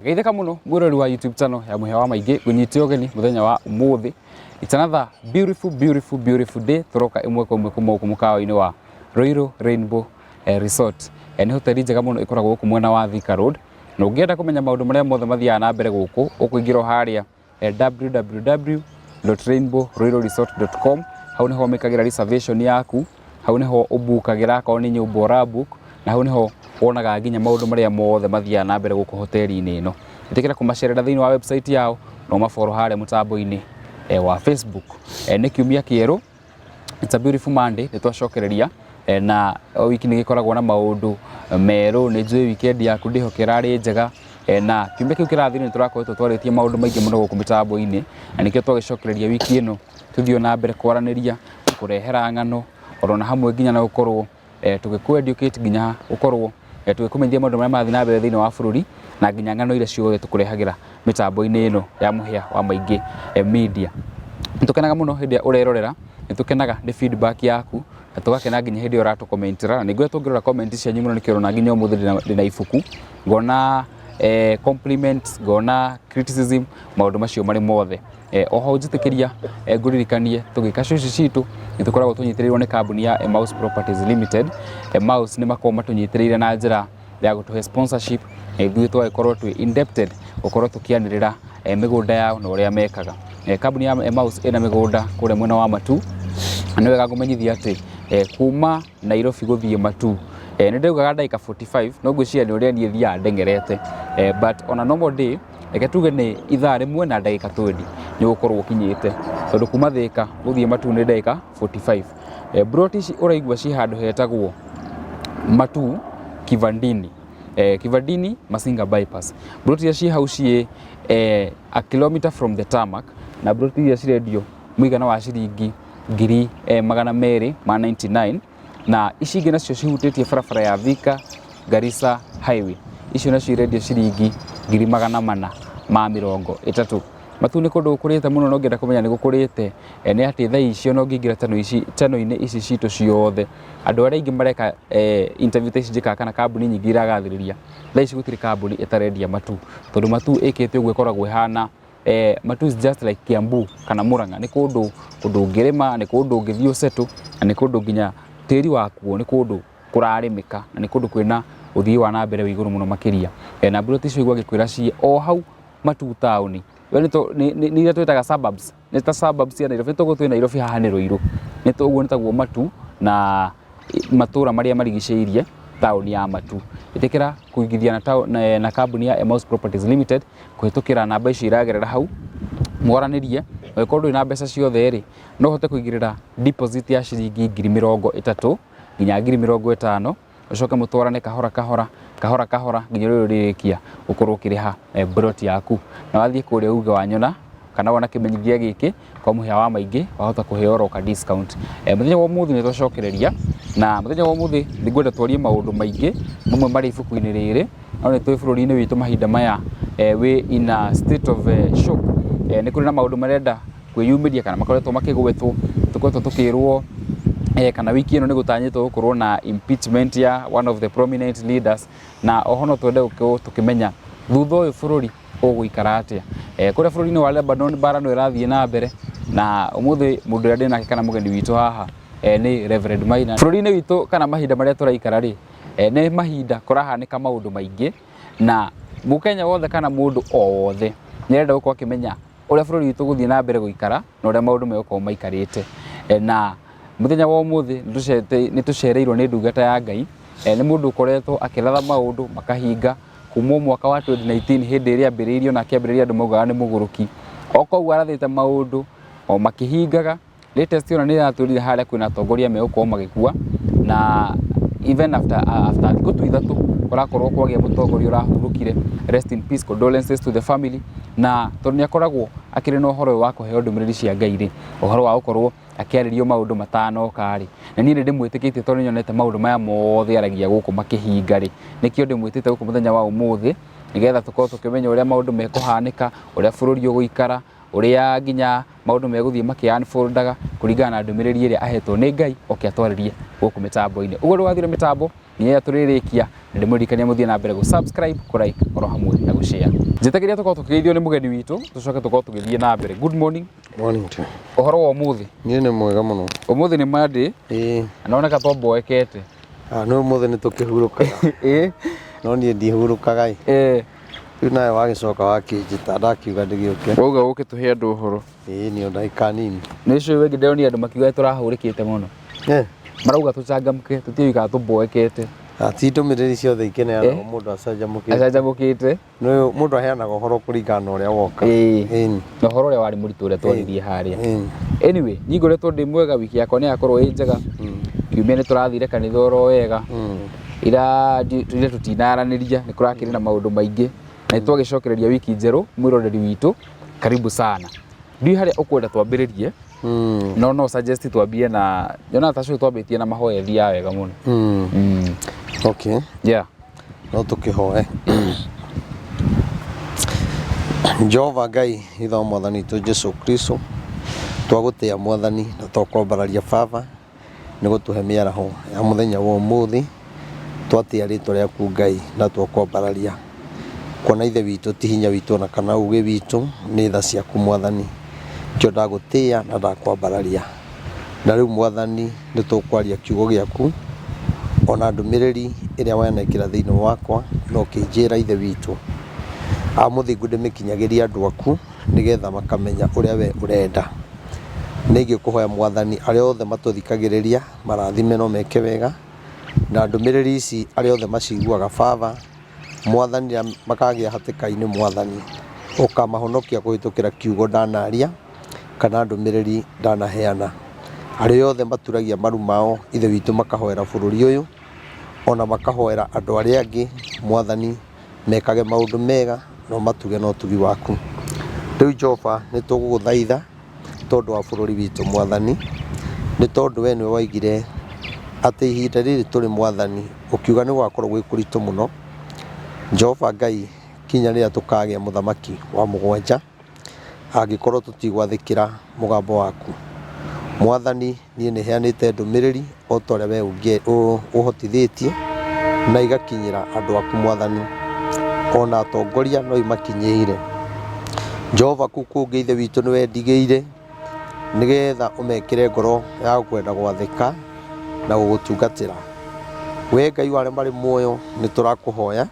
Geithĩka mũno mwĩrori wa YouTube channel ya Mũhĩa wa Maingĩ, ngũnyite ũgeni mũthenya wa ũmũthĩ. It's another beautiful, beautiful, beautiful day. Tũroka ĩmwe kwa ĩmwe kuma gũkũ mũkawa-inĩ wa Ruiru Rainbow Resort. Nĩ hoteli njega mũno ĩkoragwo gũkũ mwena wa Thika Road. Na ũngĩenda kũmenya maũndũ marĩa mothe mathiaga na mbere gũkũ, ũkũingĩra o harĩa www.rainbowruiruresort.com. Hau nĩho mĩkagĩra reservation yaku, hau nĩho ũbukagĩra akorwo nĩ nyũmba ũrabook, na hau nĩho wonaga nginya maũndũ marĩa mothe mathiaga na mbere gũkũ hoteli-inĩ ĩno. Ĩtĩkĩra kũmacerera thĩinĩ wa website yao na ũmafollow harĩa mũtambo-inĩ wa Facebook. Nĩ kiumia kĩerũ, it's a beautiful Monday, nĩ twacokereria na o wiki nĩ gĩkoragwo na maũndũ merũ. Nĩ njũĩ weekend yaku ndĩhoke ĩrarĩ njega, na kiumia kĩu kĩrathire nĩ tũrakoretwo twarĩtie maũndũ maingĩ mũno gũkũ mĩtambo-inĩ, na nĩkĩo twagĩcokereria wiki ĩno tũthiĩ na mbere kwaranĩria, kũrehera ng'ano orona hamwe nginya na gũkorwo tũgĩkũ educate, nginya gũkorwo tũgĩkũmenyithia maũndũ marĩa marathiĩ na mbere thĩinĩ wa bũrũri, na nginya ng'ano iria ciothe tũkũrehagĩra mĩtambo-inĩ ĩno ya Mũhĩa wa Maingĩ Media. Nĩ tũkenaga mũno hĩndĩ ĩrĩa ũrerorera, nĩ tũkenaga nĩ feedback yaku, na tũgakena nginya hĩndĩ ĩrĩa ũratũkomentera, na nĩ ngoretwo ngĩrora comment cianyu mũno, nĩkĩo ũrona nginya ũmũthĩ ndĩna ibuku, ngona compliments, ngona criticism, maũndũ macio marĩ mothe. Oho njĩtĩkĩria ngũririkanie tũgĩka show ici citũ nĩ tũkoragwo tũnyitĩrĩirwo nĩ kambuni ya Emmaus Properties Limited. Emmaus nĩ makoragwo matũnyitĩrĩire na njĩra ya gũtũhe sponsorship, na ithuĩ tũgagĩkorwo twĩ indebted gũkorwo tũkĩanĩrĩra mĩgũnda yao na ũrĩa mekaga. Kambuni ya Emmaus ĩna mĩgũnda kũrĩa mwena wa Matu, na nĩ wega ngũmenyithia atĩ kuma Nairobi gũthiĩ Matu nĩ ndaugaga ndagĩka 45, no ngwĩciria nĩ ũrĩa niĩ thiaga ndeng'erete, but on a normal day, reke tuge nĩ ithaa rĩmwe na ndagĩka 20 nĩ ũgũkorwo ũkinyĩte, tondũ kuma Thika gũthiĩ Matu nĩ ndagĩka 45. Plot ici ũraigua ci handũ hetagwo Matu Kivandini, Kivandini Masinga bypass. Plot iria ciĩ hau ciĩ a kilometer from the tarmac, na plot iria cirendio mũigana wa ciringi ngiri 299, na ici ingĩ nacio cihutĩtie barabara ya Thika Garissa Highway, icio nacio irendio ciringi 430,000. Matu nĩ kũndũ gũkũrĩte mũno, na ũngĩenda kũmenya nĩ gũkũrĩte nĩ atĩ thaa icio no ũngĩingĩra channel-inĩ ici citũ ciothe, andũ arĩa aingĩ mareka interview ta ici njĩkaga, kana kambuni nyingĩ iragathĩrĩria, thaa ici gũtirĩ kambuni ĩtarendia Matu, tondũ Matu ĩkĩte ũguo ĩkoragwo ĩhana Matu is just like Kiambu kana Murang'a, nĩ kũndũ kũndũ ũngĩrĩma, nĩ kũndũ ũngĩthiĩ ũsettle, na nĩ kũndũ nginya tĩri wakuo nĩ kũndũ kũrarĩmĩka, na nĩ kũndũ kwĩna ũthii wa na mbere wĩ igũrũ mũno makĩria. Na plot icio igua ngĩkwĩra ciĩ o hau Matu taũni, we nĩ iria twĩtaga suburbs, nĩ ta suburbs cia Nairobi. Nĩ toguo twĩ Nairobi, haha nĩ Ruiru, nĩ ũguo nĩ taguo Matu na matũra marĩa marigicĩirie taũni ya Matu. Ĩtĩkĩra kũigithia na kambuni ya Emmaus Properties Limited kũhĩtũkĩra namba icio iragerera hau, mwaranĩrie. Angĩkorwo ndũrĩ na mbeca ciothe rĩ, no ũhote kũigĩrĩra deposit ya ciringi 30,000 nginya 50,000, ũcoke mũtwarane kahora kahora kahora kahora nginya rĩrĩa ũrĩrĩkia gũkorwo ũkĩrĩha plot yaku. Na wathiĩ kũrĩa uge wanyona kana wona kĩmenyithia gĩkĩ kwa Mũhĩa wa Maingĩ, wahota kũheo oro ka discount. Mũthenya wa ũmũthĩ nĩ twacokereria, na mũthenya wa ũmũthĩ nĩ ngwenda twarie maũndũ maingĩ mamwe marĩ ibuku-inĩ rĩrĩ, no nĩ tũĩ bũrũri-inĩ witũ mahinda maya wĩ in a state of shock. Nĩ kũrĩ na maũndũ marenda kwĩyumĩria kana makoretwo makĩgwetwo, tũkoretwo tũkĩrwo kana wiki ĩno nĩ gũtanyĩtwo gũkorwo na impeachment ya one of the prominent leaders, na oho no twende gũkorwo tũkĩmenya thutha ũyũ bũrũri ũgũikara atĩa. Kũrĩa bũrũri-inĩ wa Lebanon mbara no ĩrathiĩ na mbere, na ũmũthĩ mũndũ ũrĩa ndĩ nake kana mũgeni witũ haha nĩ Reverend Maina. Bũrũri-inĩ witũ kana mahinda marĩa tũraikara rĩ, nĩ mahinda kũrahanĩka maũndũ maingĩ, na mũkenya wothe kana mũndũ o wothe nĩ arenda gũkorwo akĩmenya ũrĩa bũrũri witũ ũgũthiĩ na mbere gũikara na ũrĩa maũndũ megũkorwo maikarĩte. Na mũthenya wa ũmũthĩ nĩ tũcereirwo nĩ ndungata ya Ngai, nĩ mũndũ ũkoretwo akĩratha maũndũ makahinga kuma mwaka wa 2019, hĩndĩ ĩrĩa ambĩrĩirio, na akĩambĩrĩria andũ maugaga nĩ mũgũrũki, o koguo arathĩte maũndũ o makĩhingaga. Latest ona nĩ ĩratwĩrire harĩa kwĩna atongoria megũkorwo magĩkua, na even after thikũ tu 3 kũrakorwo kwagĩa mũtongoria ũrahurũkire. Rest in peace, condolences to the family. Na tondũ nĩ akoragwo akĩrĩ na ũhoro ũyũ wa kũheo ndũmĩrĩri cia Ngai rĩ, ũhoro wa gũkorwo akĩarĩrio maũndũ matanoka rĩ, na niĩ nĩ ndĩmwĩtĩkĩtie tondũ nĩ nyonete maũndũ maya mothe aragia gũkũ makĩhinga rĩ, nĩkĩo ndĩmwĩtĩte gũkũ mũthenya wa ũmũthĩ, nĩgetha tũkorwo tũkĩmenya ũrĩa maũndũ mekũhanĩka, ũrĩa bũrũri ũgũikara, ũrĩa nginya maũndũ megũthiĩ makĩ unfoldaga kũringana na ndũmĩrĩri ĩrĩa ahetwo nĩ Ngai oke atwarĩrie Gũkũ mĩtambo-inĩ ũguo ndũgathire mĩtambo nĩ tũrĩrĩkia na ndĩmũririkania mũthiĩ na mbere gũ subscribe, kũ like oro hamwe na gũ share. Njĩtagĩria tũkorwo tũkĩgeithio nĩ mũgeni witũ, tũcoke tũkorwo tũgĩthiĩ na mbere. Good morning. Morning to. Ũhoro wa ũmũthĩ? Niĩ nĩ mwega mũno. Ũmũthĩ nĩ Monday. Ĩĩ. Na noneka twamboekete. Ah, no ũmũthĩ nĩ tũkĩhurũkaga. Ĩĩ. No niĩ ndihurũkaga ĩ. Ĩĩ. Rĩu nawe wagĩcoka wakĩnjĩta ndakiuga ndĩgĩũke. Wauga ũke tũhe andũ ũhoro. Ĩĩ nĩ o ndagĩka nini. Nĩ ũcio wengĩ ndĩronire andũ makiuga tũrahũrĩkĩte mũno. Eh. Marauga tũcangamke, tũtiũĩ kana tũmboekete. Ah, ti ndũmĩrĩri ciothe ikĩneanagwo Eh. mũndũ acanjamũkĩte. Acanjamũkĩte. Nĩ mũndũ aheanaga ũhoro kũringana na ũrĩa woka. Ĩĩ. Ĩni. Na ũhoro ũrĩa warĩ mũritũ ũrĩa twaririe harĩa. Ĩni. Anyway, niĩ ngoretwo ndĩ mwega, wiki yakwa nĩ yakorwo ĩ njega. Kiumia nĩ tũrathire kanitha oro wega. Ira ira tũtinaranĩria, nĩ kũrakĩrĩ na maũndũ maingĩ. Na nĩ twagĩcokereria wiki njerũ, mwĩroreri witũ, karibu sana. Ndiũĩ harĩa ũkwenda twambĩrĩrie, no no suggest twambie na nyonaga ta cũĩ twambĩtie na mahoya thiaga wega mũno. Okay. Yeah. No tũkĩhoe. Jehova Ngai ithe wa mwathani witũ Jesu Kristo, twagũtĩa Mwathani na twakwambararia Baba nĩ gũtũhe mĩaraho ya mũthenya wa ũmũthĩ. Twatĩa rĩtwa rĩaku Ngai na twakwambararia, kuona ithe witũ ti hinya witũ ona kana ũgĩ witũ, nĩ tha ciaku Mwathani. Nĩkĩo ndagũtĩa na ndakwambararia. Na rĩu Mwathani nĩ tũkwaria kiugo gĩaku ona ndũmĩrĩri ĩrĩa wanekĩra thĩinĩ wakwa na ũkĩnjĩra ithe witũ a mũthingu ndĩmĩkinyagĩrie andũ aku nĩgetha makamenya ũrĩa we ũrenda. Nĩ ingĩkũhoya Mwathani arĩa othe matũthikagĩrĩria marathime no meke wega, na ndũmĩrĩri ici arĩa othe maciguaga Baba Mwathani rĩrĩa makagĩa hatĩka-inĩ Mwathani ũkamahonokia kũhĩtũkĩra kiugo ndanaria kana ndũmĩrĩri ndanaheana. Arĩa othe maturagia maru mao ithe witũ makahoera bũrũri ũyũ ona makahoera andũ arĩa angĩ Mwathani mekage maũndũ mega na ũmatuge na ũtugi waku. Rĩu Jehova nĩ tũgũgũthaitha tondũ wa bũrũri witũ Mwathani, nĩ tondũ we nĩwe waigire atĩ ihinda rĩrĩ tũrĩ Mwathani ũkiuga nĩ gũgakorwo gwĩ kũritũ mũno. Jehova Ngai kinya rĩrĩa tũkagĩa mũthamaki wa mũgwanja angĩkorwo tũtigwathĩkĩra mũgambo waku. Mwathani niĩ nĩ heanĩte ndũmĩrĩri o ta ũrĩa we ũhotithĩtie na igakinyĩra andũ aku Mwathani, ona atongoria no imakinyĩire. Jehova kũu kũngĩ ithe witũ nĩ wendigĩire nĩgetha ũmekĩre ngoro ya kwenda gwathĩka na gũgũtungatĩra. We Ngai wa arĩa marĩ muoyo nĩ tũrakũhoya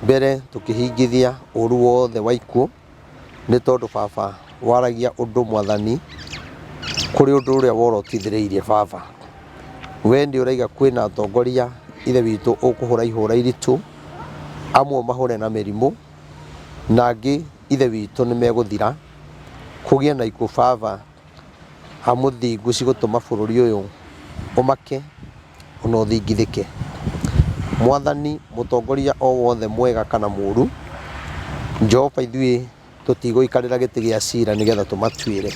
mbere tũkĩhingithia ũru wothe wa ikuũ, nĩ tondũ baba waragia ũndũ Mwathani kũrĩ ũndũ ũrĩa worotithĩrĩirie baba. We nĩ ũraiga kwĩna atongoria ithe witũ ũkũhũra ihũra iritũ, amwe mahũre na mĩrimũ na angĩ ithe witũ nĩ megũthira, kũgĩe na ikuũ baba a mũthingu cigũtũma bũrũri ũyũ ũmake ona ũthingithĩke. Mwathani mũtongoria o wothe mwega kana mũru, Jehova ithuĩ tũtigũikarĩra gĩtĩ gĩa cira nĩgetha tũmatuĩre,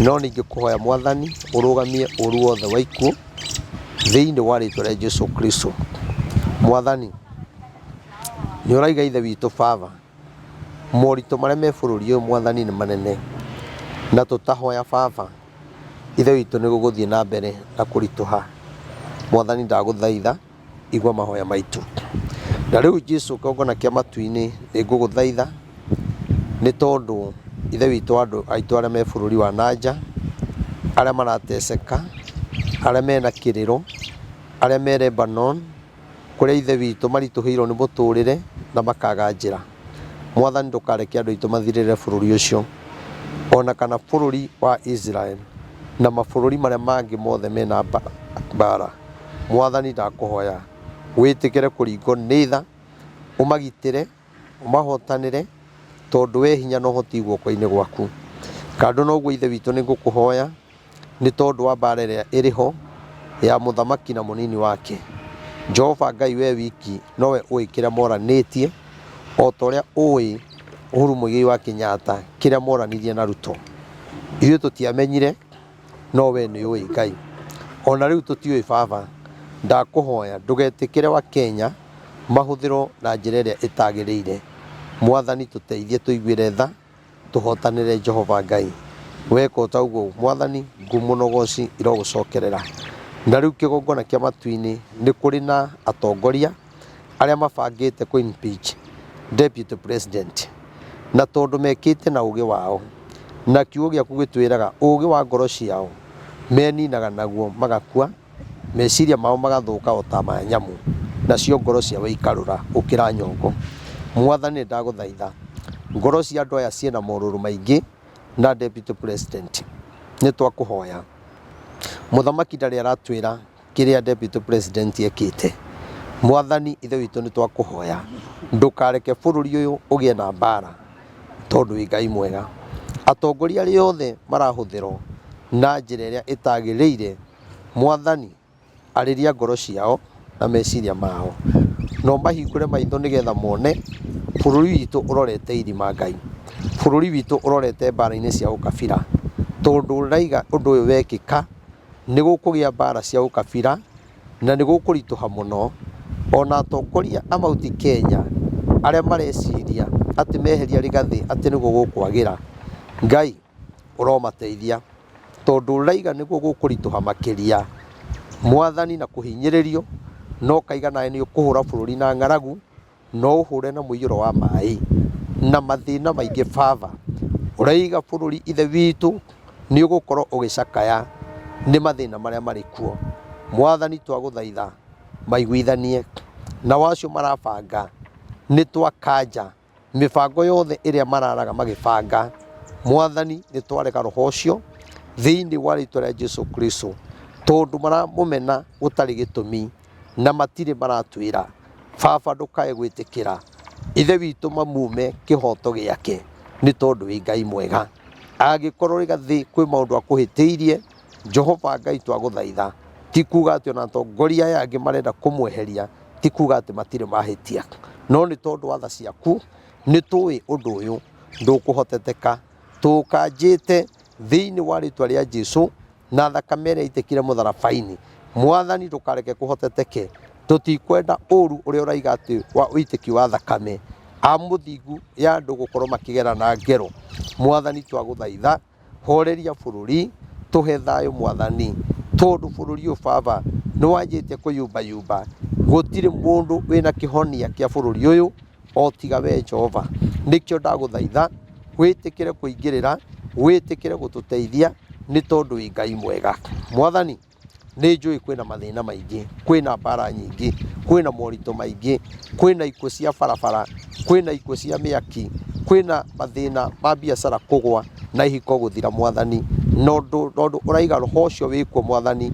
no ningĩkũhoya Mwathani ũrũgamie ũru wothe wa ikuũ thĩinĩ wa rĩtwa rĩa Jesu Kristo. Mwathani nĩ ũraiga ithe witũ Baba moritũ marĩa me bũrũri ũyũ Mwathani nĩ manene, na tũtahoya Baba ithe witũ nĩ gũgũthiĩ na mbere na kũritũha. Mwathani ndagũthaitha igua mahoya maitũ. Na rĩu Jesu kĩgongona kĩa matu-inĩ nĩ ngũgũthaitha nĩ tondũ ithe witũ andũ aitũ arĩa me bũrũri wa nanja, arĩa marateceka, arĩa mena kĩrĩro, arĩa me Lebanon, kũrĩa ithe witũ maritũhĩirwo nĩ mũtũrĩre na makaga njĩra. Mwathani ndũkareke andũ aitũ mathirĩre bũrũri ũcio ona kana bũrũri wa Israel na mabũrũri marĩa mangĩ mothe mena mbara. Mwathani ndakũhoya wĩtĩkĩre kũringwo nĩ tha, ũmagitĩre, ũmahotanĩre, tondũ we hinya na ũhoti guoko-inĩ gwaku. Kando na ũguo ithe witũ nĩ ngũkũhoya nĩ tondũ wa mbara ĩrĩa ĩrĩ ho ya mũthamaki na mũnini wake. Jehova Ngai we wiki nowe ũĩ kĩrĩa moranĩtie, o ta ũrĩa ũĩ Uhuru Muigai wa Kenyatta kĩrĩa moranirie na Ruto. Ithuĩ tũtiamenyire, no we nĩ ũĩ Ngai. Ona rĩu tũtiũĩ Baba, ndakũhoya ndũgetĩkĩre wa Kenya mahũthĩrwo na njĩra ĩrĩa ĩtagĩrĩire. Mwathani tũteithie tũiguĩre tha, tũhotanĩre Jehova Ngai. Weka o ta ũguo Mwathani, ngumo na ũgoci irogũcokerera. Na rĩu kĩgongona kĩa matu-inĩ nĩ kũrĩ na atongoria arĩa mabangĩte kũ impeach deputy president, na tondũ mekĩte na ũgĩ wao, na kiugo gĩaku gĩtwĩraga ũgĩ wa ngoro ciao meninaga naguo magakua, meciria mao magathũka o ta ma nyamũ, nacio ngoro ciao ikarũra gũkĩra nyongo. Mwathani nĩ ndagũthaitha, ngoro cia andũ aya ciĩna morũrũ maingĩ na deputy president, nĩ twakũhoya. Mũthamaki ndarĩ aratwĩra kĩrĩa deputy president ekĩte. Mwathani Ithe witũ nĩ twakũhoya, ndũkareke bũrũri ũyũ ũgĩe na mbara, tondũ wĩ Ngai mwega. Atongoria arĩa othe marahũthĩrwo na njĩra ĩrĩa ĩtagĩrĩire, Mwathani arĩria ngoro ciao na meciria mao, na ũmahingũre maitho nĩgetha mone bũrũri witũ ũrorete irima Ngai, bũrũri witũ ũrorete mbara-inĩ cia ũkabira, tondũ ũraiga ũndũ ũyũ wekĩka nĩ gũkũgĩa mbara cia ũkabira na nĩ gũkũritũha mũno. Ona atongoria a Mount Kenya arĩa mareciria atĩ meheria Rigathĩ atĩ nĩguo gũkwagĩra, Ngai ũromateithia tondũ ũraiga nĩguo gũkũritũha makĩria. Mwathani na kũhinyĩrĩrio no ũkaiga nawe nĩ ũkũhũra bũrũri na ng'aragu, no ũhũre na mũiyũro wa maĩ na mathĩna maingĩ baba. Ũraiga bũrũri Ithe witũ nĩ ũgũkorwo ũgĩcakaya nĩ mathĩna marĩa marĩ kuo. Mwathani twagũthaitha maiguithanie nao acio marabanga nĩ twakanja mĩbango yothe ĩrĩa mararaga magĩbanga. Mwathani nĩ twarega roho ũcio thĩinĩ wa rĩtwa rĩa Jesu Kristo, tondũ maramũmena gũtarĩ gĩtũmi na matirĩ maratwĩra. Baba ndũkae gwĩtĩkĩra Ithe witũ mamume kĩhoto gĩake nĩ tondũ wĩ Ngai mwega. Angĩkorwo Rigathĩ kwĩ maũndũ akũhĩtĩirie, Jehova Ngai twagũthaitha, ti kuga atĩ ona atongoria aya angĩ marenda kũmweheria, ti kuga atĩ matirĩ mahĩtia, no nĩ tondũ wa tha ciaku nĩ tũĩ ũndũ ũyũ ndũkũhoteteka. Tũũkanjĩte thĩinĩ wa rĩtwa rĩa Jesu na thakame ĩrĩa yaitĩkire mũtharaba-inĩ. Mwathani ndũkareke kũhoteteke. Tũtikwenda ũru ũrĩa ũraiga atĩ wa ũitĩki wa thakame a mũthingu ya andũ gũkorwo makĩgera na ngero. Mwathani twagũthaitha horeria bũrũri, tũhe thayũ Mwathani, tondũ bũrũri ũyũ baba nĩ wanjĩtie kũyumbayumba. Gũtirĩ mũndũ wĩna kĩhonia kĩa bũrũri ũyũ o tiga we Jehova. Nĩkĩo ndagũthaitha wĩtĩkĩre kũingĩrĩra, wĩtĩkĩre gũtũteithia nĩ tondũ wĩ Ngai mwega. Mwathani nĩ njũĩ kwĩna mathĩna maingĩ, kwĩna mbara nyingĩ, kwĩna moritũ maingĩ, kwĩna ikuũ cia barabara, kwĩna ikuũ cia mĩaki, kwĩna mathĩna ma biacara kũgwa na ihiko gũthira Mwathani. Na ũndũ tondũ ũraiga roho ũcio wĩkuo Mwathani,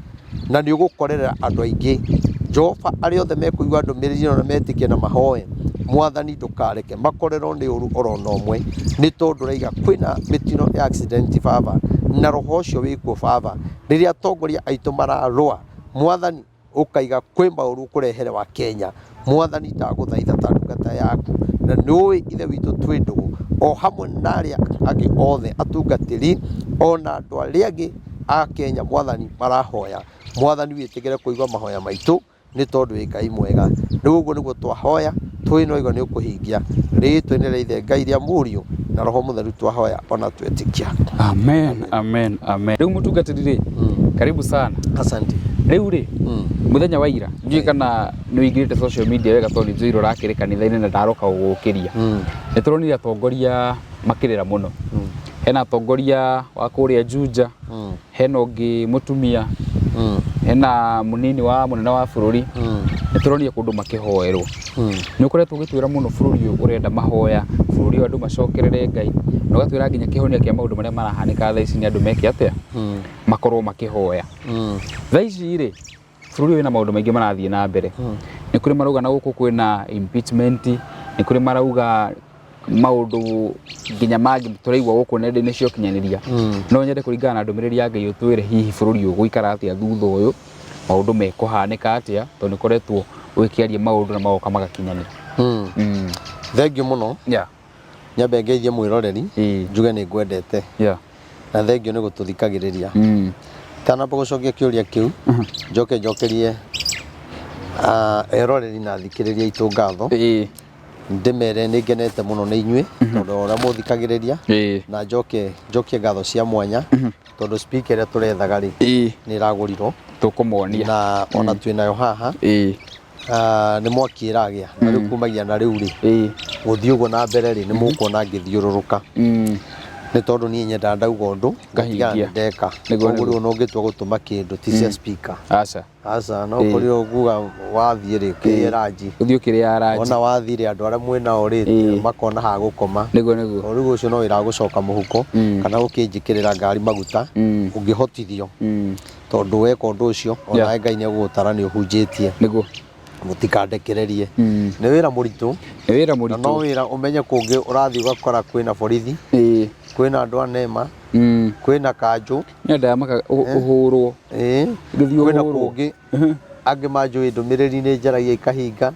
na nĩ ũgũkorerera andũ aingĩ. Jehova, arĩa othe mekũigua ndũmĩrĩri ĩno na metĩkie na mahoe, Mwathani ndũkareke makorerwo nĩ ũru oro na ũmwe, nĩ tondũ ũraiga kwĩna mĩtino ya accident baba, na roho ũcio wĩkuo baba. Rĩrĩa atongoria aitũ mararũa, Mwathani ũkaiga kwĩ maũru ũkũrehere wa Kenya. Mwathani ndagũthaitha ta ndungata yaku, na nĩ ũĩ Ithe witũ twĩ ndũgũ, o hamwe na arĩa angĩ othe atungatĩri, ona andũ arĩa angĩ a Kenya Mwathani marahoya. Mwathani wĩtĩkĩre kũigua mahoya maitũ, nĩ tondũ wĩ Ngai mwega. Rĩu ũguo nĩguo twahoya, tũĩ no igua nĩ ũkũhingia. Rĩtwa-inĩ rĩa Ithe Ngai rĩa Mũriũ na Roho Mũtheru twahoya ona twetĩkia. Amen, amen, amen. Rĩu mũtungatĩri rĩ, karibu sana. Asante. Rĩu rĩ, mũthenya wa ira, ndiũĩ kana nĩ ũingĩrĩte social media wega tondũ nĩ njũĩ ũrakĩrĩ kanitha-inĩ na ndaroka gũgũkĩria. Nĩ tũronire atongoria makĩrĩra mũno. Hena atongoria wa kũrĩa Juja, hena ũngĩ mũtumia, hena mũnini wa mũnene wa bũrũri. Nĩ tũronire kũndũ makĩhoerwo. Nĩ ũkoretwo ũgĩtwĩra mũno bũrũri ũyũ ũrenda mahoya, bũrũri ũyũ andũ macokerere Ngai, na ũgatwĩra nginya kĩhonia kĩa maũndũ marĩa marahanĩka thaa ici nĩ andũ meke atĩa? Makorwo makĩhoya. Thaa ici rĩ, bũrũri ũyũ wĩna maũndũ maingĩ marathiĩ na mbere. Nĩ kũrĩ marauga na gũkũ kwĩna impeachment, nĩ kũrĩ marauga maũndũ nginya mangĩ tũraigua gũkũ nenda-inĩ cia ũkinyanĩria. No nyende kũringana na ndũmĩrĩri ya Ngai ũtwĩre hihi bũrũri ũyũ ũgũikara atĩa thutha ũyũ, maũndũ mekũhanĩka atĩa, tondũ nĩ ũkoretwo ũgĩkĩaria maũndũ na magoka magakinyanĩra. Thengiũ mũno. Nyambe ngeithie mwĩroreri, njuge nĩ ngwendete. Na thengiũ nĩ gũtũthikagĩrĩria. Itanamba gũcokia kĩũria kĩu, njoke njokerie eroreri na athikĩrĩria aitũ ngatho. Ndĩmere nĩ ngenete mũno nĩ inyuĩ tondũ ũrĩa mũthikagĩrĩria, na njoke njokie ngatho cia mwanya tondũ speaker ĩrĩa tũrethaga rĩ, nĩ ĩragũrirwo. Tũkũmonia. Na ona twĩ nayo haha. Ah, nĩ mwaki ĩragĩa na rĩu kumagia na rĩu rĩ, gũthiĩ ũguo na mbere rĩ, nĩ mũkuona ngĩthiũrũrũka, nĩ tondũ niĩ nyendaga ndauga ũndũ Ngahingia. ngatigana nĩ ndeka. Nĩguo. Koguo rĩu ona ũngĩtua gũtũma kĩndũ ti cia speaker. Aca. Aca, no ũkorirwo kuga wathiĩ rĩ, kĩrĩe ranji. Ũthiĩ ũkĩrĩa ranji. Ona wathiĩ rĩ, andũ arĩa mwĩ nao rĩ, makona ha gũkoma. Nĩguo nĩguo. O rĩu ũcio no wĩra wa gũcoka mũhuko kana gũkĩnjĩkĩrĩra ngari maguta ũngĩhotithio, tondũ weka ũndũ ũcio onawe Ngai nĩ egũgũtara nĩ ũhunjĩtie. Mũtikandekererie, nĩ wĩra mũritũ. Nĩ wĩra Na mũritũ. No wĩra ũmenye kũngĩ ũrathiĩ ũgakora kwĩna borithi, kwĩna andũ a nema, kwĩna kanjũ. Nĩ ndamaka ũhũrwo. Gũthiĩ Kwĩna ũhũrwo. kũngĩ angĩ manjũĩ ndũmĩrĩri nĩ njaragia ikahinga,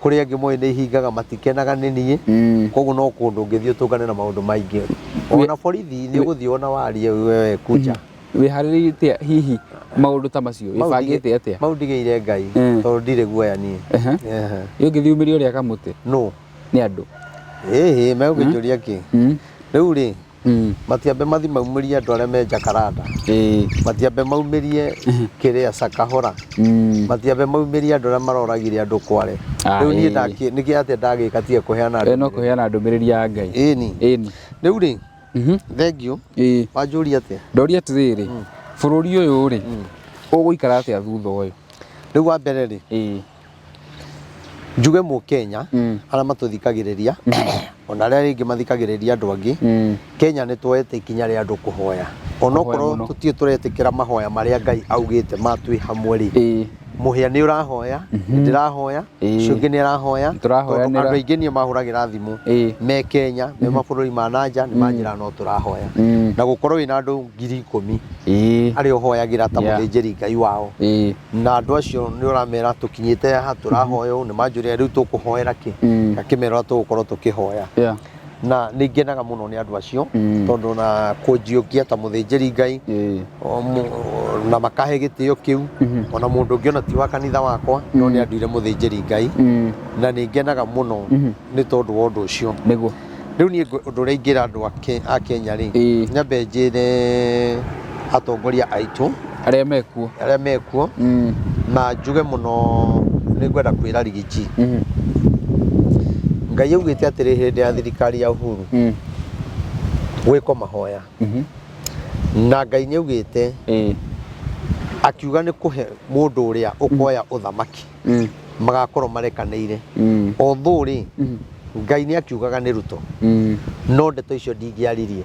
kũrĩ angĩ moĩ nĩ ihingaga matikenaga nĩ niĩ. Koguo no kũndũ ũngĩthiĩ ũtũngane na maũndũ maingĩ, ona borithi nĩ ũgũthiĩ ona warie wewe kuja. Wĩharĩrĩtie hihi maũndũ ta macio? Wĩbangĩte atĩa? Mau ndigĩire Ngai, tondũ ndirĩ guoya niĩ. Ehe. Ũngĩthiĩ umĩrie ũrĩa kamũtĩ? No. Nĩ andũ. Ĩhĩ, megũkĩnjũria kĩ? Rĩu rĩ, matiambe mathi maumĩrie andũ arĩa me Jakaranda, matiambe maumĩrie kĩrĩa Sakahora, matiambe maumĩrie andũ arĩa maroragire andũ Kware. Ah, Rĩu niĩ nĩkĩ atĩa ndagĩka tiga kũheana No ndũmĩrĩri? kũheana ndũmĩrĩri ya Ngai. Ĩni. Rĩu rĩ, thengiũ. Wanjũria atĩa? Ndoria atĩrĩrĩ, bũrũri ũyũ rĩ, ũgũikara atĩa thutha ũyũ? Rĩu wa mbere rĩ, njuge mũkenya arĩa matũthikagĩrĩria, ona arĩa rĩngĩ mathikagĩrĩria andũ angĩ, Kenya nĩ tuoete ikinya rĩa andũ kũhoya, onokorwo Kũhoya mũno. tũtirĩ tũretĩkĩra mahoya marĩa Ngai augĩte ma twĩ hamwe rĩ, mũhĩa nĩ ũrahoya, nĩ ndĩrahoya, ũcio ũngĩ nĩ arahoya, Tũrahoyanĩra. tondũ andũ aingĩ niĩ mahũragĩra thimũ me Kenya, me mabũrũri ma nanja, nĩ manjĩra no tũrahoya, na gũkorwo wĩna andũ 10,000 arĩa ũhoyagĩra ta mũthĩnjĩri Ngai wao, na andũ acio nĩ ũramera tũkinyĩte haha tũrahoya ũũ, nĩ manjũria rĩu tũkũhoera kĩ, ngakĩmera ũrĩa tũgũkorwo tũkĩhoya, na nĩ ngenaga mũno nĩ andũ acio, tondũ na kũnjiũkia ta mũthĩnjĩri Ngai na makahe gĩtĩo kĩu, ona mũndũ ũngĩ ona ti wa kanitha wakwa no nĩ anduire mũthĩnjĩri Ngai, na nĩ ngenaga mũno nĩ tondũ wa ũndũ ũcio. Rĩu niĩ ũndũ ũrĩa ingĩra andũ a Kenya rĩ, nyambe njĩre atongoria aitũ arĩa mekuo, arĩa mekuo, na njuge mũno nĩ ngwenda kwĩra Rigiji, Ngai augĩte atĩrĩ hĩndĩ ya thirikari ya Uhuru gwĩkwo mahoya, na Ngai nĩ augĩte akiuga nĩ kũhe mũndũ ũrĩa ũkoya ũthamaki magakorwo marekanĩire, although rĩ, Ngai nĩ akiugaga nĩ Ruto, no ndeto icio ndingĩaririe,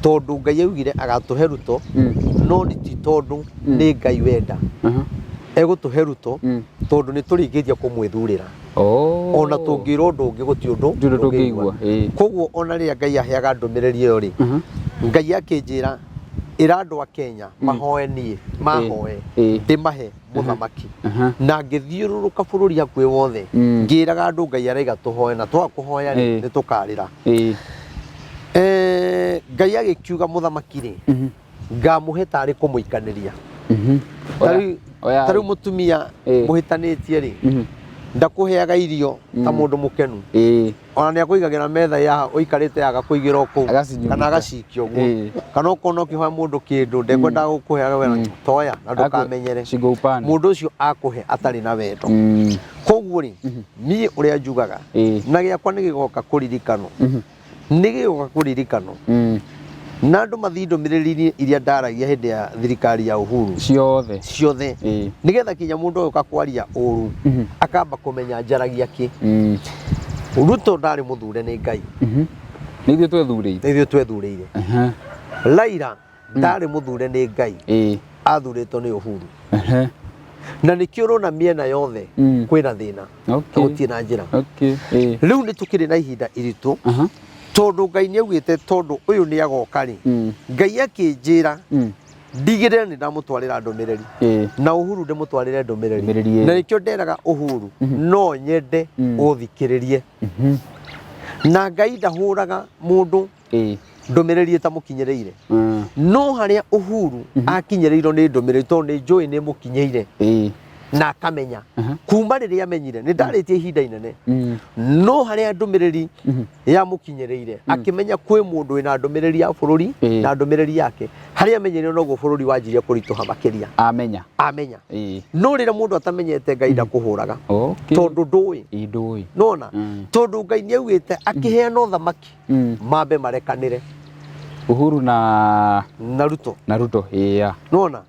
tondũ Ngai augire agatũhe Ruto, no nĩ ti tondũ nĩ Ngai wenda egũtũhe Ruto, tondũ nĩ tũrĩkĩtie kũmwĩthurĩra. Ona tũngĩrwo ũndũ ũngĩ gũtirĩ ũndũ Ndũrĩ tũngĩigua. Koguo ona rĩrĩa Ngai aheaga ndũmĩrĩri ĩyo rĩ, Ngai akĩnjĩra ĩra andũ a Kenya mahoe niĩ mahoe ndĩmahe mũthamaki, na ngĩthiũrũrũka bũrũri hakuhĩ wothe ngĩraga andũ Ngai araiga tũhoe, na twaga kũhoya rĩ, nĩ tũkarĩra. Ngai agĩkiuga mũthamaki rĩ, ngamũhe tarĩ kũmũikanĩria. Oya. Ta rĩu mũtumia mũhĩtanĩtie rĩ, ndakũheaga irio ta mũndũ mũkenu, ona nĩ akũigagĩra metha ya ũikarĩte agakũigĩra o kũu, Agacinyuguta. kana agacikia ũguo, kana ũkona ũkĩhoya mũndũ kĩndũ ndekwendaga gũkũhe, agakũhe toya na ndũkamenyere. Shingo upande. Mũndũ ũcio akũhe atarĩ na wendo. Koguo rĩ, niĩ ũrĩa njugaga, na gĩakwa nĩ gĩgoka kũririkanwo, nĩ gĩgoka kũririkanwo, na andũ mathiĩ ndũmĩrĩri iria ndaragia hĩndĩ ya thirikari ya Uhuru ciothe. Ciothe, nĩgetha kinya mũndũ ũyũ kwaria ũru akamba kũmenya njaragia kĩ. Ruto ndarĩ mũthure nĩ Ngai. Nĩ ithuĩ twethurĩire. Nĩ ithuĩ twethurĩire. Raila ndarĩ mũthure nĩ Ngai, athurĩtwo nĩ Uhuru, na nĩkĩo ũrona mĩena yothe kwĩna thĩna na gũtirĩ na njĩra. Rĩu nĩ tũkĩrĩ na ihinda iritũ, tondũ Ngai nĩ augĩte tondũ ũyũ nĩ agoka rĩ, Ngai akĩnjĩra ndigĩrĩre nĩ ndamũtwarĩra ndũmĩrĩri, na Uhuru ndĩmũtwarĩre ndũmĩrĩri. Ndũmĩrĩri, Na nĩkĩo nderaga Uhuru no nyende ũthikĩrĩrie, na Ngai ndahũraga mũndũ ndũmĩrĩri ĩtamũkinyĩrĩire, no harĩa Uhuru akinyĩrĩirwo nĩ ndũmĩrĩri, tondũ nĩ njũĩ nĩ ĩmũkinyĩire. Na akamenya. Kuma rĩrĩa amenyire nĩ ndarĩtie ihinda inene, no harĩa ndũmĩrĩri yamũkinyĩrĩire akĩmenya kwĩ mũndũ wĩna ndũmĩrĩri ya bũrũri na ndũmĩrĩri yake, harĩa amenyire noguo bũrũri wanjirie kũritũha makĩria. Amenya. Amenya. No rĩrĩa mũndũ atamenyete, Ngai ndakũhũraga, tondũ ndũĩ. Ĩĩ, ndũĩ. Nona tondũ Ngai nĩ augĩte akĩheana ũthamaki, mambe marekanĩre. Uhuru na na Ruto. Na Ruto, ĩya. Nona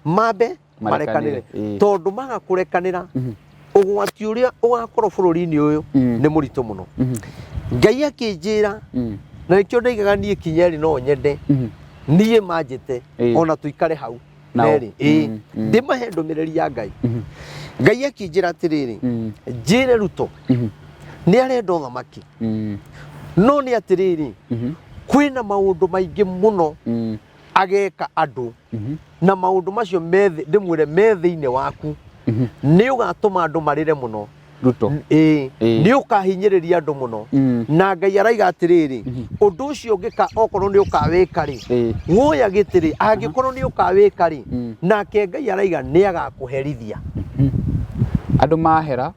mambe marekanĩre, tondũ maga kũrekanĩra, ũgwati ũrĩa ũgakorwo bũrũri-inĩ ũyũ nĩ mũritũ mũno. Ngai akĩnjĩra, na nĩkĩo ndaigaga niĩ kinya erĩ no nyende niĩ manjĩte ona tũikare hau Nao. nerĩ, ĩĩ, ndĩmahe ndũmĩrĩri ya Ngai. Ngai akĩnjĩra atĩrĩrĩ, njĩre Ruto nĩ arenda ũthamaki, no nĩ atĩrĩrĩ, kwĩna maũndũ maingĩ mũno ageka andũ, na maũndũ macio ndĩmwĩre me thĩinĩ waku, nĩ ũgatũma andũ marĩre mũno. Ruto. Ĩĩ. Nĩ ũkahinyĩrĩria andũ mũno. Na Ngai araiga atĩrĩrĩ, ũndũ ũcio ũngĩka, okorwo nĩ ũkawĩka rĩ, woya gĩtĩ rĩ, angĩkorwo nĩ ũkawĩka rĩ, nake Ngai araiga nĩ agakũherithia. Andũ mahera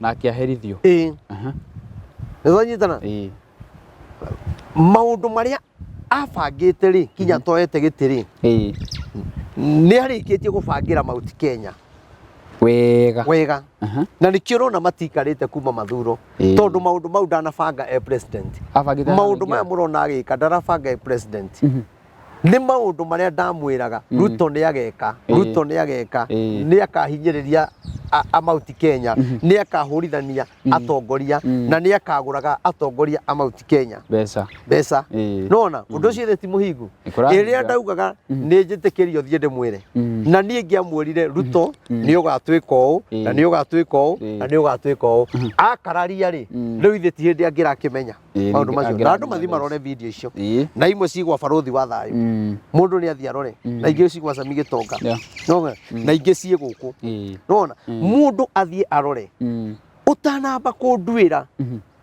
nake aherithio. Ĩĩ. Nĩ twanyitana? Ĩĩ. Maũndũ marĩa abangĩte rĩ, kinya toete gĩtĩ rĩ, nĩ arĩkĩtie gũbangĩra Mount Kenya Wega. Wega. Na nĩkĩo ũrona matikarĩte kuma mathuro, tondũ maũndũ mau ndanabanga e president. Abangĩte. Maũndũ maya mũrona agĩka, ndarabanga e president. Nĩ maũndũ marĩa ndamwĩraga Ruto nĩ ageka. Ruto nĩ ageka. Nĩ akahinyĩrĩria a Mount Kenya, nĩ akahũrithania atongoria, na nĩ akagũraga atongoria a Mount Kenya mbeca. Mbeca. Nona ũndũ ũcio ithĩ ti mũhingu? Nĩkũrahinga. Ĩrĩa ndaugaga nĩ njĩtĩkĩrio thiĩ ndĩmwĩre, na niĩ ngĩamwĩrire Ruto nĩ ũgatwĩka ũũ, na nĩ ũgatwĩka ũũ, na nĩ ũgatwĩka ũũ, akararia rĩ, rĩu ithe ti hĩndĩ angĩrakĩmenya maũndũ macio, na andũ angĩramenya. mathiĩ marore video icio, na imwe cigwa Barũthi wa Thayũ, mũndũ nĩ athiĩ arore, na ingĩ cigwa Sami Gĩtonga. Nona? Na ingĩ ciĩ gũkũ. Nona mũndũ athiĩ arore ũtanamba kũnduĩra,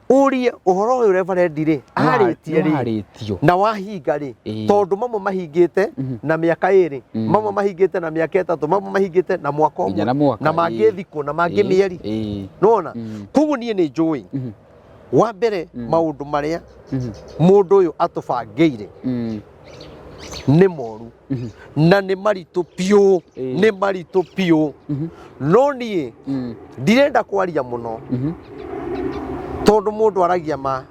ũrie ũhoro ũyũ reverend rĩ arĩtie rĩ Nĩwarĩtio. Na wahinga rĩ, tondũ mamwe mahingĩte na mĩaka 2, mamwe mahingĩte na mĩaka 3, mamwe mahingĩte na mwaka Nginya ũmwe, na mwaka, na mangĩ thikũ, na mangĩ mĩeri. Nona koguo niĩ nĩ njũĩ wa mbere maũndũ marĩa mũndũ ũyũ atũbangĩire nĩ moru na nĩ maritũ biũ. Nĩ maritũ biũ, no niĩ ndirenda kwaria mũno, tondũ mũndũ aragia ma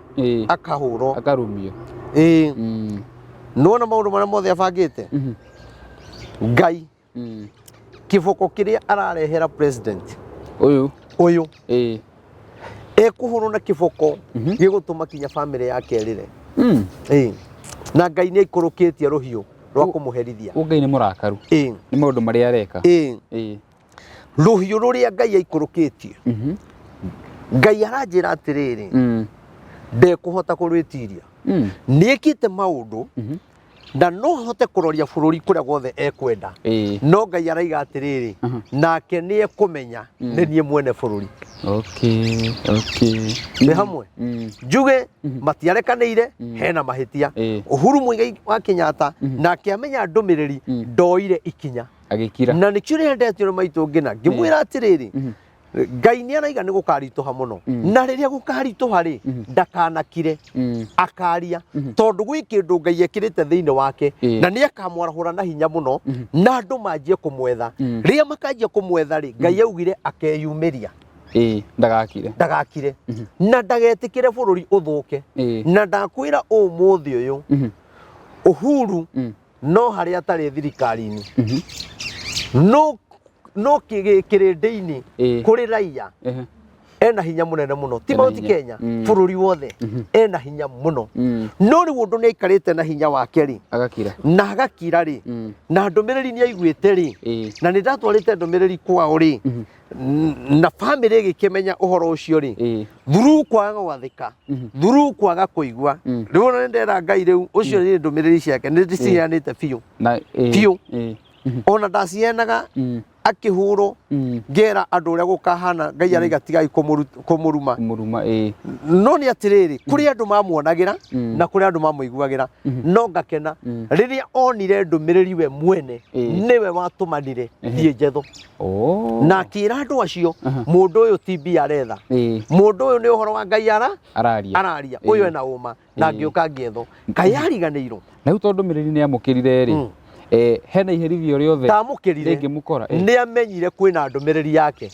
akahũrwo. Akarumio. Ĩĩ. Nĩwona maũndũ marĩa mothe abangĩte, Ngai kĩboko kĩrĩa ararehera president ũyũ. Ũyũ ekũhũrwo na kĩboko gĩgũtũma kinya bamĩrĩ yake ĩrĩre. Ĩĩ, na Ngai nĩ aikũrũkĩtie rũhiũ rwa kũmũherithia. Ũ Ngai nĩ mũrakaru nĩ maũndũ marĩa areka. Ĩĩ. Rũhiũ rũrĩa Ngai aikũrũkĩtie, Ngai aranjĩra atĩrĩrĩ, ndekũhota kũrwĩtiria. Nĩ ĩkĩte maũndũ na no ahote kũroria bũrũri kũrĩa guothe ekwenda, no Ngai araiga atĩrĩrĩ, nake nĩ ekũmenya nĩ niĩ mwene bũrũri. Nĩ hamwe njuge matiarekanĩire, hena mahĩtia. Uhuru Muigai wa Kenyatta nake amenya ndũmĩrĩri, ndoire ikinya. Agĩkira. Na nĩkĩo rĩrĩa ndetire maitũ ngĩna ngĩmwĩra atĩrĩrĩ, Ngai nĩ araiga nĩ gũkaritũha mũno, na rĩrĩa gũkaritũha rĩ, ndakanakire, akaria, tondũ gwĩ kĩndũ Ngai ekĩrĩte thĩinĩ wake, na nĩ akamwarahũra na hinya mũno, na andũ manjie kũmwetha. Rĩrĩa makanjia kũmwetha rĩ, Ngai augire akeyumĩria. Ĩĩ, ndagakire. Ndagakire na ndagetĩkĩre bũrũri ũthũke. Na ndakwĩra ũmũthĩ ũyũ, Uhuru no harĩa atarĩ thirikari-inĩ, no kĩrĩndĩ-inĩ, kũrĩ raia, ena hinya mũnene mũno, ti Ena Mount hinya. Kenya, bũrũri wothe ena hinya mũno. No rĩu ũndũ nĩ aikarĩte na hinya wake rĩ, Agakira. Na agakira rĩ, na ndũmĩrĩri nĩ aiguĩte rĩ, na nĩ ndatwarĩte ndũmĩrĩri kwao rĩ, na bamĩrĩ ĩgĩkĩmenya ũhoro ũcio rĩ, through kwaga gwathĩka, through kwaga kũigua. Rĩu ona nĩ ndera Ngai rĩu ũcio nĩ ndũmĩrĩri ciake nĩ ndĩciheanĩte biũ. Na Biũ. Ona ndaciheanaga. Akĩhũrwo ngera andũ ũrĩa gũkahana, Ngai araiga tigai kũmũruma. Kũmũruma, ĩĩ. No nĩ atĩrĩrĩ, kũrĩ andũ mamuonagĩra na kũrĩ andũ mamũiguagĩra, no ngakena rĩrĩa onire ndũmĩrĩri we mwene nĩwe watũmanire thiĩ njetho. Oh. Na akĩra andũ acio, mũndũ ũyũ ti mbia aretha, mũndũ ũyũ nĩ ũhoro wa Ngai ara Araria. Araria, ũyũ ena ũma. Na ngĩũka ngĩethwo kaĩ ariganĩirwo. Na rĩu tondũ ndũmĩrĩri nĩ amũkĩrire rĩ, hena iherithio rĩothe Ndamũkĩrire. rĩngĩmũkora? Nĩ amenyire kwĩna ndũmĩrĩri yake,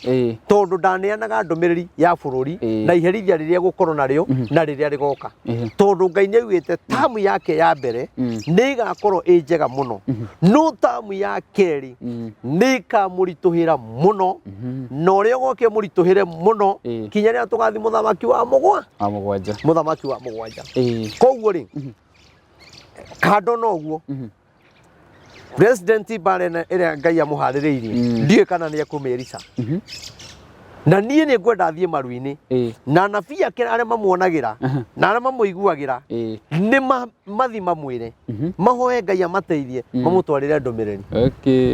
tondũ ndaneanaga ndũmĩrĩri ya bũrũri na iherithia rĩrĩa gũkorwo narĩo na rĩrĩa rĩgoka, tondũ Ngai nĩ augĩte tamu yake ya mbere nĩ ĩgakorwo ĩ njega mũno, no tamu ya kerĩ nĩ ĩkamũritũhĩra mũno, na ũrĩa ũgoka ĩmũritũhĩre mũno kinya rĩrĩa tũgathi mũthamaki wa mũgwa Wa mũgwanja. Mũthamaki wa mũgwanja. Koguo rĩ, kando na ũguo, president mbara ĩno ĩrĩa Ngai amũharĩrĩirie, ndiũĩ kana nĩ ekũmĩrica, na niĩ nĩ ngwenda athiĩ maru-inĩ na anabii ake arĩa mamuonagĩra na arĩa mamũiguagĩra, nĩ mathi mamwĩre mahoe Ngai amateithie mamũtwarĩre ndũmĩrĩri,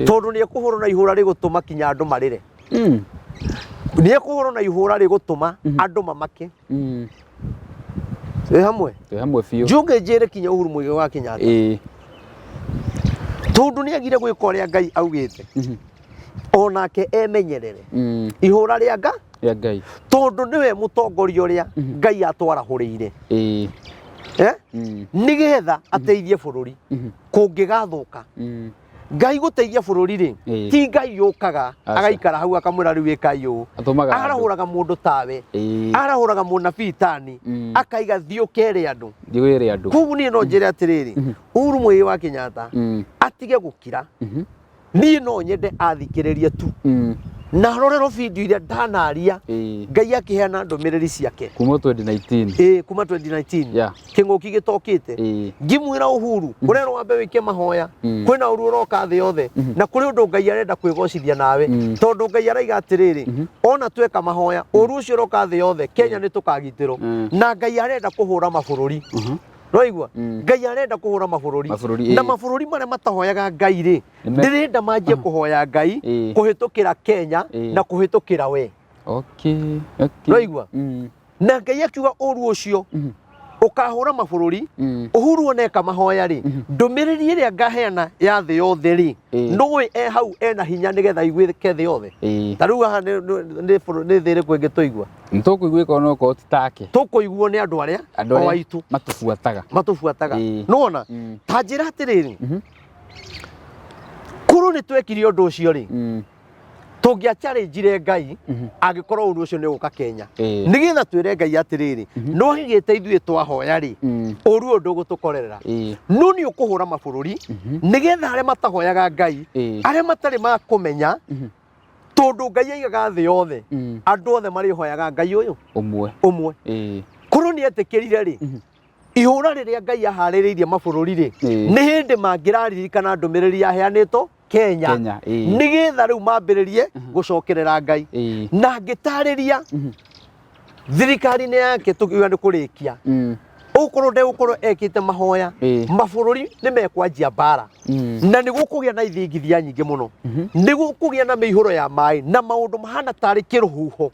tondũ nĩ ekũhũrwo na ihũra rĩgũtũma kinya andũ marĩre. Nĩ ekũhũrwo na ihũra rĩgũtũma andũ mamake. Twĩ hamwe? Twĩ hamwe biũ. Njũke njĩre kinya Uhuru Muigai wa Kenyatta, tondũ nĩ agire gwĩka ũrĩa Ngai augĩte, onake emenyerere ihũra rĩa nga Rĩa Ngai. Tondũ nĩwe mũtongoria ũrĩa Ngai atwarahũrĩire, eh? Nĩgetha ateithie bũrũri kũngĩgathũka. Ngai gũteithia bũrũri rĩ, ti Ngai yũkaga Aca. agaikara hau akamwĩra rĩu ĩkai ũũ. Atũmaga andũ. Arahũraga mũndũ tawe, arahũraga mũnabii tani, akaiga thiĩ ũkere andũ. Thiĩ wĩre andũ. Koguo niĩ no njĩre atĩrĩrĩ, Uhuru Muigai wa Kenyatta atige gũkira. Niĩ no nyende athikĩrĩrie tu na arorerwo video iria ndanaria, Ngai akĩheana ndũmĩrĩri ciake. Kuma 2019. Ĩĩ, kuma 2019, kĩng'ũki gĩtokĩte, ngĩmwĩra Uhuru, ũrerwo wambe wĩke mahoya. Kwĩna ũru ũroka thĩ yothe, na kũrĩ ũndũ Ngai arenda kwĩgocithia nawe, tondũ Ngai araiga atĩrĩrĩ, ona tweka mahoya, ũru ũcio ũroka thĩ yothe, Kenya nĩ tũkagitĩrwo. Na Ngai arenda kũhũra mabũrũri. Roigua? Ngai arenda kũhũra mabũrũri. Mabũrũri, Na mabũrũri marĩa matahoyaga Ngai rĩ, ndĩrenda manjie kũhoya Ngai kũhĩtũkĩra Kenya na kũhĩtũkĩra we. Roigua? Na Ngai akiuga ũru ũcio ũkahũra mabũrũri. Uhuru oneka mahoya rĩ, ndũmĩrĩri ĩrĩa ngaheana ya thĩ yothe rĩ, nũĩ e hau ena hinya nĩgetha iguĩke thĩ yothe. Ta rĩu haha nĩ thĩ ĩrĩkũ ĩngĩ tũigua? Nĩ tũkũigua ĩkorwo no korwo ti take. Tũkũiguo nĩ andũ arĩa Andũ o arĩa aitũ matũbuataga. Matũbuataga. Nĩwona? Ta njĩra atĩrĩrĩ, korwo nĩ twekire ũndũ ũcio rĩ, tũngĩacharenjire Ngai angĩkorwo ũndũ ũcio nĩ ũgũka Kenya, nĩgetha twĩre Ngai atĩrĩrĩ, no higĩte ithuĩ twahoya rĩ, ũru ũyũ ndũgũtũkorerera, no nĩ ũkũhũra mabũrũri nĩgetha arĩa matahoyaga Ngai, arĩa matarĩ makũmenya, tondũ Ngai aigaga thĩ yothe, andũ othe marĩhoyaga Ngai ũyũ ũmwe. Ũmwe. Korwo nĩ etĩkĩrire rĩ, ihũra rĩrĩa Ngai aharĩrĩirie mabũrũri rĩ, nĩ hĩndĩ mangĩraririkana ndũmĩrĩri yaheanĩtwo Kenya, Kenya, ĩĩ. Nĩgetha rĩu mambĩrĩrie gũcokerera Ngai. Na ngĩtarĩria thirikari-inĩ yake, tũkiuga nĩ kũrĩkia, ũkorwo ndegũkorwo ekĩte mahoya, mabũrũri nĩ mekwanjia mbara, na nĩ gũkũgĩa na ithingithia nyingĩ mũno, nĩ gũkũgĩa na mĩihũro ya maĩ na maũndũ mahana tarĩ kĩrũhuho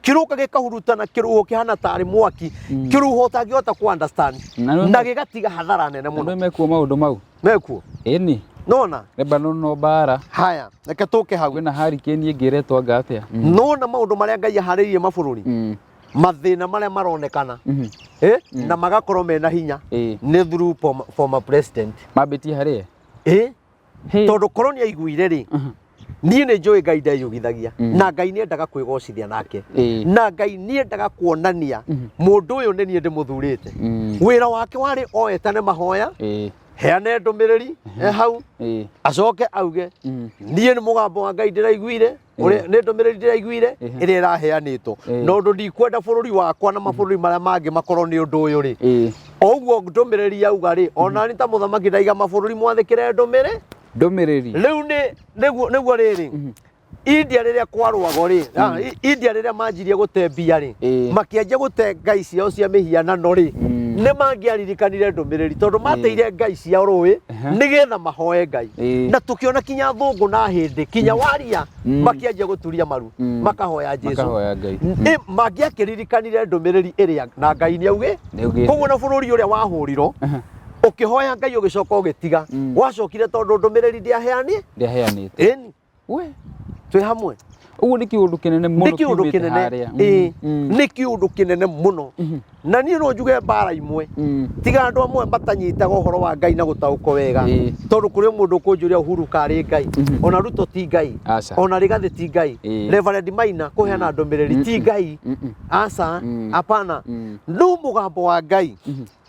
kĩroka gĩkahurutana, kĩrũhuho kĩhana tarĩ mwaki, kĩrũhuho ũtangĩhota ku understand, na gĩgatiga hathara nene mũno. Andũ mekuo maũndũ mau. Mekuo. Ĩni. Nona. Lebanon no mbara. Haya, reke tũke hau. Kwĩna hurricane ĩngĩ ĩretwo anga atĩa. Nona maũndũ marĩa Ngai aharĩirie mabũrũri, mathĩna marĩa maronekana, na magakorwo mena hinya, nĩ through former president. Mambĩtie harĩe. Tondũ korwo nĩ aiguire rĩ, niĩ nĩ njũĩ Ngai ndeyugithagia, na Ngai nĩ endaga kwĩgocithia nake, na Ngai nĩ endaga kuonania mũndũ ũyũ nĩ niĩ ndĩmũthurĩte. Wĩra wake warĩ o etane mahoya, heane ndũmĩrĩri e hau, acoke auge, niĩ nĩ mũgambo wa Ngai ndĩraiguire, nĩ ndũmĩrĩri ndĩraiguire ĩrĩa ĩraheanĩtwo, na ũndũ ndikwenda bũrũri wakwa na mabũrũri marĩa mangĩ makorwo nĩ ũndũ ũyũ rĩ. O ũguo ndũmĩrĩri yauga rĩ, ona ni ta mũthamaki ndaiga mabũrũri mwathĩkĩre ndũmĩrĩ Ndũmĩrĩri. Rĩu nĩ nĩguo rĩrĩ, India rĩrĩa kwarũagwo rĩ, India rĩrĩa manjirie gũte mbia rĩ, makĩanjia gũte ngai ciao cia mĩhianano rĩ. Nĩ mangĩaririkanire ndũmĩrĩri tondũ mateire ngai cia rũĩ nĩgetha mahoe ngai. Na tũkĩona kinya thũngũ na hĩndĩ kinya waria makĩanjia gũturia maru makahoya Jesu. Makahoya Ngai. Mangĩakĩririkanire ndũmĩrĩri ĩrĩa na Ngai nĩ auge. Nĩaugĩte. Koguo na bũrũri ũrĩa wahũrirwo ũkĩhoya Ngai ũgĩcoka ũgĩtiga wacokire tondũ ndũmĩrĩri ndĩaheani. Ndĩaheanĩte. Ĩni. We. Twĩ hamwe. Ũguo nĩ kĩũndũ kĩnene mũno Nĩ kĩũndũ kiumĩte kĩnene. harĩa. Ĩĩ, nĩ kĩũndũ kĩnene mũno na niĩ no njuge mbara imwe tiga andũ amwe matanyitaga ũhoro wa Ngai na gũtaũkwo wega tondũ kũrĩ mũndũ ũkũnjũria Uhuru karĩ Ngai, ona Ruto ti Ngai, Aca. ona Rigathĩ ti Ngai, Reverend Maina kũheana ndũmĩrĩri ti Ngai, aca, hapana. No mũgambo wa Ngai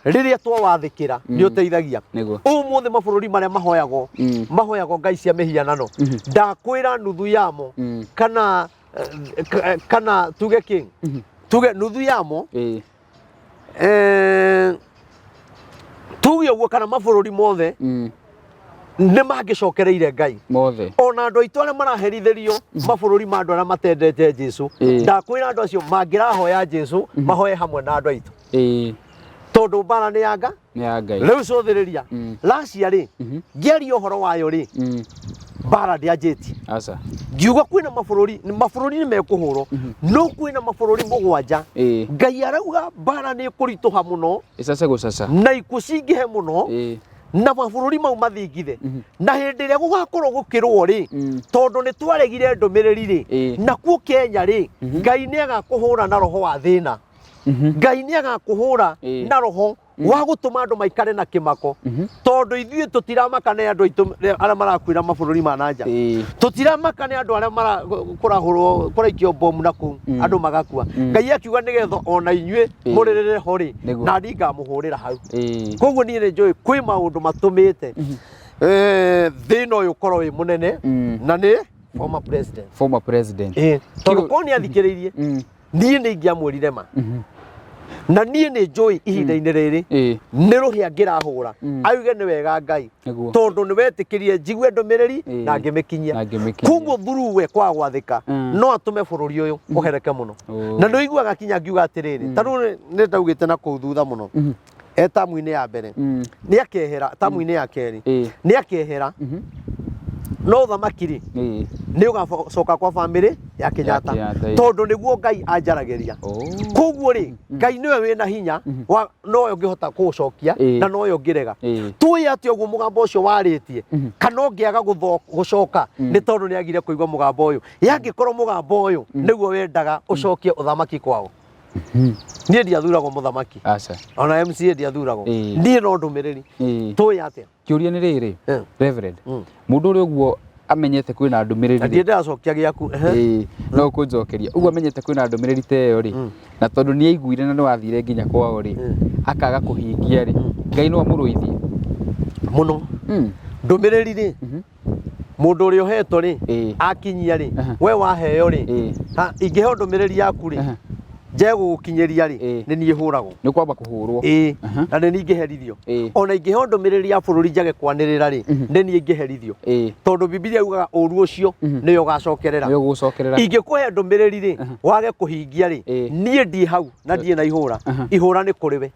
rĩrĩa twawathĩkĩra nĩ ũteithagia. Nĩguo. Ũmũthĩ mabũrũri marĩa mahoyagwo mahoyagwo ngai cia mĩhianano, ndakwĩra nuthu yamo kana kana tuge king tuge nuthu yamo, tuge ũguo, kana mabũrũri mothe nĩ mangĩcokereire Ngai mothe. Ona andũ aitũ arĩa maraherithĩrio mabũrũri ma andũ arĩa matendete Jesu, ndakwĩra andũ acio mangĩrahoya Jesu mahoe hamwe na andũ aitũ tondũ mbara nĩ yanga Nĩ ya Ngai. Rĩu cũthĩrĩria Russia rĩ, ngĩaria ũhoro wayo rĩ, mbara ndĩanjĩtie. Aca. Ngiuga kwĩna mabũrũri, mabũrũri nĩ mekũhũrwo, no kwĩna mabũrũri 7 Ngai arauga mbara nĩ ĩkũritũha mũno Ĩcace gũcaca. Na ikuũ cingĩhe mũno na mabũrũri mau mathingithe, na hĩndĩ ĩrĩa gũgakorwo gũkĩrũo rĩ, tondũ nĩ twaregire ndũmĩrĩri rĩ, nakuo Kenya rĩ, Ngai nĩ agakũhũra na roho wa thĩna. Ngai nĩ agakũhũra na roho wa gũtũma andũ maikare na kĩmako tondũ ithuĩ tũtiramaka nĩ andũ aitũ arĩa marakuĩra mabũrũri ma na nja. Tũtiramaka nĩ andũ arĩa kũrahũrwo kũraikio bomu na kũu andũ magakua. Ngai akiuga nĩgetha ona inyuĩ mũrĩrĩre ho rĩ, na niĩ ngamũhũrĩra hau. Koguo niĩ nĩ njũĩ kwĩ maũndũ matũmĩte thĩna ũyũ ũkorwo wĩ mũnene na nĩ former president. Former president. Tondũ korwo nĩ athikĩrĩirie, niĩ nĩ ingĩamwĩrire ma na niĩ nĩ njũĩ ihinda-inĩ rĩrĩ nĩ rũhĩa ngĩrahũra auge nĩ wega Ngai tondũ nĩ wetĩkĩrie njigue ndũmĩrĩri na ngĩmĩkinyia. Na ngĩmĩkinyia. Koguo thuruwe kwaga gwathĩka no atũme bũrũri ũyũ ũhereke mũno. Na nĩ ũiguaga kinya ngiuga atĩrĩrĩ, ta rĩu nĩ ndaugĩte na kũu thutha mũno e tamu-inĩ ya mbere nĩ akehera, tamu-inĩ ya kerĩ nĩ akehera, no ũthamaki rĩ nĩ ũgacoka kwa bamĩrĩ ya Kenyatta. Kenyatta, ĩĩ. Tondũ nĩguo Ngai anjaragĩria. Koguo rĩ, Ngai nĩwe wĩna hinya wa nowe ũngĩhota kũũcokia na nowe ũngĩrega. Tũĩ atĩ ũguo mũgambo ũcio warĩtie kana ũngĩaga gũcoka nĩ tondũ nĩ agire kũigua mũgambo ũyũ. Yangĩkorwo mũgambo ũyũ nĩguo wendaga ũcokie ũthamaki kwao, niĩ ndiathuragwo mũthamaki. Aca. Ona MCA ndiathuragwo. Niĩ no ndũmĩrĩri. Tũĩ atĩa? Kĩũria nĩ rĩrĩ, Reverend, mũndũ ũrĩa ũguo amenyete kwĩna ndũmĩrĩri Na rĩ, ndiĩ ndĩracokia gĩaku, ehe. Ĩĩ, no ũkũnjokeria ũguo amenyete kwĩna ndũmĩrĩri ta ĩyo rĩ, na tondũ nĩ aiguire na nĩ wathire nginya kwao rĩ, akaga kũhingia rĩ, Ngai no amũrũithie? Mũno. Ndũmĩrĩri rĩ, mũndũ ũrĩa ũhetwo rĩ, akinyia rĩ, we waheo rĩ, ha, ingĩheo ndũmĩrĩri yaku rĩ, nje gũgũkinyĩria rĩ, nĩ niĩ hũragwo. Nĩ kwamba kũhũrwo. Ĩĩ, na nĩ niĩ ingĩherithio. Ona ingĩheo ndũmĩrĩri ya bũrũri njage kwanĩrĩra rĩ, nĩ niĩ ingĩherithio tondũ Bibilia yugaga ũru ũcio nĩyo ũgacokerera. Nĩ ũgũcokerera. Ingĩkũhe ndũmĩrĩri rĩ, wage kũhingia rĩ, niĩ ndi hau na ndirĩ na ihũra, ihũra nĩ kũrĩ we.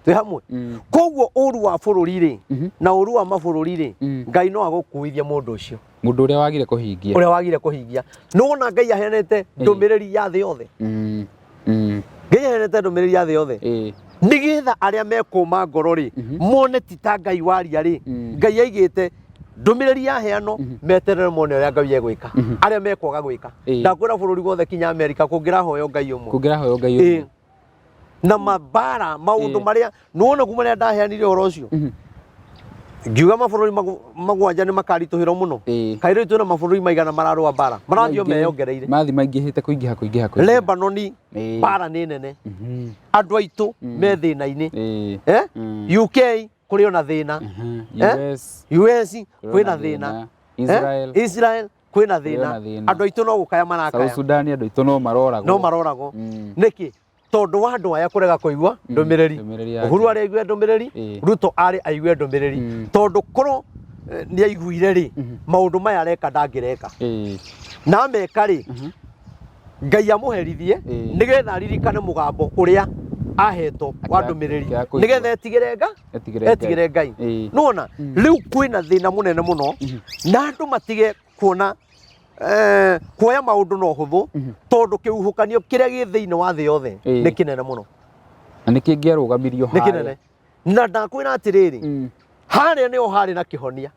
Twĩ hamwe? Koguo ũru wa bũrũri rĩ, na ũru wa mabũrũri rĩ, Ngai no agũkuithia mũndũ ũcio. Mũndũ ũrĩa wagire kũhingia. Ũrĩa wagire kũhingia. Nĩwona Ngai aheanĩte ndũmĩrĩri ya thĩ yothe. Ngai aheanĩte ndũmĩrĩri ya thĩ yothe nĩgetha arĩa mekũma ngoro rĩ mone ti ta Ngai waria rĩ. Ngai aigĩte ndũmĩrĩri yaheanwo, meterere mone ũrĩa Ngai egwĩka arĩa mekwaga gwĩka. Ndakwĩra bũrũri wothe kinya Amerika kũngĩrahoywo Ngai ũmwe. Kũngĩrahoywo Ngai ũmwe. Na mabara maũndũ marĩa nĩwona kuma rĩrĩa ndaheanire ũhoro ũcio ngiuga mabũrũri 7 nĩ makaritũhĩrwo mũno. Kaĩ rĩu twĩna mabũrũri maigana mararũa mbara marathiĩ o meyongereire? Mathi maingĩhĩte kũingĩha kũingĩha kũingĩha. Lebanon mbara nĩ nene, andũ aitũ me thĩna-inĩ. Eh? UK kũrĩ ona thĩna. Eh? US US kwĩna na thĩna. thĩna. Israel. Eh? Israel kwĩna Kwĩna thĩna. thĩna. Andũ aitũ no gũkaya South marakaya. Sudan andũ aitũ no maroragwo. No maroragwo. Nĩkĩ? Tondũ wa andũ aya kũrega kũigua ndũmĩrĩri. Ndũmĩrĩri ya Uhuru Ngai. arĩ aigue ndũmĩrĩri, Ruto arĩ aigue ndũmĩrĩri. Tondũ korwo nĩ aiguire rĩ, maũndũ maya areka ndangĩreka. Na ameka rĩ, Ngai amũherithie nĩgetha aririkane mũgambo ũrĩa Ahetwo wa ndũmĩrĩri Akĩaga kũigua. nĩgetha etigĩre nga Etigĩre Ngai. Etigĩre Ngai. Nĩwona rĩu kwĩna thĩna mũnene mũno na andũ matige kuona kuoya maũndũ na ũhũthũ, tondũ kĩhuhũkanio kĩrĩa gĩ thĩinĩ wa thĩ yothe nĩ kĩnene mũno. Na nĩ kĩngĩarũgamirio Nĩ harĩa. kĩnene, na ndakwĩra atĩrĩrĩ, harĩa nĩho harĩ na kĩhonia,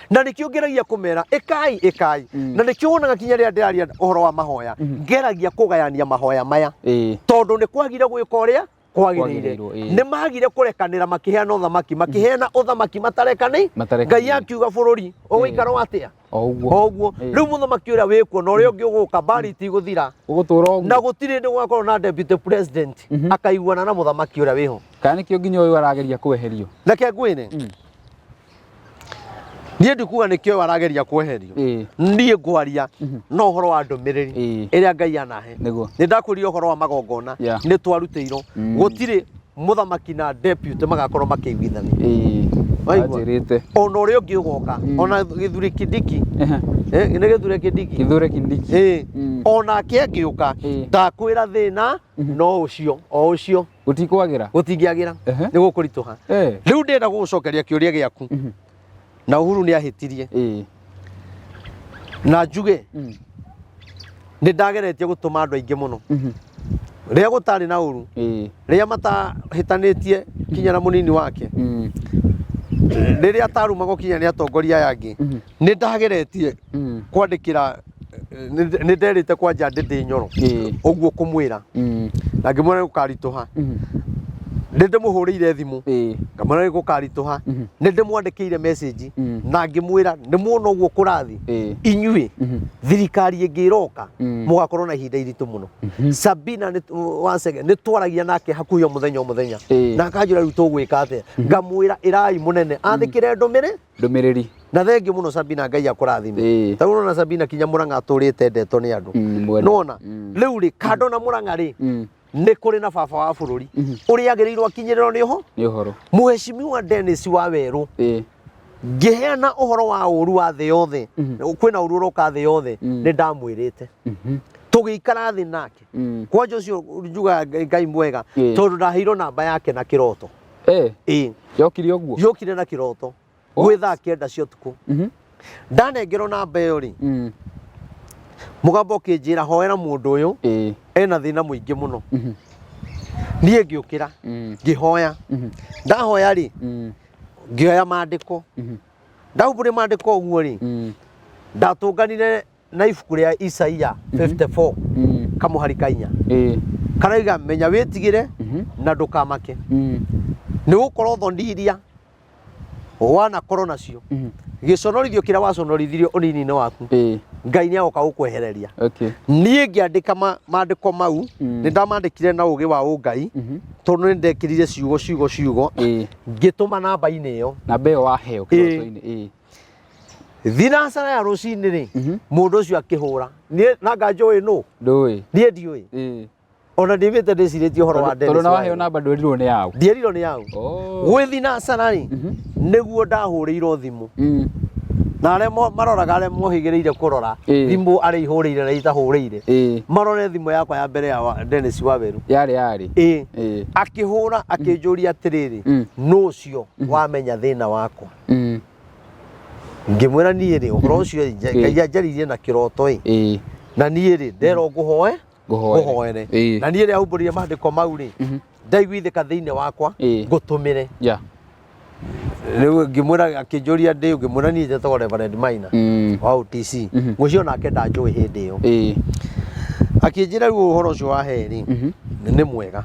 na nĩkĩo ngeragia kũmera ĩkai ĩkai, na nĩkĩo wonaga kinya rĩrĩa ndĩraria ũhoro wa mahoya ngeragia kũgayania mahoya maya, tondũ nĩ kwagire gwĩka ũrĩa kwagĩrĩire. Kwagĩrĩirwo, ĩĩ. Nĩ magire kũrekanĩra, makĩheana ũthamaki, makĩheana ũthamaki matarekani. Matarekanĩire. Ngai akiuga bũrũri ũgũikara atĩa? O ũguo. O ũguo. Rĩu mũthamaki ũrĩa wĩkuo na ũrĩa ũngĩ ũgũka, mbari itigũthira. Ũgũtũra ũguo. Na gũtirĩ hĩndĩ gũgakorwo na deputy president akaiguana na mũthamaki ũrĩa wĩho. Kana nĩkĩo nginya ũyũ arageria kweherio? Reke ngwĩre, niĩ ndikuga nĩkĩo arageria kweherio. Niĩ ngwaria no ũhoro wa ndũmĩrĩri ĩrĩa Ngai anahe. Nĩ ndakwĩrire ũhoro wa magongona nĩ twarutĩirwo, gũtirĩ mũthamaki na deputy magakorwo makĩiguithania. Waigua? Anjĩrĩte. Ona ũrĩa ũngĩ ũgoka, ona Gĩthure Kindiki, nĩ Gĩthure Kindiki. Kithure Kindiki. Ĩĩ. Onake angĩũka, ndakwĩra thĩna no ũcio o ũcio. Gũtikwagĩra. Gũtingĩagĩra. Nĩ gũkũritũha. Rĩu ndĩrenda gũgũcokeria kĩũria gĩaku, na Uhuru nĩ ahĩtirie, na njuge nĩ ndageretie gũtũma andũ aingĩ mũno rĩrĩa gũtarĩ na ũru, rĩrĩa matahĩtanĩtie kinya na mũnini wake, rĩrĩa atarumagwo kinya nĩ atongoria aya angĩ. Nĩ ndageretie kwandĩkĩra, nĩ nderĩte kwanja Ndĩndĩ Nyoro ũguo kũmwĩra, na ngĩmwĩra nĩ gũkaritũha. Nĩ ndĩmũhũrĩire thimũ, ngamwĩra nĩ gũkaritũha. Nĩ ndĩmwandĩkĩire message na ngĩmwĩra nĩ muona ũguo kũrathi, inyuĩ thirikari ĩngĩ ĩroka mũgakorwo na ihinda iritũ mũno. Sabina nĩ Wasege nĩ twaragia nake hakuhĩ o mũthenya o mũthenya, na akanjĩra rĩu tũgwĩka atĩa, ngamwĩra ĩrai mũnene athĩkĩre ndũmĩrĩ Ndũmĩrĩri. Na thengiũ mũno Sabina, Ngai akũrathime. Ta rĩu ũrona Sabina kinya Mũrang'a atũrĩte endetwo nĩ andũ. Mwene. Nĩwona rĩu rĩ kando na Mũrang'a rĩ, nĩ kũrĩ na baba wa bũrũri ũrĩa agĩrĩirwo akinyĩrĩrwo nĩ ũho Nĩ ũhoro. Mũheshimiwa Dennis wa Werũ. Ngĩheana ũhoro wa ũru wa thĩ yothe, kwĩna ũru ũroka thĩ yothe, nĩ ndamwĩrĩte tũgĩikara thĩ nake. Kwanja ũcio njugaga Ngai mwega, tondũ ndaheirwo namba yake na kĩroto. Ĩĩ. Yokire ũguo. Yokire na kĩroto gwĩ thaa 9 cia ũtukũ. Ndanengerwo namba ĩyo rĩ, mũgambo ũkĩnjĩra hoera mũndũ ũyũ, ena thĩna mũingĩ mũno. Niĩ ngĩũkĩra, ngĩhoya. Ndahoya rĩ, ngĩoya mandĩko, ndahumbũria mandĩko ũguo rĩ, ndatũnganire na ibuku rĩa Isaia 54 kamũhari ka 4, karauga menya wĩtigĩre na ndũkamake, nĩ gũkorwo thoni iria wanakorwo nacio, gĩconorithio kĩrĩa waconorithirio ũnini-inĩ waku, Ngai nĩ agoka gũkwehereria. Niĩ ngĩandĩka mandĩko mau, nĩ ndamandĩkire na ũgĩ wa ũngai, tondũ nĩ ndekĩrire ciugo ciugo ciugo, ngĩtũma namba-inĩ ĩyo. Namba ĩyo waheo kĩroto-inĩ. Thinacara ya rũcinĩ rĩ, mũndũ ũcio akĩhũra, niĩ nanga njũĩ nũ. Ndũĩ. Niĩ ndiũĩ. Ona ndimĩte ndĩcirĩtie ũhoro wa Tondũ Dennis na waheo Waweru. namba ndwerirwo nĩ yaũ. Ndierirwo nĩ yaũ. Gwĩ thinacara rĩ, nĩguo ndahũrĩirwo thimũ, na arĩa maroraga, arĩa mohĩgĩrĩire kũrora thimũ, arĩa ihũrĩire na itahũrĩire, marore thimũ yakwa ya mbere ya Dennis Waweru. Yarĩ yarĩ. Ĩĩ. Akĩhũra akĩnjũria atĩrĩrĩ, nũ ũcio wamenya thĩna wakwa? Ngĩmwĩra niĩ rĩ, ũhoro ũcio ĩ, Ngai anjarĩirie na kĩroto ĩ, na niĩ rĩ, nderwo ngũhoe Ngũhoere. Ngũhoere. Na niĩ rĩ, ahumbũrire mandĩko mau rĩ, ndaiguithĩka thĩinĩ wakwa, ngũtũmĩre. Rĩu ngĩmwĩra, akĩnjũria ndĩ, ngĩmwĩra niĩ njĩtagwo Reverend Maina wa OTC. Mũcio nake ndanjũĩ hĩndĩ ĩyo. Akĩnjĩra rĩu ũhoro ũcio wa he rĩ, nĩ mwega,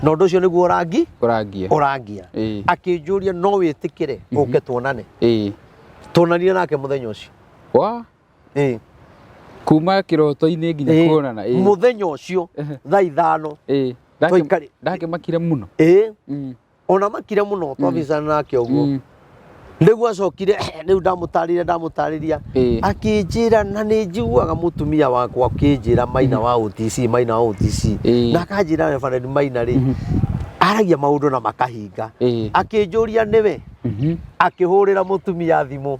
na ũndũ ũcio nĩguo ũrangi Ũrangia. Ũrangia. Akĩnjũria no wĩtĩkĩre ũke tuonane. Tuonanire nake mũthenya ũcio. Wa kuma kĩroto-inĩ nginya kuonana. Mũthenya ũcio thaa 5. Ndakĩmakire mũno. Ĩĩ. Ona makire mũno twabicana nake ũguo. Nĩguo acokire rĩu ndamũtarĩria ndamũtarĩria, akĩnjĩra na nĩ njiguaga mũtumia wakwa akĩnjĩra Maina wa OTC, Maina wa OTC, na akanjĩra Reverend Maina rĩ, aragia maũndũ na makahinga. Akĩnjũria nĩwe, akĩhũrĩra mũtumia thimũ.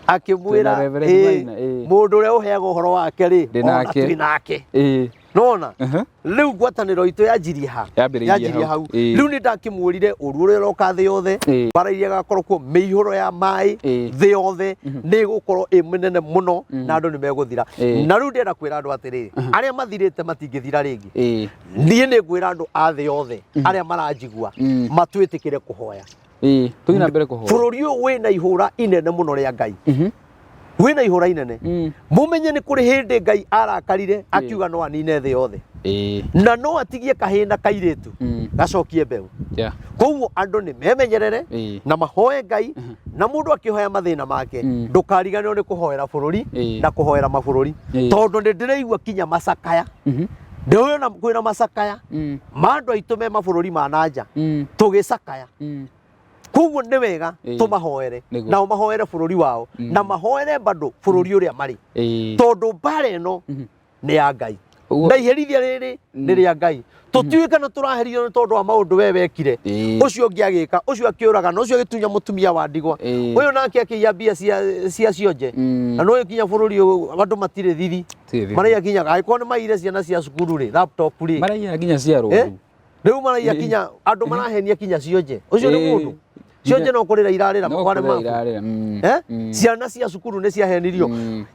Akĩmwĩra, Twĩna Reverend "Ĩĩ, Maina, ĩĩ. mũndũ ũrĩa ũheaga ũhoro wake rĩ, Ndĩ ona nake." twĩ nake. Ĩĩ. Nona Aha. rĩu ngwatanĩro itũ yanjirie ha? Yambĩrĩirie Yanjirie hau. hau. Ĩĩ. Rĩu nĩ ndakĩmwĩrire ũru ũrĩa ũroka thĩ yothe, Ĩĩ. mbara iria igakorwo kuo, mĩihũro ya maĩ Ĩĩ. thĩ yothe nĩ ĩgũkorwo ĩ mĩnene mũno na andũ nĩ megũthira. Ĩĩ. Na rĩu ndĩrenda kwĩra andũ atĩrĩrĩ, arĩa mathirĩte matingĩthira rĩngĩ. Ĩĩ. Niĩ nĩ ngwĩra andũ a thĩ yothe arĩa maranjigua matwĩtĩkĩre kũhoya. Ĩĩ. Tũthiĩ na mbere kũhoya. Bũrũri ũyũ wĩna ihũra inene mũno rĩa Ngai. Wĩna ihũra inene. Mũmenye nĩ kũrĩ hĩndĩ Ngai arakarire akiuga no anine thĩ yothe. Ĩĩ. Na no atigie kahĩĩ na kairĩtu gacokie mbeũ. Yeah. Koguo andũ nĩ memenyerere Ĩĩ. na mahoe Ngai, na mũndũ akĩhoya mathĩna make ndũkariganĩrwo nĩ kũhoera bũrũri Ĩĩ. na kũhoera mabũrũri. Ĩĩ. Tondũ nĩ ndĩraigua kinya macakaya. Ndĩrona kwĩna macakaya ma andũ aitũ me mabũrũri ma na nja tũgĩcakaya. Koguo nĩ wega Ĩĩ. tũmahoere, Nĩguo. nao mahoere bũrũri wao na mahoere bado bũrũri ũrĩa marĩ, Ĩĩ. tondũ mbara ĩno nĩ ya Ngai Ũguo- na iherithia rĩrĩ nĩ rĩa Ngai. Tũtiũĩ kana tũraherithio nĩ tondũ wa maũndũ we wekire, Ĩĩ. ũcio ũngĩ agĩka, ũcio akĩũragana, ũcio agĩtunya mũtumia wa ndigwa, Ĩĩ. ũyũ nake akĩiya mbia cia cionje. Na nĩũĩ kinya bũrũri ũyũ andũ matirĩ thiri. Matirĩ thiri. Maraiya kinya angĩkorwo nĩ maiyire ciana cia cukuru rĩ, laptop rĩ. Maraiya nginya cia Eh? rũru. Rĩu maraiya kinya andũ marahenia kinya cionje. Ũcio nĩ Ĩĩ. mũndũ cionje no kũrĩra irarĩra No kwarĩ kũrĩra mabu. irarĩra. Eh? Ciana cia cukuru nĩ ciahenirio.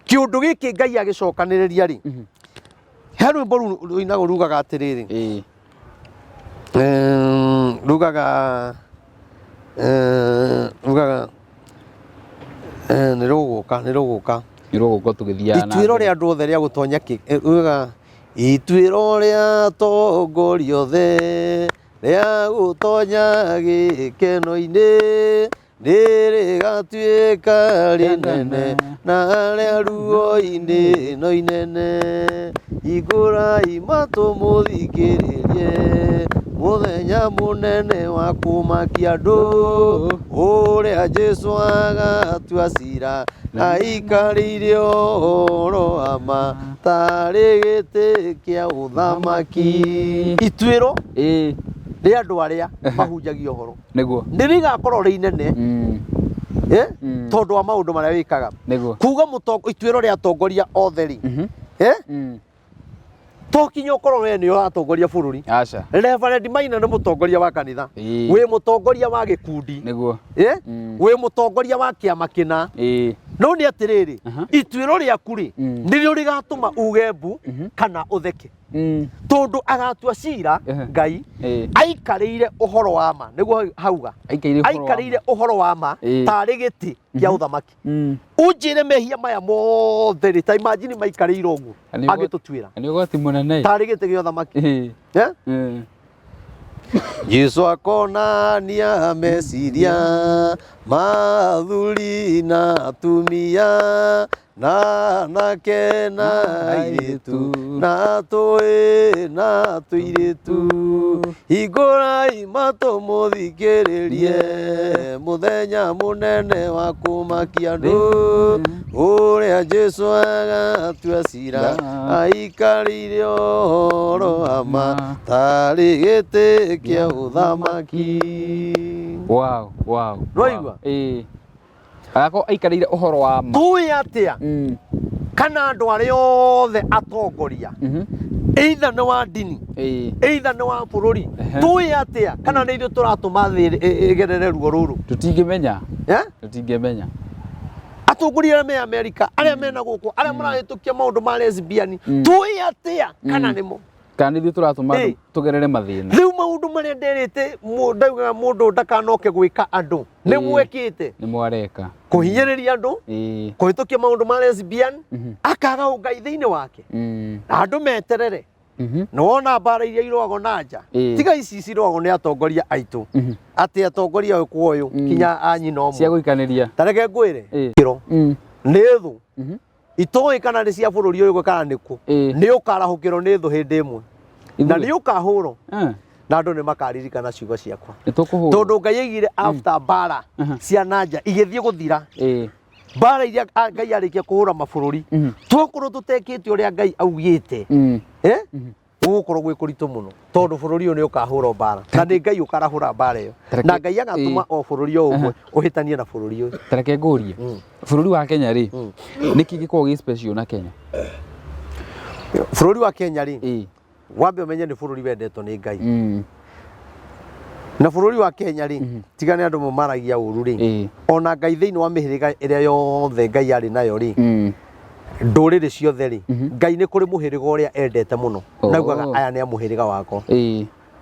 Kĩũndũ gĩkĩ Ngai agĩcokanĩrĩria rĩ, he rwĩmbo rũinagwo rugaga atĩrĩrĩ. Ĩĩ. Rugaga rugaga nĩ rũgũka, nĩ rũgũka. Nĩ rũgũka tũgĩthiaga na Ituĩro mbere. rĩa andũ othe rĩa gũtonya rugaga ituĩro rĩa atongoria othe rĩa gũtonya gĩkeno-inĩ nĩ rĩgatuĩka rĩnene na rĩa ruo-inĩ no inene. Hingũrai matũ mũthikĩrĩrie mũthenya mũnene wa kũmakia andũ, ũrĩa Jesũ agatua cira aikarĩire ũhoro wa ma tarĩ gĩtĩ kĩa ũthamaki. Ituĩro Ĩĩ. rĩa andũ arĩa mahunjagia ũhoro Nĩguo. nĩ rĩgakorwo rĩ inene, eh? Tondũ wa maũndũ marĩa wĩkaga. Nĩguo. Kuga ituĩro rĩa atongoria othe rĩ, eh? To kinya ũkorwo we nĩ ũratongoria bũrũri. Aca. Reverend Maina nĩ mũtongoria wa kanitha. Ĩĩ. Wĩ mũtongoria wa gĩkundi. Nĩguo. Eh? Wĩ mũtongoria wa kĩama kĩna. Ĩĩ. No nĩ atĩrĩrĩ, Aha. ituĩro rĩaku rĩ, nĩrĩo rĩgatũma uge mbu kana ũtheke. Tondũ agatua cira Ehe. Ngai Ĩĩ. aikarĩire ũhoro wa ma, nĩguo hauga. Aikaire ũhoro wa ma. Aikarĩire ũhoro wa ma Ĩĩ. tarĩ gĩtĩ kĩa ũthamaki. Ũnjĩre mehia maya mothe rĩ, ta imagine maikarĩire ũguo Na nĩ ũgwati- agĩtũtuĩra Na nĩ ũgwati mũnene. tarĩ gĩtĩ gĩa ũthamaki. Ĩĩ. Eh? Ĩĩ. Jesu akonania meciria ma athuri na atumia na anake na airĩtu na tũĩ na tũirĩtu. Hingũrai matũ mũthikĩrĩrie mũthenya mũnene wa kũmakia andũ, ũrĩa Jesũ agatua cira aikarĩire ũhoro wa ma tarĩ gĩtĩ kĩa ũthamaki. Wow, wow. Nĩwaigua? Ĩĩ. Agakorwo aikarĩire ũhoro wa ma. Tũĩ atĩa kana andũ arĩa othe atongoria, either nĩ wa ndini, Ĩĩ. either nĩ wa bũrũri, Ehe. tũĩ atĩa kana nĩ ithuĩ tũratũma thĩ ĩgerere ruo rũrũ? Tũtingĩmenya. Eh? Tũtingĩmenya. Atongoria arĩa me Amerika, arĩa mena gũkũ, arĩa marahĩtũkia maũndũ ma lesbian, tũĩ atĩa kana nĩmo? Kana nĩ ithuĩ tũratũma Ĩĩ. andũ tũgerere mathĩna. Rĩu maũndũ marĩa nderĩte ndaugaga mũndũ ndakanoke gwĩka andũ nĩ Ĩĩ. mwekĩte. Nĩ mwareka. Kũhinyĩrĩria andũ, Ĩĩ. kũhĩtũkia maũndũ ma lesbian, akaga ũngai thĩinĩ wake. Na andũ meterere. Nĩ wona mbara iria irũagwo na nja, Ĩĩ. tiga ici cirũagwo nĩ atongoria aitũ, atĩ atongoria ũyũ kwa ũyũ kinya a nyina Cia ũmwe. gũikanĩria. Ta reke ngwĩre, Ĩĩ. kĩro nĩ thũ itoĩ kana nĩ cia bũrũri ũyũ kana nĩ kũ, Ĩĩ. nĩ ũkarahũkĩrwo nĩ thũ hĩndĩ ĩmwe na Ithuĩ. nĩ ũkahũrwo Eh, na andũ nĩ makaririkana ciugo ciakwa. Nĩ tũkũhũrwo. Tondũ Ngai aigire after mbara cia nanja igĩthiĩ gũthira, Ĩĩ. mbara iria Ngai arĩkia kũhũra mabũrũri, twakorwo tũtekĩte ũrĩa Ngai augĩte, eh? Gũgũkorwo gwĩ kũritũ mũno tondũ bũrũri ũyũ nĩ ũkahũrwo mbara na nĩ Ngai ũkarahũra mbara ĩyo, na Ngai agatũma o bũrũri o ũmwe ũhĩtanie na bũrũri ũyũ. Tareke ngũrie, bũrũri wa Kenya rĩ, nĩkĩ gĩkoragwo gĩ special na Kenya? Bũrũri wa Kenya rĩ, wambe ũmenye nĩ bũrũri wendetwo nĩ Ngai. Na bũrũri wa Kenya rĩ, tiga nĩ andũ mamaragia ũru rĩ, ona Ngai thĩinĩ wa mĩhĩrĩga ĩrĩa yothe Ngai arĩ nayo rĩ, ndũrĩrĩ ciothe rĩ, Ngai nĩ kũrĩ mũhĩrĩga ũrĩa endete mũno, naugaga aya nĩ a mũhĩrĩga wakwa.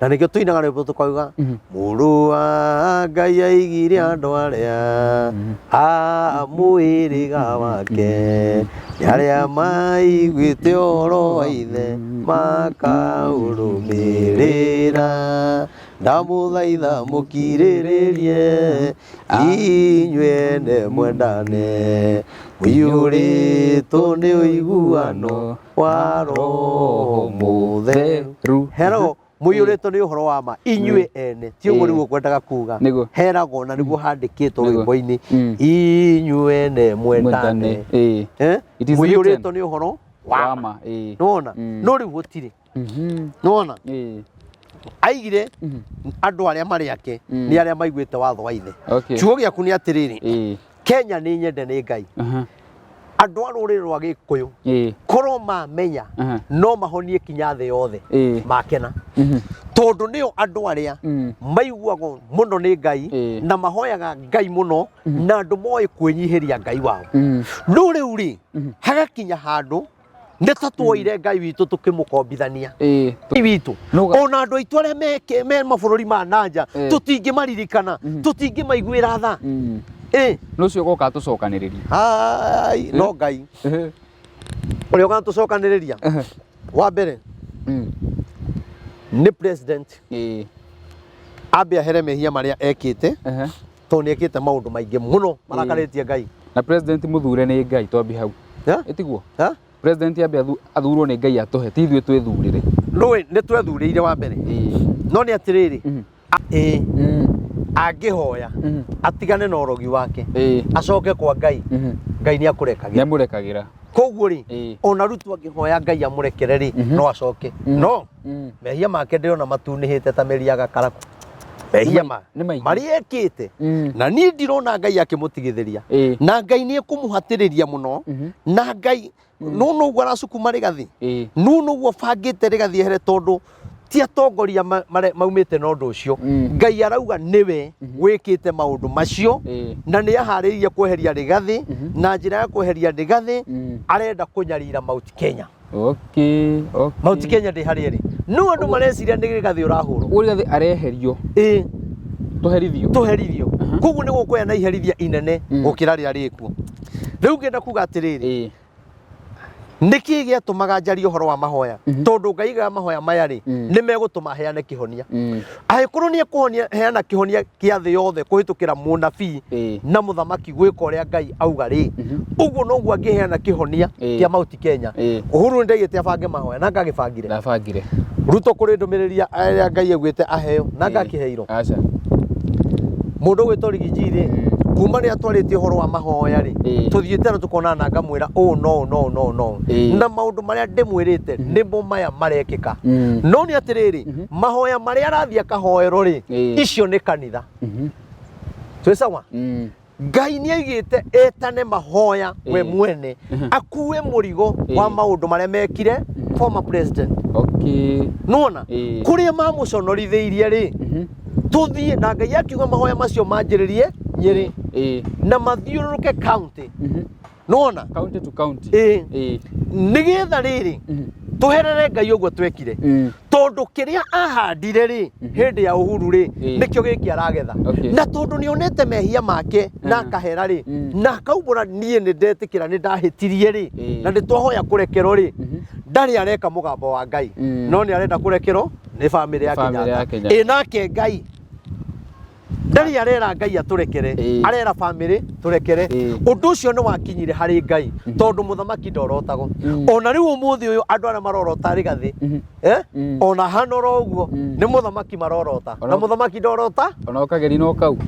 Na nĩkĩo tũinaga rwĩmbo tũkauga, mũrũ wa Ngai aigire andũ arĩa a mũhĩrĩga wake, nĩ arĩa maiguĩte ũhoro wa ithe makaũrũmĩrĩra, ndamũthaitha mũkirĩrĩrie inyuĩ ene mwendane, mũiyũrĩtwo nĩ ũiguano wa Roho Mũtheru. Heragwo mũiyũrĩtwo nĩ ũhoro wa ma inyuĩ ene, ti ũguo nĩguo kwendaga kuga. Nĩguo. Heragwo na nĩguo handĩkĩtwo Nĩguo. rwĩmbo-inĩ, inyuĩ ene mwendane. It is Mũiyũrĩtwo written. nĩ ũhoro Wa ma. Nĩwona? No rĩu gũtirĩ. Nĩwona? Aigire andũ arĩa marĩ ake nĩ arĩa maiguĩte watho wa ithe. Kiugo gĩaku nĩ atĩrĩrĩ, Kenya nĩ nyende nĩ Ngai. Andũ a rũrĩrĩ rwa Gĩkũyũ korwo mamenya no mahonie kinya thĩ yothe makena, tondũ nĩo andũ arĩa maiguagwo mũno nĩ Ngai na mahoyaga Ngai mũno na andũ moĩ kwĩnyihĩria Ngai wao. No rĩu rĩ, hagakinya handũ nĩ ta tuoire Ngai witũ tũkĩmũkombithania Ngai witũ, ona andũ aitũ arĩa me mabũrũri ma nanja tũtingĩmaririkana, tũtingĩmaiguĩra tha. Nũ ũcio ũgoka atũcokanĩrĩria? Ai, no Ngai ũrĩa ũgatũcokanĩrĩria. Wa mbere nĩ president ambe ahere mehia marĩa ekĩte, tondũ nĩ ekĩte maũndũ maingĩ mũno marakarĩtie Ngai. Na president mũthure nĩ Ngai, twambi hau. Ĩtiguo? President ambe athurwo nĩ Ngai atũhe, ti ithuĩ twĩthurĩre. Nũĩ nĩ twethurĩire wa mbere. No nĩ atĩrĩrĩ, angĩhoya atigane na ũrogi wake, acoke kwa Ngai, Ngai nĩ akũrekagĩra. Nĩ amũrekagĩra. Koguo rĩ, ona Ruto angĩhoya Ngai amũrekere rĩ, no acoke. No mehia make ndĩrona matunĩhĩte ta mĩri ya gakaraku. Mehia ma Nĩ maingĩ. marĩa ekĩte, na niĩ ndirona Ngai akĩmũtigithĩria, na Ngai nĩ ekũmũhatĩrĩria mũno, na Ngai no noguo aracukuma Rigathi, no noguo bangĩte Rigathi ehere, tondũ ti atongoria maumĩte na ũndũ ũcio. Ngai arauga nĩwe wĩkĩte maũndũ macio, na nĩ aharĩrĩirie kweheria Rigathi, na njĩra ya kweheria Rigathi arenda kũnyarira Mount Kenya. Mount Kenya ndĩ harĩa ĩrĩ, no andũ mareciria nĩ Rigathi ũrahũrwo. Ũguo Rigathi areherio, tũherithio. Tũherithio. Koguo nĩ gũkũgĩa na iherithia inene gũkĩra rĩrĩa rĩkuo rĩu. Ngĩenda kuga atĩrĩrĩ, nĩkĩ gĩatũmaga njarie ũhoro wa mahoya? Tondũ Ngai aigaga mahoya maya rĩ, nĩ megũtũma heane kĩhonia. Angĩkorwo nĩ ekũhonia heana kĩhonia kĩa thĩ yothe kũhĩtũkĩra mũnabii na mũthamaki gwĩka ũrĩa Ngai auga rĩ, ũguo noguo angĩheana kĩhonia kĩa Mount Kenya. Uhuru nĩ ndaigĩte abange mahoya na ngagĩbangire. Ndabangire. Ruto kũrĩ ndũmĩrĩri ĩrĩa Ngai augĩte aheo na ngakĩheirwo. Aca. Mũndũ ũgwĩtwo Rigiji rĩ, kuma rĩrĩa twarĩtie ũhoro wa mahoya rĩ, tũthiĩte na tũkonana na ngamwĩra ũũ no ũũ no ũũ no ũũ no ũũ. Na maũndũ marĩa ndĩmwĩrĩte nĩmo maya marekĩka. No nĩ atĩrĩrĩ, mahoya marĩa arathiĩ akahoerwo rĩ, icio nĩ kanitha. Twĩ sawa? Ngai nĩ aigĩte etane mahoya we mwene, akue mũrigo wa maũndũ marĩa mekire former president. Nĩwona kũrĩa mamũconorithĩirie rĩ, tũthiĩ na Ngai akiuga mahoya macio manjĩrĩrie Nyĩrĩ na mathiũrũrũke county. Nĩwona? County to county. Nĩgetha rĩrĩ tũherere Ngai ũguo twekire, tondũ kĩrĩa ahandire rĩ hĩndĩ ya Uhuru rĩ, nĩkĩo gĩkĩ aragetha. Na tondũ nĩ onete mehia make na akahera rĩ, na akaumbũra, niĩ nĩ ndetĩkĩra nĩ ndahĩtirie rĩ, na nĩ twahoya kũrekerwo rĩ, ndarĩ areka mũgambo wa Ngai, no nĩ arenda kũrekerwo nĩ bamĩrĩ ya Famĩlĩ ya Kenyatta. Kenyatta. Ĩ nake Ngai ndarĩ arera Ngai atũrekere, arera bamĩrĩ tũrekere. Ũndũ ũcio nĩ wakinyire harĩ Ngai, tondũ mũthamaki ndorotagwo. Ona rĩu ũmũthĩ ũyũ andũ arĩa marorota Rigathĩ, ona hano oro ũguo nĩ mũthamaki marorota, na mũthamaki ndorota. Ona ũkageri no kau.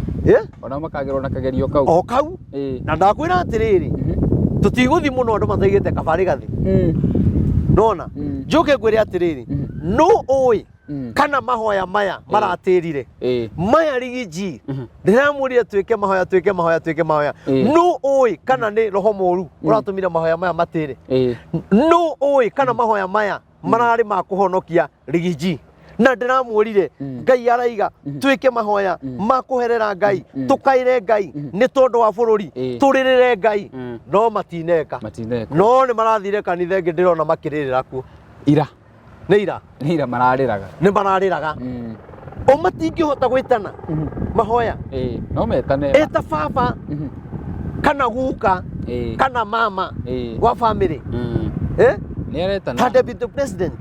Ona makagerwo na kagerio kau. O kau. Na ndakwĩra atĩrĩrĩ, tũtigũthiĩ mũno andũ mataigĩte kaba Rigathĩ. Nona njoke ngwĩre atĩrĩrĩ, No ũĩ kana mahoya maya maratĩrire maya rigiji ndĩramwĩrire twĩke mahoya, twĩke mahoya, twĩke mahoya. No ũĩ kana nĩ roho mũru ũratũmire mahoya maya matĩre? No ũĩ kana mahoya maya mararĩ ma kũhonokia rigiji? Na ndĩramwĩrire Ngai araiga twĩke mahoya ma kũherera Ngai, tũkaĩre Ngai nĩ tondũ wa bũrũri, tũrĩrĩre Ngai, no matineka. Matineka. No nĩ marathire kanitha ĩngĩ, ndĩrona makĩrĩrĩra kuo. Ira. Nĩ ira. Nĩ ira mararĩraga. Nĩ mararĩraga. O matingĩhota gwĩtana mahoya. No metane. Eta baba kana guka kana mama wa family. Nĩ aretana. Ta deputy president.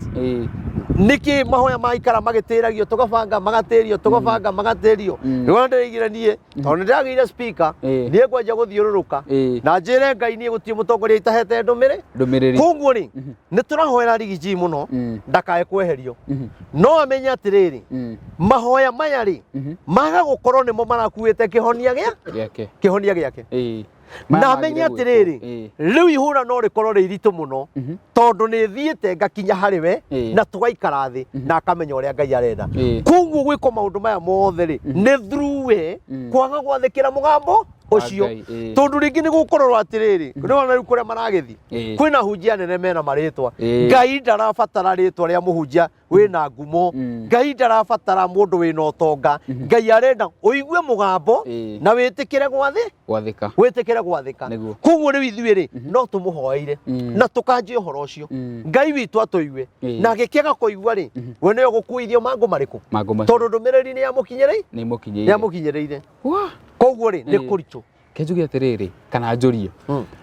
Nĩkĩ mahoya maikara magĩtĩragio, tũgabanga magatĩrio, tũgabanga magatĩrio? Nĩwona ndĩraigire niĩ tondũ nĩndĩragĩire speaker, niĩ ngwanjia gũthiũrũrũka na njĩre Ngai niĩ gũtirĩ mũtongoria itahete ndũmĩrĩ ndũmĩrĩri. Koguo rĩ, nĩ tũrahoera Rigiji mũno ndakae kweherio, no amenye atĩrĩrĩ, mahoya maya rĩ, maga gũkorwo nĩmo marakuĩte kĩhonia gĩa gĩake. Kĩhonia gĩake. Maya Na amenye magire gwĩkwo. Atĩrĩrĩ, rĩu ihũra no rĩkorwo rĩ iritũ mũno tondũ nĩ thiĩte ngakinya harĩ we na tũgaikara thĩ na akamenya ũrĩa Ngai arenda. Koguo gwĩkwo maũndũ maya mothe rĩ, nĩ through we kwaga gwathĩkĩra mũgambo Wa ũcio. Ngai, Tondũ rĩngĩ nĩ gũkũrorwo atĩrĩrĩ, nĩwona rĩu kũrĩa maragĩthiĩ, kwĩna hunjia nene mena marĩtwa. Ngai ndarabatara rĩtwa rĩa mũhunjia wĩna ngumo. Ngai ndarabatara mũndũ wĩna ũtonga. Ngai arenda ũigue mũgambo na wĩtĩkĩre gwathĩ gwathĩka. Wĩtĩkĩre gwathĩka. Nĩguo. Koguo rĩu ithuĩ rĩ, no tũmũhoeire na tũkanjie ũhoro ũcio, Ngai witũ atũigue. Na agĩkĩaga kũigua rĩ, we nĩwe gũkuithio mangũ marĩkũ? Mangũ macio. Tondũ ndũmĩrĩri nĩ yamũkinyĩrĩire. Nĩ mũkinyĩire. Nĩ yamũkinyĩrĩire. Koguo rĩ, nĩ kũritũ. Ke njuge atĩrĩrĩ, kana njũrie,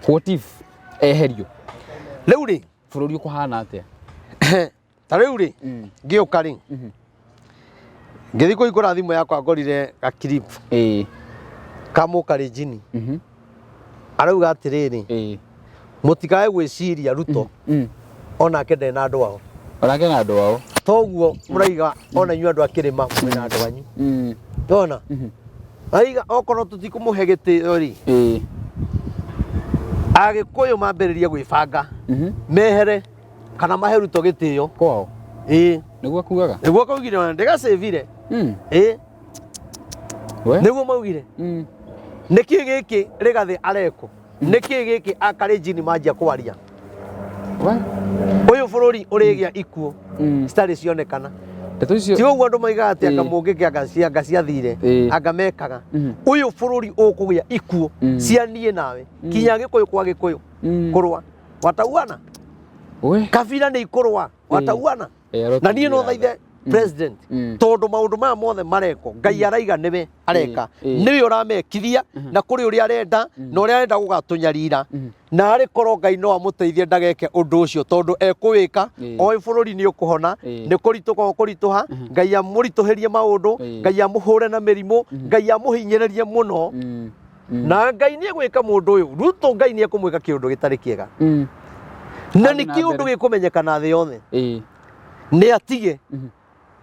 what if eherio? Rĩu rĩ, bũrũri ũkũhana atĩa? Ta rĩu rĩ, ngĩũka rĩ, ngĩthiĩ kũhingũra thimũ yakwa, ngorire gakirip ka mũkarenjini arauga atĩrĩrĩ, mũtikae gwĩciria Ruto onake ndarĩ na andũ ao. Onake na andũ ao. Toguo mũraiga ona inyuĩ andũ a kĩrĩma mwĩna andũ anyu. Ona aiga okorwo tũtikũmũhe gĩtĩo rĩ, Agĩkũyũ mambĩrĩrie gwĩbanga mehere kana mahe Ruto gĩtĩo. Kwao. Ĩĩ. Nĩguo kugaga. Nĩguo kaugire, ona ndĩgacĩbire. Ĩĩ. We? Nĩguo maugire. Nĩkĩ gĩkĩ Rigathĩ arekwo? Nĩkĩ gĩkĩ akarenjini manjia kwaria? We? Ũyũ bũrũri ũrĩgĩa ikuũ citarĩ cionekana. Ndeto icio Ti ũguo andũ maigaga atĩ anga mũngĩke anga anga ciathire, anga mekaga. Ũyũ bũrũri ũkũgĩa ikuũ cia niĩ nawe, kinya Gĩkũyũ kwa Gĩkũyũ kũrũa watauana. We? Kabira nĩ ikũrũa watauana. Na niĩ no thaithe president, tondũ maũndũ maya mothe marekwo, Ngai araiga nĩwe areka, nĩwe ũramekithia na kũrĩ ũrĩa arenda na ũrĩa arenda gũgatũnyarira, na arĩ korwo Ngai no amũteithie ndageke ũndũ ũcio, tondũ ekũwĩka oĩ bũrũri nĩ ũkũhona. Nĩ kũritũha ũkũritũha, Ngai amũritũhĩrie maũndũ, Ngai amũhũre na mĩrimũ, Ngai amũhinyĩrĩrie mũno. Na Ngai nĩ egwĩka mũndũ ũyũ Ruto, Ngai nĩ ekũmwĩka kĩũndũ gĩtarĩ kĩega na Athiĩ nĩ na kĩũndũ mbere. gĩkũmenyekana thĩ yothe. Nĩ atige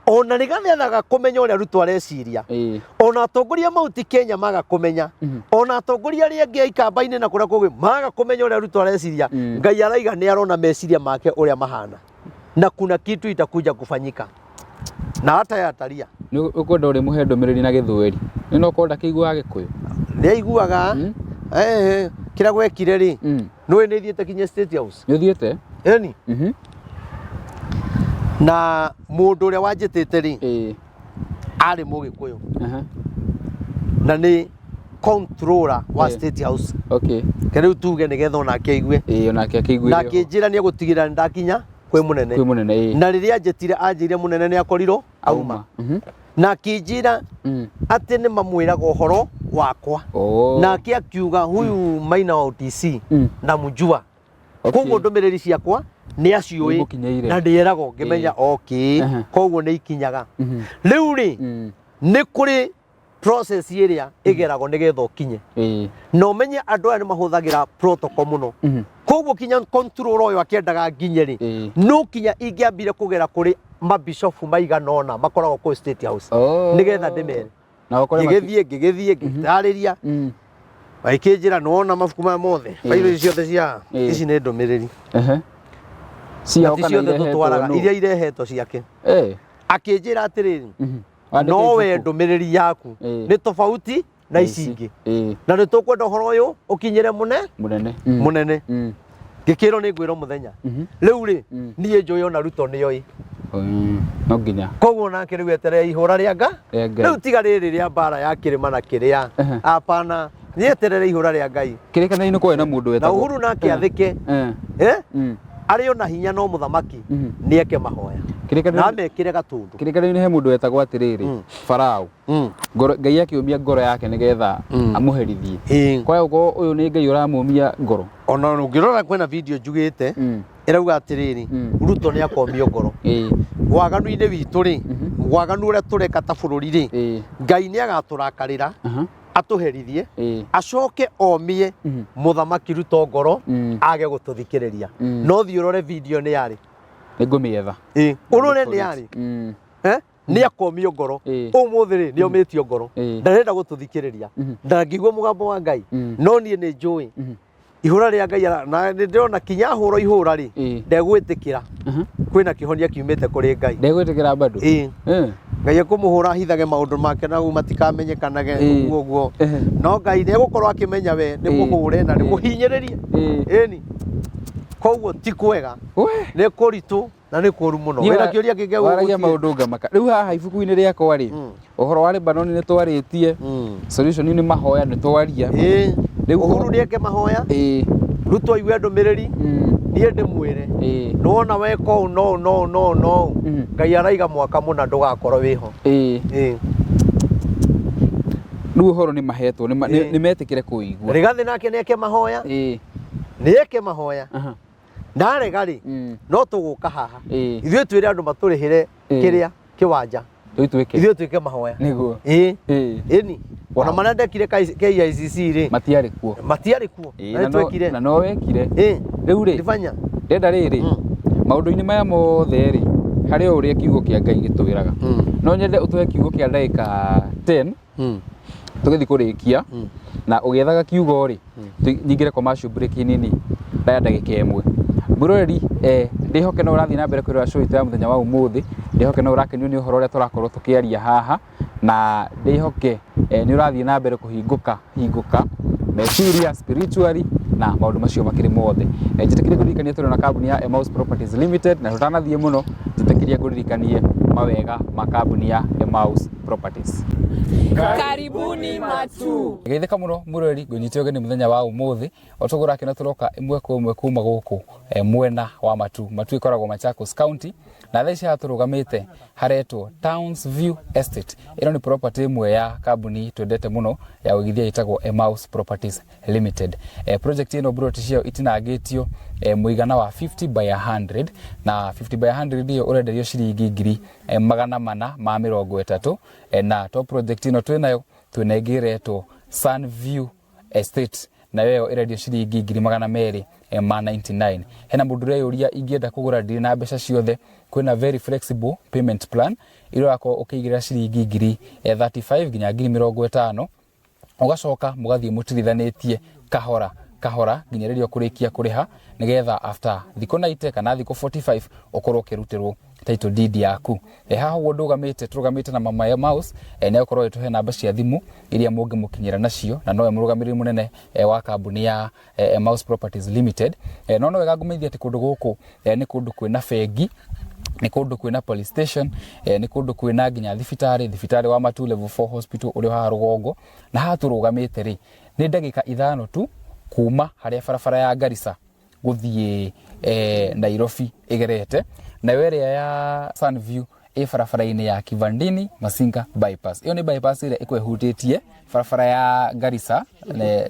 ona Rigathĩ anaga kũmenya ũrĩa Ruto areciria, ona atongoria a Mount Kenya maga kũmenya, ona atongoria arĩa angĩ a ikamba-inĩ na kũrĩa kũngĩ maga kũmenya ũrĩa Ruto areciria. Ngai araiga nĩ arona meciria make ũrĩa mahana, na kuna kitu itakuja kufanyika na hata yataria. Nĩ ũkwenda ũrĩmũhe ndũmĩrĩri na Gĩthweri? Nĩ no korwo ndakĩiguaga Gĩkũyũ. Nĩ aiguaga. Kĩrĩa gwekire rĩ, nĩũĩ nĩ thiĩte kinya State House. Nĩ ũthiĩte? Ĩni. Na mũndũ ũrĩa wanjĩtĩte rĩ, arĩ Mũgĩkũyũ na nĩ controller wa State House. Ke rĩu tuge nĩgetha onake aigue. Ĩĩ, onake akĩiguire. Na akĩnjĩra nĩ egũtigĩrĩra nĩ ndakinya kwĩ mũnene. Kwĩ mũnene, ĩĩ. Na rĩrĩa anjĩtire, anjĩire mũnene nĩ akorirwo auma. Na akĩnjĩra atĩ nĩ mamwĩraga ũhoro wakwa. Nake akiuga huyu Maina wa OTC namjua. Koguo ndũmĩrĩri ciakwa nĩ aciũĩ. Nĩimũkinyĩire. Na ndĩeragwo ngĩmenya okay. Koguo nĩ ikinyaga. Rĩu rĩ, nĩ kũrĩ process ĩrĩa ĩgeragwo nĩgetha ũkinye, na ũmenye andũ aya nĩ mahũthagĩra protocol mũno. Koguo kinya control ũyũ akĩendaga nginye rĩ, no kinya ingĩambire kũgera kũrĩ mabishofu maigana ũna makoragwo kũu State House nĩgetha ndĩmere. Na ũkore Ngĩgĩthiĩ, ngĩgĩthiĩ ngĩtarĩria, magĩkĩnjĩra nĩwona mabuku maya mothe, bairo ici ciothe cia ici nĩ ndũmĩrĩri. Ciao ti kana ciothe irehetwo tũtwaraga nũ? iria irehetwo ciake. Eh. Akĩnjĩra atĩrĩrĩ, Wandĩke no we ibuku. ndũmĩrĩri yaku nĩ tofauti na ici ingĩ, na nĩ tũkwenda ũhoro ũyũ ũkinyĩre mũne Mũnene. Mũnene. Ngĩkĩrwo nĩ ngwĩrwo mũthenya rĩu rĩ, niĩ njũĩ ona Ruto nĩoĩ. No nginya. Koguo nake rĩu eterere ihũra rĩa nga Rĩa Ngai. Rĩu tiga rĩrĩ rĩa mbara ya kĩrĩma na kĩrĩa, apana, nĩ eterere ihũra rĩa Ngai. Kĩrĩkanĩro-inĩ kwarĩ na mũndũ Na wetagwo Uhuru nake athĩke, eh? Arĩ ona hinya no mũthamaki nĩ eke mahoya na amekĩre gatũndũ. Kĩrĩkanĩro-inĩ he mũndũ wetagwo atĩrĩrĩ, Farao. Ngoro, Ngai akĩũmia ngoro yake nĩgetha amũherithie. Kwaya gũkorwo ũyũ nĩ Ngai ũramũmia ngoro. Ona ũngĩrora kwĩna video njugĩte ĩrauga atĩrĩrĩ, Ruto nĩ akomio ngoro waganu-inĩ witũ rĩ, waganu ũrĩa tũreka ta bũrũri rĩ, Ngai nĩ agatũrakarĩra, atũherithie, acoke omie mũthamaki Ruto ngoro age gũtũthikĩrĩria. No thiĩ ũrore video nĩ yarĩ. Nĩ ngũmĩetha. Ũrore nĩ yarĩ. Eh? Nĩ akomio ngoro. Ũmũthĩ rĩ, nĩ omĩtio ngoro, ndarenda gũtũthikĩrĩria, ndangĩigua mũgambo wa Ngai. No niĩ nĩ njũĩ ihũra rĩa Ngai na nĩ ndĩrona kinya ahũrwo ihũra rĩ, ndegwĩtĩkĩra kwĩna kĩhonia kiumĩte kũrĩ Ngai. Ndegwĩtĩkĩra bado. Ngai ekũmũhũra ahithage maũndũ make na ũguo matikamenyekanage, ũguo ũguo. No Ngai nĩ egũkorwo akĩmenya we nĩ mũhũre na nĩ mũhinyĩrĩrie. Ĩni, koguo ti kwega, We. nĩ kũritũ na nĩ kũru mũno. Niĩ Wĩna kĩũria kĩngĩ waragia gũgũtie? maũndũ ngamaka. Rĩu haha ibuku-inĩ rĩakwa rĩ, ũhoro wa Lebanon nĩ twarĩtie, solution nĩ mahoya nĩ twaria. Rĩu Uhuru nĩ eke mahoya, Ruto aigue ndũmĩrĩri, niĩ ndĩmwĩre, nĩwona weka ũũ no ũũ no ũũ no ũũ no ũũ, Ngai araiga mwaka mũna ndũgakorwo wĩho. Rĩu ũhoro nĩ mahetwo, nĩ metĩkĩre kũigua. Rigathĩ nake nĩ eke mahoya, nĩ eke mahoya. Ndarega rĩ, no tũgũka haha ithuĩ twĩre andũ matũrĩhĩre kĩrĩa kĩwanja, Rĩu twĩke. Ithuĩ twĩke mahoya. Nĩguo. Ĩni ona marĩa ndekire KICC rĩ, Matiarĩ kuo. Matiarĩ kuo. Na Na nĩ twekire. Na no wekire. Rĩu rĩ, Ndibanya. Ndenda rĩrĩ, maũndũ-inĩ maya mothe rĩ, harĩ o ũrĩa kiugo kĩa Ngai gĩtwĩraga. No nyende ũtũhe kiugo kĩa ndagĩka 10 tũgĩthiĩ kũrĩkia, na ũgĩethaga kiugo rĩ, nyingĩre commercial break nini ya ndagĩka 1. Mwĩroreri, ndĩhoke no ũrathiĩ na mbere kwĩrora show itũ ya mũthenya wa ũmũthĩ, ndĩhoke no ũrakenio nĩ ũhoro ũrĩa tũrakorwo tũkĩaria haha, na ndĩhoke nĩ ũrathiĩ na mbere kũhingũka hingũka meciria spiritually na maũndũ macio makĩrĩ mothe. Njĩtĩkĩrie ngũririkanie tũrĩ na kambuni ya Emmaus Properties Limited, na tũtanathiĩ mũno njĩtĩkĩrie ngũririkanie mawega ma kambuni ya Emmaus Properties. Karibuni Matu. Geithĩka mũno mwĩroreri, ngũnyite ũgeni mũthenya wa ũmũthĩ o tũguo ũrakĩona tũroka ĩmwe kwa ĩmwe kuma gũkũ mwena wa Matu. Matu ĩkoragwo Machakos County, na thaa ici haha tũrũgamĩte haretwo Towns View Estate. Ĩno nĩ property ĩmwe ya kambuni twendete mũno ya ũigithia ĩtagwo Emmaus Properties Limited. Project ĩno plot ciayo itinangĩtio mũigana wa 50 by 100, na 50 by 100 ĩyo ũrenderio ciringi 430,000. Na to project ĩno twĩnayo, twĩna ĩngĩ ĩretwo Sun View Estate, nayo ĩyo ĩrendio ciringi 299,000. Hena mũndũ ũreyũria, ingĩenda kũgũra ndirĩ na mbeca ciothe, kwĩna very flexible payment plan ĩrĩa ũrakorwo ũkĩigĩrĩra ciringi 35,000 nginya 50,000, ũgacoka mũgathiĩ mũtirithanĩtie kahora kahora nginya rĩrĩa ũkũrĩkia kũrĩha, nĩgetha after thikũ 90 kana thikũ 45 ũkorwo ũkĩrutĩrwo title deed yaku. Haha ũguo ndũgamĩte, tũrũgamĩte na Mama Emmaus, nĩ egũkorwo agĩtũhe namba cia thimũ iria mũngĩmũkinyĩra nacio, na nowe mũrũgamĩrĩri mũnene wa kambuni ya Emmaus Properties Limited. No wega ngũmenyithia atĩ kũndũ gũkũ nĩ kũndũ kwĩna bengi, nĩ kũndũ kwĩna police station, nĩ kũndũ kwĩna nginya thibitarĩ, thibitarĩ wa Matu Level 4 Hospital ũrĩa haha rũgongo. Na haha tũrũgamĩte rĩ, nĩ ndagĩka 5 tu kuma harĩa barabara ya Garissa gũthiĩ Nairobi ĩgerete, nayo ĩrĩa ya Sunview ĩ barabara-inĩ ya Kivandini Masinga bypass. Ĩyo nĩ bypass ĩrĩa ĩkoragwo ĩhutĩtie barabara ya Garissa,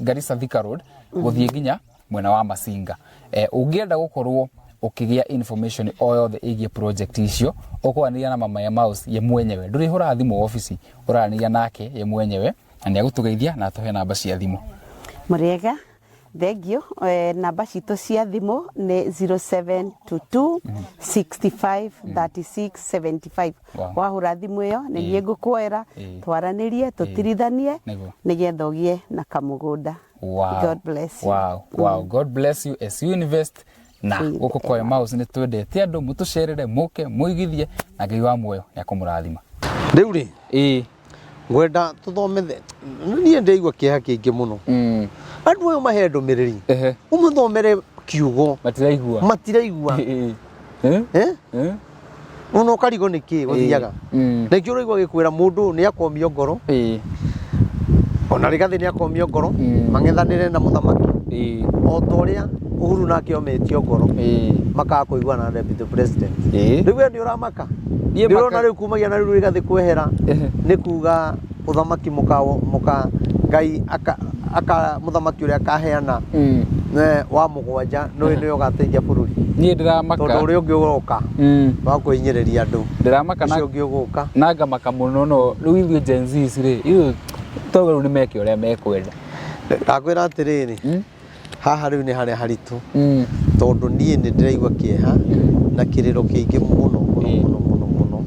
Garissa Thika Road gũthiĩ nginya mwena wa Masinga. Ũngĩenda gũkorwo ũkĩgĩa information o yothe ĩgiĩ project icio, ũkwaranĩria na Mama Emmaus ye mwenyewe, ndũrĩhũraga thimũ obici, ũraranĩria nake ye mwenyewe na nĩ agũtũgeithia na atũhe namba cia thimũ. Mũrĩega, thengio. Namba citũ cia thimũ nĩ 0722 65 36 75. Wahũra thimũ ĩyo nĩ niĩ ngũkuoera, twaranĩrie, tũtirithanie, nĩgetha ũgĩe na kamũgũnda. God bless you. Wow. God bless you as you invest. Na Kwĩ gũkũ kwa Emmaus nĩ twendete andũ, mũtũcerere, mũke mũigithie, na Ngai wa muoyo nĩ akũmũrathima. Rĩu rĩ, Ĩĩ. Ngwenda tũthomethe, niĩ ndĩraigua kĩeha kĩingĩ mũno. Andũ ayo mahe ndũmĩrĩri, ũmathomere kiugo, Matiraigua. Matiraigua. Ĩĩ. Eh? Eh? Eh? Ona ũkarigwo nĩ kĩ gũthiaga. Na ikĩo ũraigua gĩkwĩra mũndũ nĩ akomio ngoro, ona Rigathĩ nĩ akomio ngoro, mang'ethanĩre na mũthamaki. O ta ũrĩa Uhuru nake ometio ngoro, makaga kũiguana na deputy president. Rĩu we nĩ ũramaka? Niĩ Nĩ ũrona maka- rĩu kumagia na rĩu Rigathĩ kwehera, nĩ kuga ũthamaki mũka mũka Ngai aka aka mũthamaki ũrĩa akaheana wa mũgwanja nĩ nĩwe ũgateithia bũrũri. Niĩ ndĩramaka. Tondũ ũrĩa ũngĩ ũroka wa kũhinyĩrĩria andũ, Ndĩramaka na ũcio ũngĩ ũgũka. Na ngamaka mũno, no rĩu ithuĩ Gen Zs rĩ, ithuĩ tauga rĩu nĩ meke ũrĩa mekwenda. Ndakwĩra atĩrĩrĩ, haha rĩu nĩ harĩa haritũ, tondũ niĩ nĩ ndĩraigua kĩeha na kĩrĩro kĩingĩ mũno mũno mũno mũno mũno,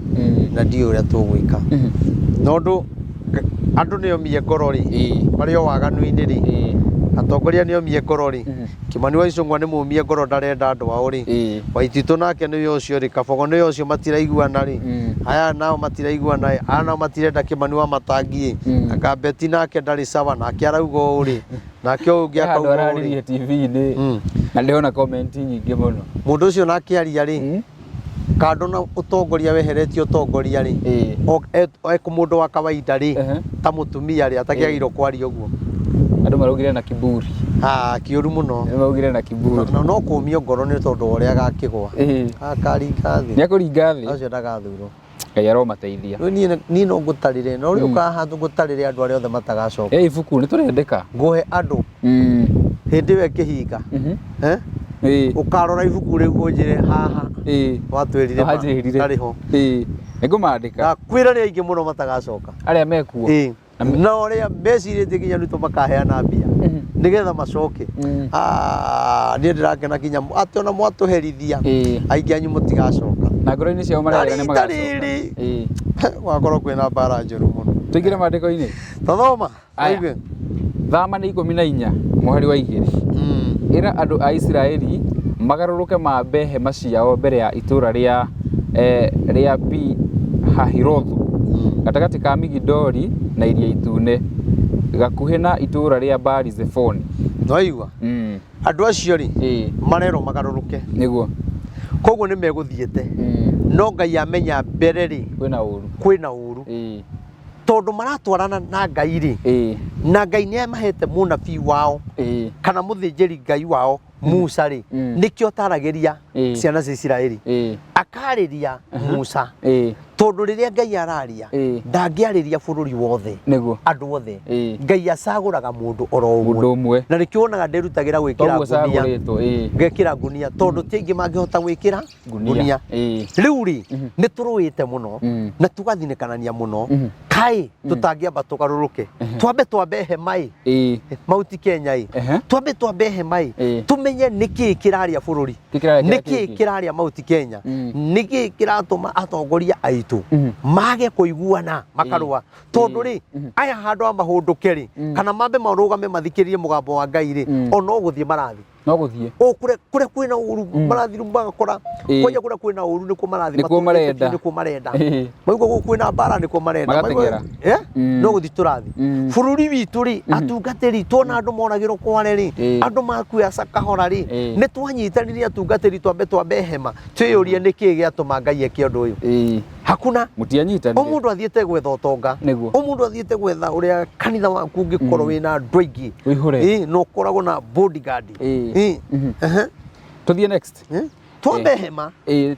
na ndiũĩ ũrĩa tũgwĩka. Na ũndũ andũ nĩ omie ngoro rĩ, marĩ o waganu-inĩ rĩ, atongoria nĩ omie ngoro rĩ, Kimani wa Ichung'wa nĩ mũmie ngoro, ndarenda andũ ao rĩ, Waititũ nake nĩwe ũcio rĩ, Kabogo nĩwe ũcio, matiraiguana rĩ, aya nao matiraiguana ĩ, aya nao matirenda Kimani wa Matangi ĩ, anga Beti nake ndarĩ sawa, nake arauga ũũ rĩ, nake ũyũ ũngĩ He handũ akauga ũũ rĩ. araririe TV-inĩ na ndĩrona comment nyingĩ mũno. Mũndũ ũcio nake aria rĩ, kando na ũtongoria weheretie ũtongoria rĩ, ekũ mũndũ wa kawaida rĩ, ta mũtumia rĩ, atakĩagĩrĩirwo kwaria ũguo. Andũ maraugire na kiburi. Ah, kĩũru mũno. Nĩ maugire na kiburi. Na no kũmio ngoro nĩ tondũ wa ũrĩa agakĩgwa. Akaringa thĩ. Nĩ akũringa thĩ. Ũcio ndagathurwo. Ngai aromateithia. Rĩu niĩ no ngũtarĩre, no rĩu ũkaha ngũtarĩre andũ arĩa othe matagacoka. Ĩ ibuku nĩ tũrendeka. Ngũhe andũ hĩndĩ ĩyo ĩkĩhinga. Eh? Ũkarora ibuku rĩu ũnjĩre haha. Watwĩrire ma, Wanjĩrire. ndarĩ ho. Nĩ ngũmandĩka. Ndakwĩra nĩ aingĩ mũno matagacoka. Arĩa mekuo. Ĩĩ. Na ũrĩa mecirĩtie nginya Ruto makaheana mbia nĩgetha macoke. Ah, niĩ ndĩrakena nginya atĩ ona mwatũherithia, aingĩ anyu mũtigacoka. Na ngoro-inĩ ciao marerega nĩ Na rita magacoka. rĩrĩ gwakorwo kwĩna mbara njũru mũno. Tũingĩre maandĩko-inĩ. Tathoma. Aya. Ũigue. Thama nĩ 14 mũhari wa 2. Ĩra andũ a Isiraeli magarũrũke mambe hema ciao mbere ya itũũra rĩa Pi Hahirothu, gatagatĩ ka Migidoli na Iria Itune, gakuhĩ na itũũra rĩa Baali Zefoni. Nĩwaigua? Andũ acio rĩ, marerwo magarũrũke. Nĩguo. Koguo nĩ megũthiĩte. No Ngai amenya mbere rĩ, kwĩna ũru. Kwĩna ũru. Tondũ maratwarana na Ngai rĩ, na Ngai nĩ amahete mũnabii wao, kana mũthĩnjĩri Ngai wao Musa rĩ, nĩkĩo ataragĩria ciana cia Isiraeli. Akarĩria Musa. Tondũ rĩrĩa Ngai araria, ndangĩarĩria bũrũri wothe. Nĩguo. Andũ othe. Ngai acagũraga mũndũ oro ũmwe. Mũndũ ũmwe. Na nĩkĩo wonaga ndĩrutagĩra gwĩkĩra Toguo ngunia. acagũrĩtwo, ĩĩ. Ngekĩra ngunia tondũ ti aingĩ mangĩhota gwĩkĩra Ngunia. ngunia. Rĩu rĩ, nĩ tũrũĩte mũno na tũgathinĩkanania mũno. Kaĩ tũtangĩamba tũgarũrũke. Twambe twambe hema ĩ. Mauti Kenya ĩ. Twambe twambe hema ĩ. Tũmenye nĩkĩĩ kĩrarĩa bũrũri. Kĩ kĩrarĩa kĩrĩa Nĩkĩĩ kĩngĩ? kĩrarĩa Mauti Kenya. Nĩkĩĩ kĩratũma atongoria aitũ mage kũiguana makarũa. Tondũ rĩ, aya handũ ha mahũndũke rĩ, kana mambe marũgame mathikĩrĩrie mũgambo wa Ngai rĩ, o no gũthiĩ marathiĩ. No gũthiĩ. O kũrĩa kwĩna ũru marathiĩ rĩu magakora kwanja kũrĩa kwĩna ũru nĩkuo marathiĩ Nĩkuo matũrĩte marenda. biũ, nĩkuo marenda. Maigua gũkũ kwĩna mbara nĩkuo marenda. Magateng'era. Maigua, No gũthiĩ tũrathiĩ. Bũrũri witũ rĩ, atungatĩri tuona andũ moragĩrwo kware rĩ, andũ makua cakahora rĩ, nĩ twanyitanire atungatĩri twambe twambe hema, twĩyũrie nĩkĩĩ gĩatũma Ngai eke ũndũ ũyũ. Hakuna. Mũtianyitanire. O mũndũ athiĩte gwetha ũtonga. Nĩguo. O mũndũ athiĩte gwetha ũrĩa kanitha waku ũngĩkorwo wĩna andũ aingĩ. Ũihũre. Na ũkoragwo na bodyguard. Tũthiĩ next. Twambe hema.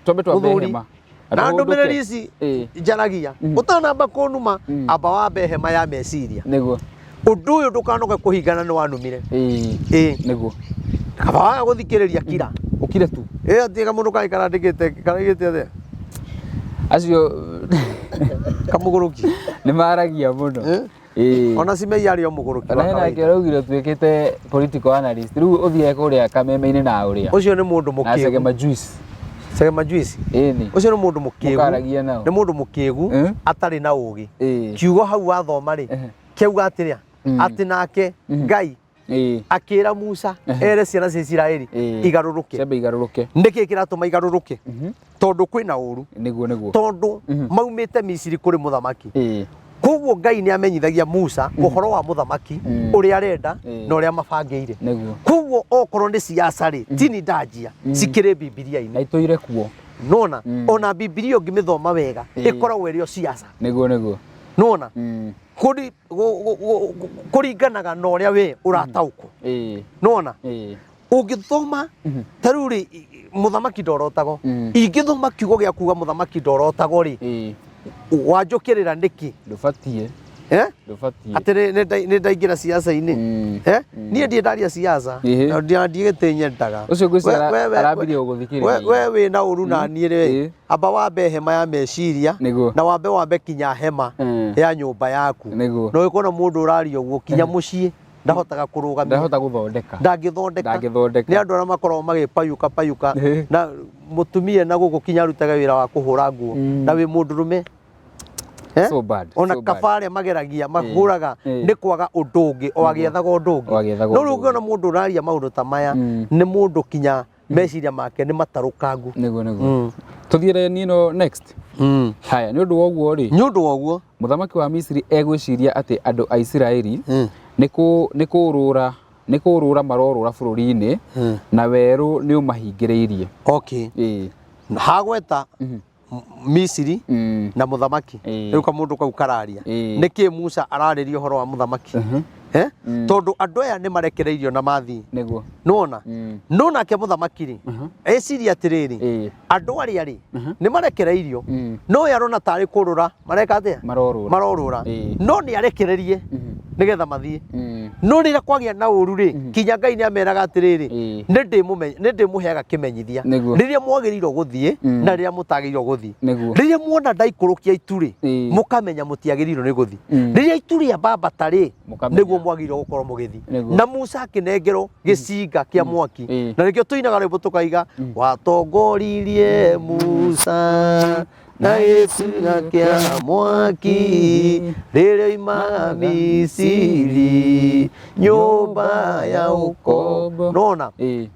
Twambe twambe Mũthuri. hema. Na Andũ ndũmĩrĩri mahũndũke. ici njaragia. Ũtanamba kũnuma, amba wambe hema ya meciria. Nĩguo. Ũndũ ũyũ ndũkanoke kũhingana nĩ wanumire. Nĩguo. Kaba waga gũthikĩrĩria kira. Ũkire tu. Atĩ kamũndũ kaĩ karandĩkĩte, karandĩkĩte atĩa? Acio Kamũgũrũki. Nĩ maragia mũno. Ona Simei arĩ o mũgũrũki Ona wa hena kawaida. ake araugire ũtuĩkĩte political analyst. Rĩu ũthiaga kũrĩa kameme-inĩ na ũrĩa. Ũcio nĩ mũndũ Na mũkĩgu. Chege Majuice. Chege Majuice. Ĩni. Ũcio nĩ mũndũ mũkĩgu. Mũkaragia nao. Nĩ mũndũ mũkĩgu atarĩ na ũgĩ. Kiugo hau wathoma rĩ, kĩauga atĩrĩa? Atĩ nake Ngai Akĩra Musa ere ciana cia Isiraeli igarũrũke. Ciambe igarũrũke. Nĩkĩ kĩratũma igarũrũke? Tondũ kwĩna ũru. Nĩguo nĩguo. Tondũ maumĩte Misiri kũrĩ mũthamaki. Koguo Ngai nĩ amenyithagia Musa ũhoro wa mũthamaki, ũrĩa arenda na ũrĩa mabangĩire. Koguo okorwo nĩ siasa rĩ, tini ndanjia cikĩrĩ Na Bibilia-inĩ. itũire kuo. Nona ona Bibilia ũngĩmĩthoma wega ĩkoragwo ĩrĩ o siasa. Nĩguo nĩguo. Nona kũringanaga na ũrĩa we ũrataũkwo. Nona ũngĩthoma ta rĩu rĩ, mũthamaki ndorotagwo. Ingĩthoma kiugo gĩa kuga mũthamaki ndorotagwo rĩ, wanjũkĩrĩra nĩkĩ? Ndũbatiĩ. Eh? Ndũbatiĩ. Atĩ nĩ ndaingĩra siasa-inĩ. Eh? Niĩ ndirĩ ndaria siasa. Na ndiĩ nyendaga. Ũcio ngwĩciria arambirie gũgũthikĩrĩria. We wĩna ũru na niĩ rĩ, amba wambe hema ya meciria na wambe kinya hema ya nyũmba yaku. Nĩguo. Na ũngĩkona mũndũ ũraria ũguo kinya mũciĩ ndahotaga kũrũgamia. Ndahota gũthondeka. Ndangĩthondeka. Ndangĩthondeka. Nĩ andũ arĩa makoragwo magĩpayuka payuka na mũtumia na gũkũ kinya arutaga wĩra wa kũhũra nguo na wĩ mũndũrũme. So bad. Ona so bad. kaba arĩa mageragia mahũraga nĩ kwaga ũndũ ũngĩ, o agĩethaga ũndũ ũngĩ. O agĩethaga No ũndũ rĩu ũngĩona ũngĩ. mũndũ ũraria maũndũ ta maya, nĩ mũndũ kinya meciria make nĩ matarũkangu. Nĩguo nĩguo. Tũthiĩ niĩ no next. Haya, nĩ ũndũ wa ũguo rĩ, Nĩ ũndũ wa ũguo mũthamaki wa Misiri egwĩciria atĩ andũ a Isiraeli nĩ kũũrũra marorũra bũrũri-inĩ na werũ nĩ ũmahingĩrĩirie. Okay. Hagweta Misiri na mũthamaki. Rĩu kamũndũ kau kararia. Nĩkĩ Musa ararĩria ũhoro wa mũthamaki? Tondũ andũ aya nĩ marekereirio na mathiĩ. Nĩguo. Nĩwona? No nake mũthamaki rĩ, eciria atĩrĩrĩ, andũ arĩa rĩ, nĩ marekereirio, no ye arona tarĩ kũrũra, mareka atĩa? Marorũra. Marorũra. No nĩ arekererie nĩgetha mathiĩ. No rĩrĩa kwagĩa na ũru rĩ, kinya Ngai nĩ ameraga atĩrĩrĩ, nĩ ndĩmũheaga kĩmenyithia. Rĩrĩa mwagĩrĩirwo gũthiĩ na rĩrĩa mũtagĩrĩirwo gũthiĩ. Rĩrĩa muona ndaikũrũkia itu rĩ, mũkamenya mũtiagĩrĩirwo nĩ gũthiĩ. Rĩrĩa itu rĩambambata rĩ, nĩguo mwagĩrĩirwo gũkorwo mũgĩthiĩ. Na Musa akĩnengerwo gĩcinga kĩa mwaki. Na nĩkĩo tũinaga rwĩmbo tũkaiga, watongoririe Musa na gĩcinga kĩa mwaki rĩrĩa oimaga Misiri nyũmba ya ũkombo. Nona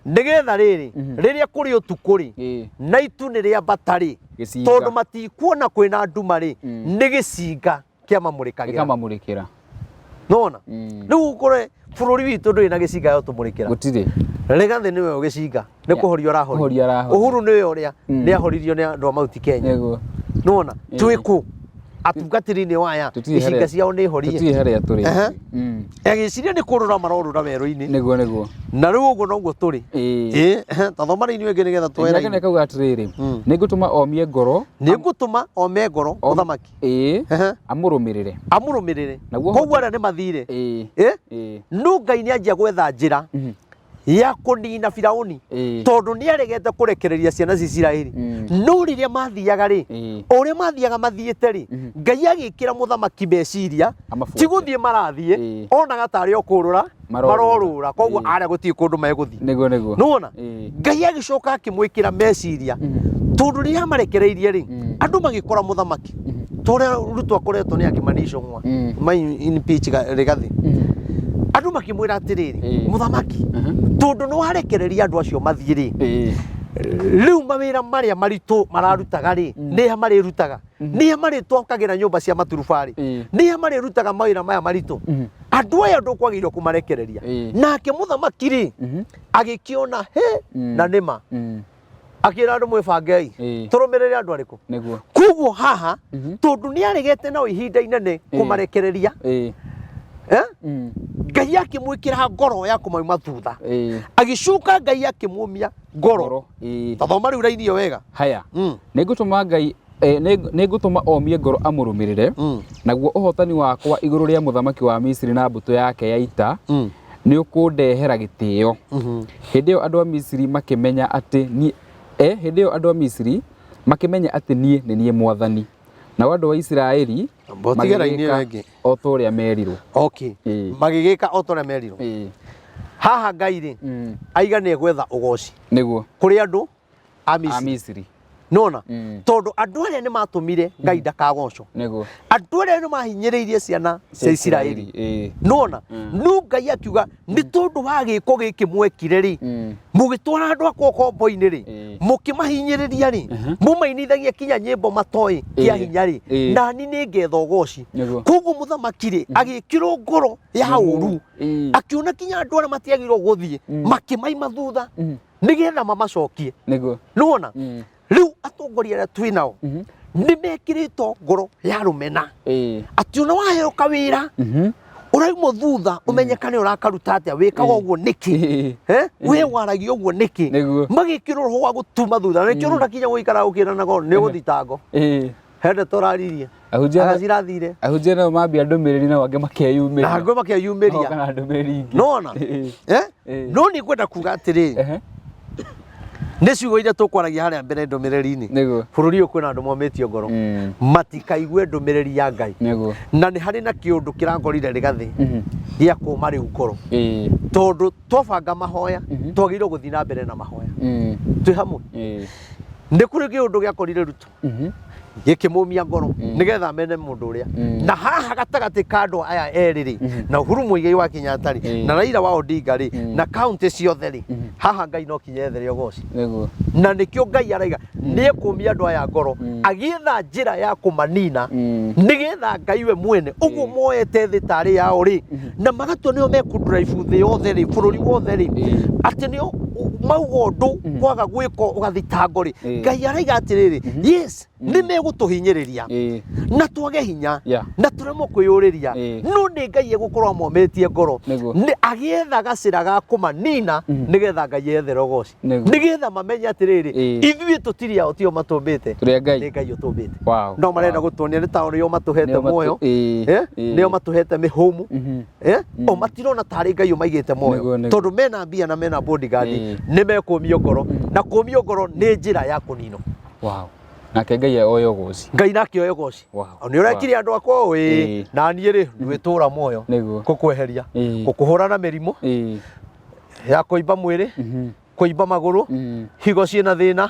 nĩgetha rĩrĩ, rĩrĩa kũrĩ ũtukũ rĩ, na itu nĩ rĩambata rĩ, tondũ matikuona kwĩna nduma rĩ, nĩ gĩcinga kĩamamũrĩkagĩra. Gĩkamamũrĩkĩra. Nona rĩu ũkore bũrũri witũ ndũrĩ na gĩcinga gĩa gũtũmũrĩkĩra. Gũtirĩ. Rigathi nĩwe gĩcinga, nĩ kũhoria ũrahoria. Uhuru nĩwe ũrĩa nĩ ahoririo nĩ andũ a Mount Kenya. Nĩguo. Nona twĩ kũ? Atungatĩri nĩ waya, icinga ciao nĩ horie. Tũtirĩ harĩa tũrĩ. Agĩciria nĩ kũrũra marorũra werũ-inĩ. Nĩguo nĩguo. Na rĩu ũguo noguo tũrĩ. Ta thoma rĩu inyuĩ ĩngĩ nĩgetha tuoe raini. Kauga atĩrĩrĩ, nĩ ngũtũma omie ngoro. Nĩ ngũtũma ome ngoro mũthamaki. Amũrũmĩrĩre. Amũrũmĩrĩre. Koguo arĩa nĩ mathire. No Ngai nĩ anjia gwetha njĩra ya kũnina Firauni, tondũ nĩ aregete kũrekereria ciana cia Isiraeli. No rĩrĩa mathiaga rĩ, o ũrĩa mathiaga mathiĩte rĩ, Ngai agĩkĩra mũthamaki meciria, ti gũthiĩ marathiĩ, onaga tarĩ o kũrũra marorũra, koguo arĩa gũtirĩ kũndũ megũthiĩ. Nĩguo nĩguo. Nĩwona? Ngai agĩcoka akĩmwĩkĩra meciria, tondũ rĩrĩa amarekereirie rĩ, andũ magĩkora mũthamaki, ta ũrĩa Ruto akoretwo nĩ akĩmanicũng'wa impeach Rigathi. Andũ makĩmwĩra atĩrĩrĩ, mũthamaki, tondũ nĩ warekereria andũ acio mathiĩ rĩ, rĩu mawĩra marĩa maritũ mararutaga rĩ, nĩ a marĩrutaga? Nĩ a marĩtwakagĩra nyũmba cia maturubarĩ? Nĩ a marĩrutaga mawĩra maya maritũ? Andũ aya ndũkwagĩrĩirwo kũmarekereria. Nake mũthamaki rĩ, agĩkĩona he na nĩma, akĩra andũ mwĩbangei, tũrũmĩrĩre andũ arĩkũ? Nĩguo. Koguo haha, tondũ nĩ aregete nao ihinda inene kũmarekereria, Ngai akĩmwĩkĩra ngoro ya kũmauma thutha. Agĩcoka Ngai akĩmũmia ngoro. Ta thoma rĩu raini ĩyo wega. Haya. Nĩ ngũtũma Ngai nĩ ngũtũma omie ngoro amũrũmĩrĩre, naguo ũhotani wakwa igũrũ rĩa mũthamaki wa Misiri na mbũtũ yake ya ita nĩ ũkũndehera gĩtĩo. Hĩndĩ ĩyo andũ a Misiri makĩmenya atĩ niĩ hĩndĩ ĩyo andũ a Misiri makĩmenya atĩ niĩ nĩ niĩ Mwathani. Nao andũ a Isiraeli magĩgĩka o ta ũrĩa merirwo. Okay. Magĩgĩka o ta ũrĩa merirwo. Haha Ngai rĩ, aiga nĩ egwetha ũgoci. Nĩguo. Kũrĩ andũ a Misiri. Nona Mm. tondũ andũ arĩa nĩ matũmire Ngai ndakagocwo, Nĩguo. andũ arĩa nĩ mahinyĩrĩirie ciana cia Isiraeli. Ĩĩ. Nona no Ngai akiuga nĩ tondũ wa gĩko gĩkĩ mwekire rĩ, mũgĩtwara andũ akwa ũkombo-inĩ rĩ, mũkĩmahinyĩrĩria rĩ, mũmainithagia kinya nyĩmbo matoĩ kĩa hinya rĩ, nani nĩ ngetha ũgoci. Koguo mũthamaki rĩ agĩkĩrwo ngoro ya ũru, akiona kinya andũ arĩa matiagĩrĩirwo gũthiĩ makĩmaima thutha nĩgetha mamacokie. Nĩguo. Nĩwona rĩu atongoria arĩa twĩ nao nĩ mekĩrĩtwo ngoro ya rũmena, atĩ ona waheo kawĩra ũraimwo thutha ũmenyekane ũrakaruta atĩa, wĩkaga ũguo nĩkĩ, we waragia ũguo nĩkĩ, magĩkĩrwo roho wa gũtuma thutha, na nĩkĩo ũrona kinya gũikara ũkĩranaga nĩ ũgũthitangwo. Hende tũraririe agacirathire ahunjia nao mambia ndũmĩrĩri nao angĩ makeyumĩria, na angĩ makeyumĩria kana ndũmĩrĩri ingĩ. Nona no nĩ ngwenda kuga atĩrĩrĩ, nĩ ciugo iria tũkwaragia harĩa mbere ndũmĩrĩri-inĩ. Nĩguo. Bũrũri ũyũ kwĩna andũ momĩtio ngoro, matikaigue ndũmĩrĩri ya Ngai. Nĩguo. Na nĩ harĩ na kĩũndũ kĩrangorire rĩgathĩ gĩa kũma rĩu ngoro, tondũ twabanga mahoya twagĩrĩirwo gũthiĩ na mbere na mahoya twĩ hamwe. Nĩ kũrĩ kĩũndũ gĩakorire Ruto gĩkĩmũmia ngoro nĩgetha amene mũndũ ũrĩa, na haha gatagatĩ ka andũ aya erĩ rĩ, na Uhuru Muigai wa Kenyatta rĩ, na Raila wa Odinga rĩ, na kaunti ciothe rĩ, haha Ngai no kinya ethere ũgoci. Nĩguo. Na nĩkĩo Ngai araiga nĩ ekũmia andũ aya ngoro agĩetha njĩra ya kũmanina, nĩgetha Ngai we mwene ũguo moete thĩ tarĩ yao rĩ, na magatua nĩo mekũndrive thĩ yothe rĩ, bũrũri wothe rĩ, atĩ nĩo mauga ũndũ kwaga gwĩka ũgathitango rĩ. Ngai araiga atĩrĩrĩ, yes, nĩ megũtũhinyĩrĩria na twage hinya na tũremwo kwĩyũrĩria, no nĩ Ngai egũkorwo amomĩtie ngoro nĩ agĩetha gacĩra ga kũmanina, nĩgetha Ngai ethere ũgoci, nĩgetha mamenye atĩrĩrĩ, ithuĩ tũtirĩ ao, tio matũmbĩte, nĩ Ngai ũtũmbĩte. No marenda gũtuonia nĩ taũni nĩo matũhete muoyo, nĩo matũhete mĩhũmũ, o matirona tarĩ Ngai ũmaigĩte muoyo, tondũ mena mbia na mena bodyguard, nĩ mekũmio ngoro, na kũmio ngoro nĩ njĩra ya kũninwo. Wow. Nake Ngai oe ũgoci. Ngai nake oe ũgoci. Nĩ ũrekire andũ akwa ũĩ, na niĩ rĩ ndwĩtũra muoyo, gũkweheria, gũkũhũra na mĩrimũ ya kũimba mwĩrĩ, kũimba magũrũ, higo ciĩna thĩna,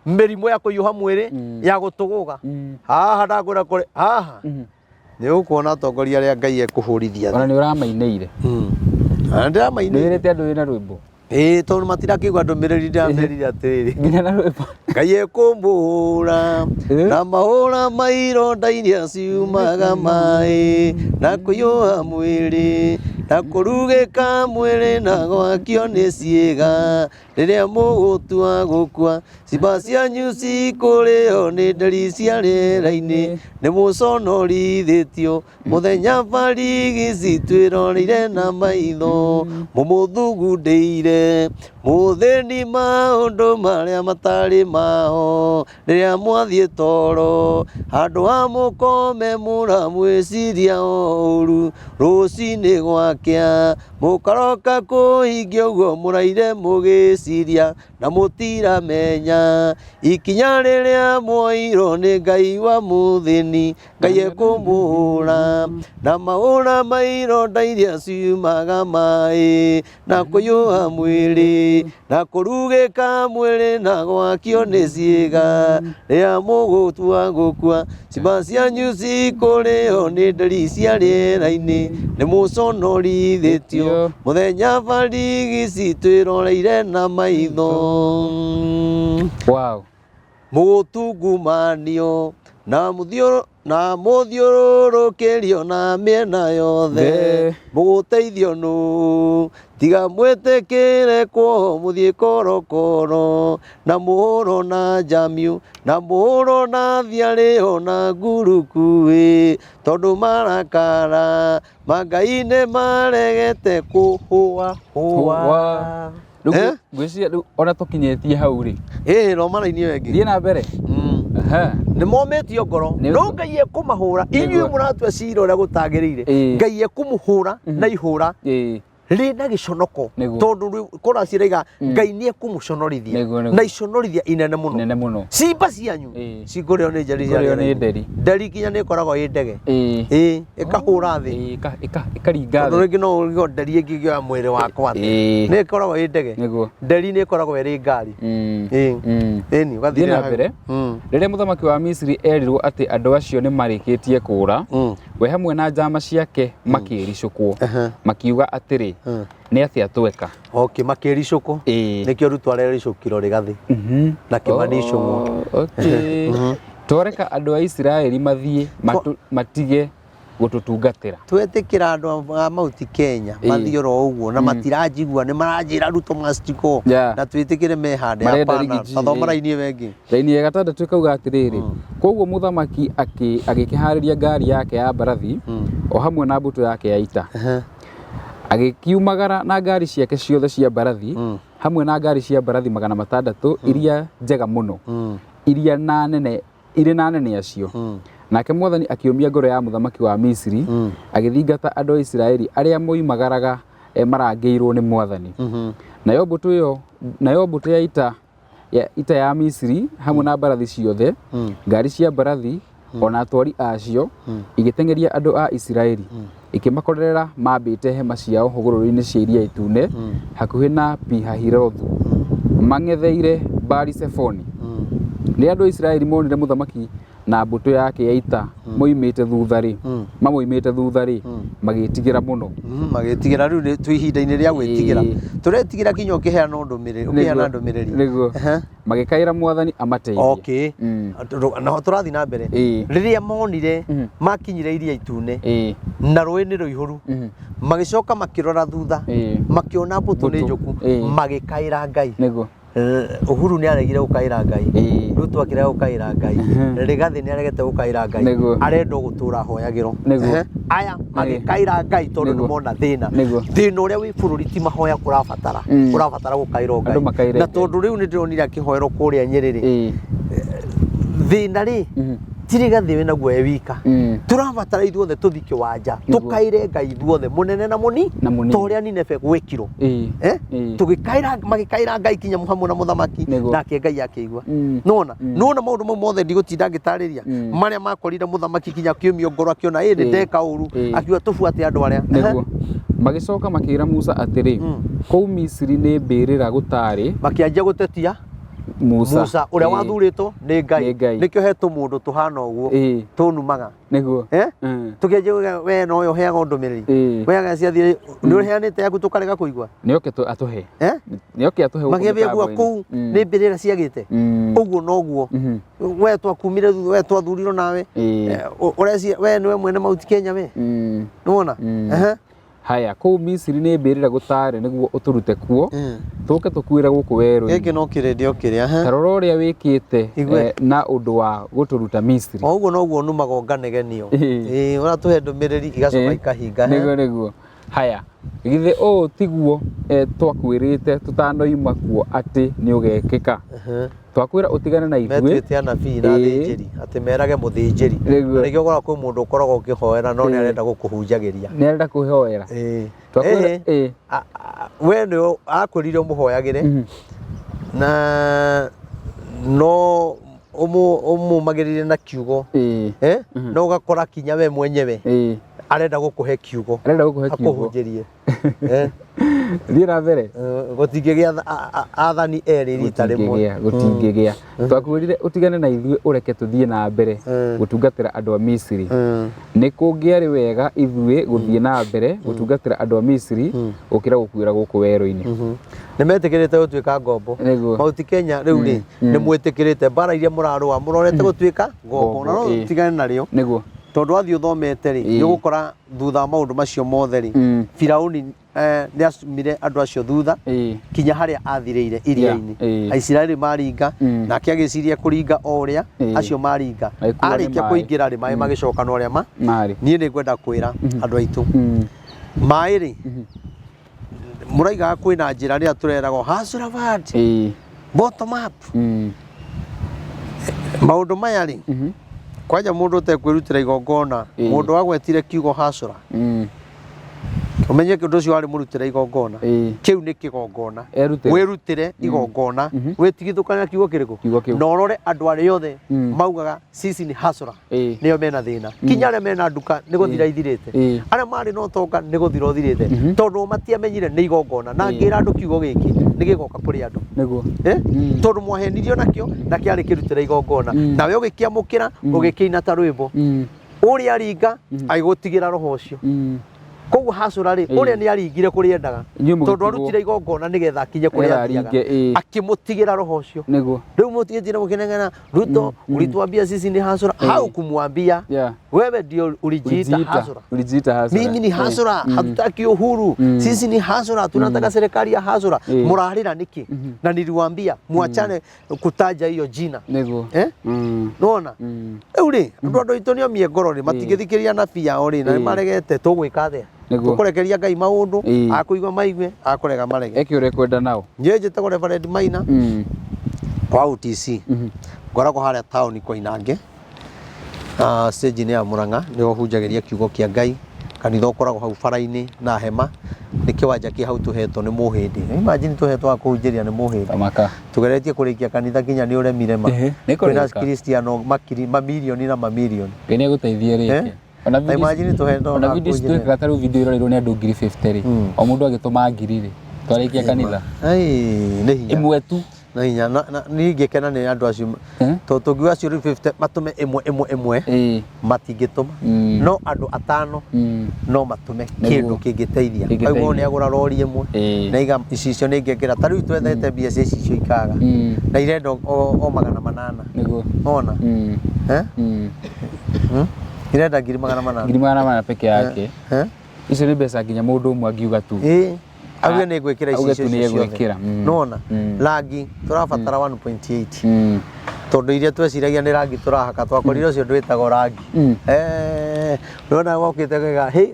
mĩrimũ ya kũhiũha mwĩrĩ, ya gũtũgũga. Haha ndakwĩra kũrĩ haha nĩ ũkuona atongoria arĩa Ngai ekũhũrithia. Ona nĩ ũramainĩire. Ndĩramainĩire. Nĩ wĩrĩte andũ wĩna rwĩmbo. Ĩĩ, tondũ matirakĩigua ndũmĩrĩri, ndĩramerire atĩrĩrĩ, nginya na rwĩmbo. Ngai ekũmbũra na mahũra ma ironda iria ciumaga maĩ, na kũiyũha mwĩrĩ, na kũrugĩka mwĩrĩ, na gwakio nĩ ciĩga, rĩrĩa mũgũtua gũkua, ciimba cianyu cikũrĩo nĩ nderi cia rĩera-inĩ, nĩ mũconorithĩtio mũthenya barigici twĩroreire na maitho, mũmũthugundĩire mũthĩni maũndũ marĩa matarĩ mao, rĩrĩa mwathiĩ toro handũ ha mũkome mũramwĩciria ũru, rũcinĩ gwakĩa mũkaroka kũhingia ũguo mũraire mũgĩciria, na mũtiramenya ikinya rĩrĩa mwoirwo nĩ Ngai wa mũthĩni. Ngai ekũmũhũra na mahũra ma ironda iria ciumaga maĩ, na kũiyũha mwĩrĩ, na kũrugĩka mwĩrĩ, na gwakio nĩ ciĩga, rĩrĩa mũgũtua gũkua, ciimba cianyu cikũrĩo nĩ nderi cia rĩera-inĩ, nĩ mũconorithĩtio mũthenya barigici twĩroreire na maitho. Wow. Mũgũtungumanio na mũthiũrũrũkĩrio na mĩena yothe, mũgũteithio nũ? Tiga mwĩtĩkĩre kuohwo mũthiĩ korokoro, na mũhũrwo na njamiũ, na mũhũrwo na thiarĩo na ngurukuĩ, tondũ marakara ma Ngai nĩ maregete kũhũa hũa. Rĩu ngwĩciria rĩu ona tũkinyĩtie hau rĩ. Ĩĩ, no maraini ĩyo ĩngĩ. Thiĩ na mbere. Nĩ momĩtio ngoro, no Ngai ekũmahũra. Inyuĩ mũratua cira ũrĩa gũtagĩrĩire, Ngai ekũmũhũra na ihũra Rĩna gĩconoko. Tondũ rĩu kora ciraiga Ngai nĩ ekũmũconorithia. Nĩguo. Na iconorithia inene mũno. Nene mũno. Cimba cianyu cikũrĩo nĩ njeri cia Cikũrĩo nĩ rĩera-inĩ. nderi. Nderi nginya nĩ ĩkoragwo ĩ ndege. Ĩĩ, ĩkahũra thĩ. Ĩkaringa Tondũ thĩ. rĩngĩ no ũrigwo nderi ĩngĩgĩoya mwĩrĩ wakwa atĩa. Nĩ ĩkoragwo ĩ ndege. Nderi nĩ ĩkoragwo ĩrĩ ngari. Ĩĩ. Ĩni, ũgathiĩ Thiĩ na hau. mbere. Rĩrĩa mũthamaki wa Misiri erirwo atĩ andũ acio nĩ marĩkĩtie kũũra, we hamwe na njama ciake makĩĩricũkwo, makiuga atĩrĩ, nĩ atĩa tweka? Okay, makĩricũkwo. Nĩkĩo Ruto arericũkirwo Rigathi na Kimani Ichung'wa. Oh, okay. Twareka andũ a Isiraeli mathiĩ matige gũtũtungatĩra. Twetĩkĩra andũ a Mount Kenya mathiĩ oro ũguo na matiranjigua, nĩ maranjĩra Ruto must go. Na twĩtĩkĩre mehande. Marenda Hapana. rigiji, Tathoma raini ĩyo ĩngĩ. Raini ya gatandatũ ĩkauga atĩrĩrĩ, koguo mũthamaki agĩkĩharĩria ngari yake ya mbarathi o hamwe na mbũtũ yake ya ita. Agĩkiumagara na ngari ciake ciothe cia mbarathi hamwe na ngari cia mbarathi 600 iria njega mũno, iria na nene, irĩ na anene acio. Nake mwathani akĩũmia ngoro ya mũthamaki wa Misiri, agĩthingata andũ a Isiraeli arĩa moimagaraga marangĩirwo nĩ mwathani. Nayo mbũtũ ĩyo, nayo mbũtũ ya ita ya Misiri hamwe na mbarathi ciothe, ngari cia mbarathi ona atwari acio, igĩteng'eria andũ a Isiraeli, ikĩmakorerera mambĩte hema ciao hũgũrũrũ-inĩ cia Iria Itune hakuhĩ na Pi-Hahirothu, mang'etheire Baali-Zefoni. Rĩrĩa andũ a Isiraeli monire mũthamaki na mbũtũ yake ya ita moimĩte thutha rĩ, mamoimĩte thutha rĩ, magĩtigĩra mũno. Magĩtigĩra. Rĩu twĩ ihinda-inĩ rĩa gwĩtigĩra. Tũretigĩra kinya ũkĩheana ndũmĩrĩri, ũkĩheana ndũmĩrĩri. Nĩguo. Magĩkaĩra mwathani amateithie. Okay. Naho tũrathiĩ na mbere. Rĩrĩa monire makinyire Iria Itune na rũĩ nĩ rũihũru, magĩcoka makĩrora thutha, makĩona mbũtũ nĩ njũku, magĩkaĩra Ngai. Nĩguo. Uhuru nĩ aregire gũkaĩra Ngai. Ruto akĩrega gũkaĩra Ngai. Rigathi nĩ aregete gũkaĩra Ngai. Arenda gũtũra ahoyagĩrwo. Aya magĩkaĩra Ngai tondũ nĩ mona thĩna. Thĩna ũrĩa wĩ bũrũri ti mahoya kũrabatara. Ũrabatara gũkaĩrwo Ngai. Na tondũ rĩu nĩ ndĩronire akĩhoerwo kũrĩa Nyĩrĩ rĩ. Thĩna rĩ ti Rigathi wĩ naguo e wika. Tũrabatara ithuothe tũthi kĩwanja, tũkaĩre Ngai ithuothe, mũnene na mũni, ta ũrĩa Nineve gwĩkirwo. Tũgĩkaĩra, magĩkaĩra Ngai kinya hamwe na mũthamaki, nake Ngai akĩigua. Nĩwona? Nĩwona maũndũ mau mothe ndigũtinda ngĩtarĩria, marĩa makorire mũthamaki kinya akĩũmio ngoro akĩona ĩ nĩ ndeka ũru, akiuga tũbuate andũ arĩa. Nĩguo. Magĩcoka makĩĩra Musa atĩrĩ, kũu Misiri nĩ mbĩrĩra gũtaarĩ. Makĩanjia gũtetia Musa, Musa ũrĩa wathurĩtwo nĩ Ngai. Nĩkĩo he tũmũndũ tũhana ũguo tũnumaga. Nĩguo. Tũkĩanjia we no ũyũ ũheaga ndũmĩrĩri. We ageciathire nĩ ũheanĩte yaku tũkarega kũigua. Nĩoke atũhe. Nĩoke atũhe gũkũ Makĩambia kuga mĩtambo-inĩ. kũu nĩ mbĩrĩra ciagĩte. Ũguo noguo. We twakumire we twathurirwo nawe. Ũreciria we nĩwe mwene Mount Kenya we. Nĩwona? Haya, kũu Misiri nĩ mbĩrĩra gũtaarĩ nĩguo ũtũrute kuo, tũke tũkuĩre gũkũ werũ-inĩ. Gĩkĩ no kĩrĩndĩ o kĩrĩa. Ta rora ũrĩa wĩkĩte na ũndũ wa gũtũruta Misiri. O ũguo noguo numaga ũkanegenio. Ĩĩ, ũratũhe ndũmĩrĩri igacoka ikahinga. Nĩguo, nĩguo. Haya, githĩ ũũ tiguo twakwĩrĩte tũtanoima kuo atĩ nĩ ũgekĩka? Twakwĩra ũtigane na ithuĩ. Metuĩte anabii na athĩnjĩri, atĩ merage mũthĩnjĩri. Na nĩkĩo ũkoraga kwĩ mũndũ ũkoragwo ũkĩhoera no nĩ arenda gũkũhunjagĩria. Nĩ arenda kũhoera. Twakwĩra, We nĩ akwĩrire ũmũhoyagĩre na no ũmũmagĩrĩrie na kiugo. No ũgakora kinya we mwenyewe arenda gũkũhe kiugo. Arenda gũkũhe kiugo. Akũhunjĩrie. Thiĩ na mbere. Gũtingĩgĩa athani erĩ rita rĩmwe. Gũtingĩgĩa. Twakwĩrire ũtigane na ithuĩ ũreke tũthiĩ na mbere gũtungatĩra andũ a Misiri. Nĩ kũngĩarĩ wega ithuĩ gũthiĩ na mbere gũtungatĩra andũ a Misiri gũkĩra gũkuĩra gũkũ werũ-inĩ. Nĩ metĩkĩrĩte gũtuĩka ngombo. Mount Kenya rĩu rĩ nĩ mwĩtĩkĩrĩte mbara iria mũrarũa mũrorete gũtuĩka ngombo na no tigane narĩo. Nĩguo. Tondũ wathiĩ ũthomete rĩ nĩ ũgũkora thutha wa maũndũ macio mothe rĩ Firauni nĩ acumire andũ acio thutha kinya harĩa athirĩire iria-inĩ. Aisiraeli maringa nake agĩciria kũringa o ũrĩa acio maringa. Arĩkia kũingĩra rĩ maĩ magĩcoka na ũrĩa ma niĩ nĩ ngwenda kwĩra andũ aitũ maĩ rĩ mũraigaga kwĩna njĩra rĩrĩa tũreragwo hustler bottom up. Maũndũ maya rĩ kwanja mũndũ ũtekwĩrutĩra igongona mũndũ agwetire kiugo hustler. Ũmenye ũndũ ũcio warĩ mũrutĩre igongona. Kĩu nĩ kĩgongona. Erutĩre. Wĩrutĩre igongona, wĩtigithũkane na kiugo kĩrĩkũ? Kiugo kĩu. Na ũrore andũ arĩa othe maugaga sisi ni hasra nĩo mena thĩna, kinya arĩa mena nduka nĩ gũthira ithirĩte, arĩa marĩ na ũtonga nĩ gũthira ũthirĩte, tondũ matiamenyire nĩ igongona. Na ngĩra andũ kiugo gĩkĩ nĩ gĩgoka kũrĩ andũ. Nĩguo. Eh? Tondũ mwahenirio nakĩo na kĩarĩ kĩrutĩre igongona, nawe ũgĩkĩamũkĩra, ũgĩkĩina ta rwĩmbo. Ũrĩa aringa agĩgũtigĩra roho ũcio. Koguo hacũra rĩ, ũrĩa nĩ aringire kũrĩa endaga, Inyuĩ tondũ mũgĩtigwo. Arutire igongona nĩgetha akinye kũrĩa Nĩgetha athiaga, aringe, akĩmũtigĩra roho ũcio. Rĩu mũtigĩtire mũkĩnegena, "Ruto, ulituambia sisi ni hasura." Haukumwambia. Wewe ndio ulijiita hasura. Ulijiita hasura. Mimi ni hasura, hatutaki uhuru, sisi ni hasura, tunataka serikali ya hasura. Mũrarĩra nĩkĩ? Na niliwaambia mwachane kutaja hiyo jina. Eh? Nona rĩu rĩ, andũ aitũ nĩo mie ngoro rĩ, matingĩthikĩrĩria nabii ao rĩ, na nĩ maregete, tũgwĩka atĩa? Tũkũrekeria Ngai maũndũ, akũigua maigue, akũrega marege. Eke ũrĩa ekwenda nao. Niĩ njĩtagwo Reverend Maina wa UTC. Ngoragwo harĩa taũni Koinange, stage-inĩ ya Murang'a, nĩho hunjagĩria kiugo kĩa Ngai. Kanitha ũkoragwo hau bara-inĩ na hema, nĩ kĩwanja kĩ hau tũhetwo nĩ mũhĩndĩ. Imagine tũhetwo ha kũhunjĩria nĩ mũhĩndĩ. Tamaka. Tugeretie kũrĩkia kanitha kinya nĩ ũremire ma. Nĩ Kwĩna kũrĩka. Kristiano makiri mamirioni na mamirioni. Ngai nĩ agũteithie rĩngĩ. Eh? Ona Ta imagine tũhetwo ona ha video ici kũhunjĩria. twĩkaga, ta rĩu video ĩroreirwo nĩ andũ 50,000 rĩ, o mũndũ agĩtũma 1,000 rĩ, twarĩkia kanitha. Ai, nĩ hinya. Ĩmwe tu. Na hinya niĩ ingĩkena nĩ andũ acio, tondũ tũngiuga acio rĩu 50 matũme ĩmwe ĩmwe ĩmwe, matingĩtũma. No andũ atano no matũme kĩndũ kĩngĩteithia. Kĩngĩteithia. Aigua nĩ agũra rori ĩmwe na iga icicio nĩ ngengera, ta rĩu twethete mbia cia icicio ikaga, na irenda o 800. Ona. Eh? Irenda 800,000. 800,000 peke yake. Eh? Icio nĩ mbeca nginya mũndũ ũmwe angiuga tu. Ĩĩ. Auge nĩ ngwĩkĩra Auge icicio tu nĩ icio ciothe. egwĩkĩra. Nona rangi tũrabatara 1.8, tondũ iria tweciragia nĩ rangi tũrahaka, twakorire ũcio ndwĩtagwo rangi. Eh, nona wokĩte kwĩga hĩ,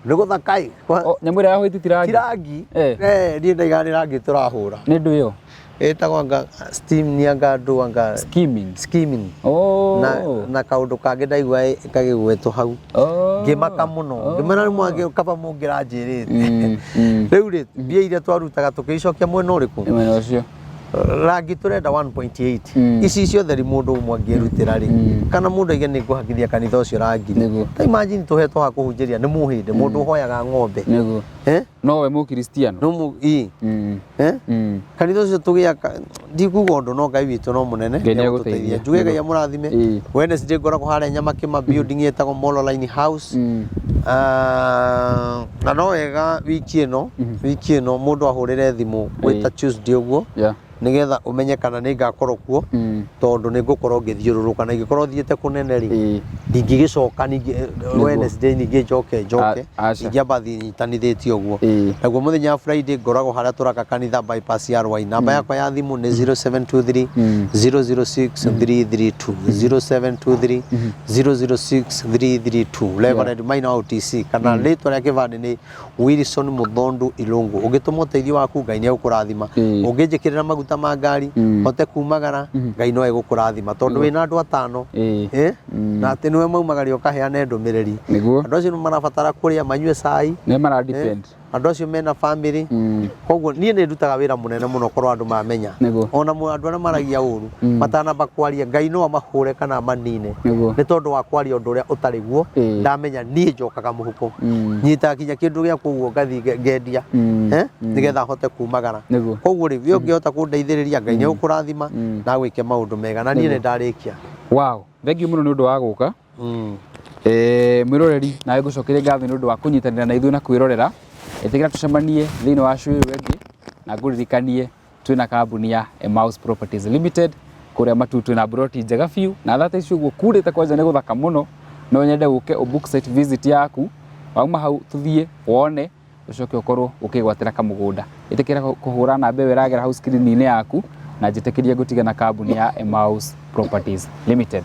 nĩ gũthaka ĩ. O, nyamũ ĩrĩa ya white ti rangi? Ti rangi. Eh. Eh, niĩ ndaigaga nĩ rangi tũrahũra. Nĩ ndũ ĩyo? Ĩtagwo anga steam, nĩ anga ndũ anga Skimming. Skimming. Oh. Na kaũndũ kangĩ ndaigua kagĩgwetwo hau, ngĩmaka mũno, ngĩmera rĩmwe angĩ kaba mũngĩranjĩrĩte. Rĩu rĩ, mbia iria twarutaga tũkĩicokia mwena ũrĩkũ? Mwena ũcio. Rangi tũrenda 1.8. Ici ciothe rĩ, mũndũ ũmwe angĩrutĩra rĩ, kana mũndũ aige nĩ ngũhakithia kanitha ũcio rangi rĩ. Ta imagine tũhetwo ha kũhunjĩria nĩ mũhĩndĩ, mũndũ ũhoyaga ng'ombe. Nĩguo. Eh? Nowe mũkristiano. No mu ĩ. Eh? Kanitha ũcio tũgĩaka, ndikuga ũndũ, no Ngai witũ no mũnene. Ngai nĩegũteithia. Nĩegũtũteithia. Njuge Ngai amũrathime. Wednesday ngoragwo harĩa Nyamakĩma, building ĩtagwo Molo Line House. Ah, na no wega wiki ĩno mũndũ ahũrĩre thimũ gwĩta Tuesday ũguo, nĩgetha ũmenye kana nĩ ngakorwo kuo, tondũ nĩ ngũkorwo ngĩthiũrũrũka, na ingĩkorwo thiĩte kũnene rĩ, ndingĩgĩcoka ningĩ Wednesday ningĩ njoke. Aca. Ingĩamba thiĩ nyitanithĩtie ũguo. Naguo mũthenya wa Friday ngoragwo harĩa tũraka kanitha, bypass ya Rwai. Namba yakwa ya thimũ nĩ 0723 006 332, 0723 006 332, Reverend Maina wa UTC, kana rĩtwa rĩa kĩbandĩ nĩ Wilson Muthondu Ilungu. Ũngĩtũma ũteithio waku, Ngai nĩ egũkũrathima. Ũngĩnjĩkĩrĩra maguta ma ngari hote kumagara, Ngai no egũkũrathima, tondũ wĩna andũ atano, eh? Na atĩ nĩwe maumagaria ũkaheane ndũmĩrĩri. Andũ acio nĩ marabatara kũrĩa, manyue cai. Nĩ mara depend. Andũ acio mena family. Koguo niĩ nĩ ndutaga wĩra mũnene mũno korwo andũ mamenya. Ona andũ arĩa maragia ũru, matanamba kwaria, Ngai no amahũre kana amanine, nĩ tondũ wa kwaria ũndũ ũrĩa ũtarĩ guo. Ndamenya niĩ njokaga mũhuko, nyitaga kinya kĩndũ gĩakwa ũguo, ngathiĩ ngendia, eh? Nĩgetha hote kumagara. Koguo rĩ, we ũngĩhota kũndeithĩrĩria, Ngai nĩ egũkũrathima na agwĩke maũndũ mega. Na niĩ nĩ ndarĩkia. Wow, thank you mũno nĩ ũndũ wa gũka. Mwĩroreri, nawe ngũcokerie ngatho nĩ ũndũ wa kũnyitanĩra na ithuĩ na kwĩrorera. Ĩtĩkĩra tũcemanie thĩinĩ wa show ĩyo ĩngĩ, na ngũririkanie twĩna kambuni ya Emmaus Properties Limited kũrĩa Matu. Twĩna broti njega biũ, na thata ici ũguo kurĩte kwanja nĩ gũthaka mũno. No nyende ũke ũbook site visit yaku, wauma hau tũthiĩ wone, ũcoke ũkorwo ũkĩgwatĩra kamũgũnda. Ĩtĩkĩra kũhũra namba ĩyo ĩragera hau screen-inĩ yaku, na njĩtĩkĩrie ngũtige na kambuni ya Emmaus Properties Limited.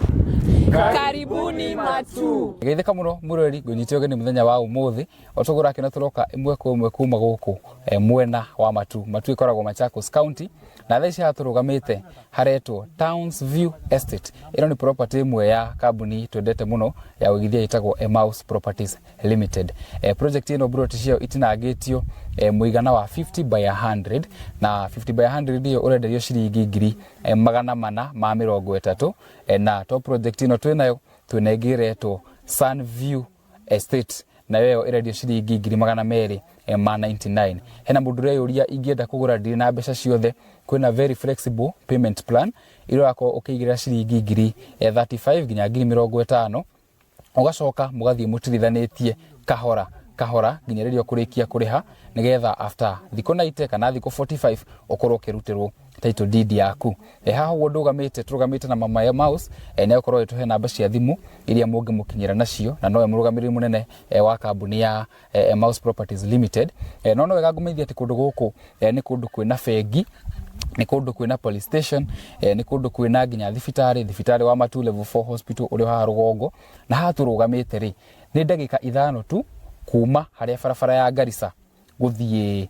Karibuni Matu. Geithĩka mũno mwĩroreri, ngũnyite ũgeni mũthenya wa ũmũthĩ o tũgũra kĩona tũroka ĩmwe kwa ĩmwe kuma gũkũ mwena wa Matu. Matu ĩkoragwo Machakos County. Na thaa ici haha tũrũgamĩte haretwo Towns View Estate. Ĩno nĩ property ĩmwe ya kambuni twendete mũno ya ũigithia ĩtagwo Emmaus Properties Limited. Project ĩno mburoti ciayo itinangĩtio mũigana wa 50 by 100, na 50 by 100 ĩyo ũrenderio ciringi 430,000. Na to project ĩno twĩnayo, twĩna ĩngĩ ĩretwo Sun View Estate, nayo ĩyo ĩrendio ciringi 299,000. Hena mũndũ ũreyũria, ingĩenda kũgũra ndirĩ na mbeca ciothe? Kwĩna very flexible payment plan iria ũrakorwo ũkĩigĩrĩra ciringi 35,000 nginya 50,000, ũgacoka mũgathiĩ mũtirithanĩtie kahora kahora nginya rĩrĩa ũkũrĩkia kũrĩha, nĩgetha after thikũ 90 kana thikũ 45 ũkorwo ũkĩrutĩrwo title deed yaku. Haha ũguo ndũgamĩte, tũrũgamĩte na Mama Emmaus. Nĩ egũkorwo agĩtũhe namba cia thimũ iria mũngĩmũkinyĩra nacio, na nowe mũrũgamĩrĩri mũnene wa kambuni ya Emmaus Properties Limited. No wega ngũmenyithia atĩ kũndũ gũkũ nĩ kũndũ kwĩna bengi, nĩ kũndũ kwĩna police station, nĩ kũndũ kwĩna nginya thibitarĩ, thibitarĩ wa Matu Level 4 Hospital ũrĩa haha rũgongo. Na haha tũrũgamĩte rĩ, nĩ ndagĩka 5 tu kuma harĩa barabara ya Garissa gũthiĩ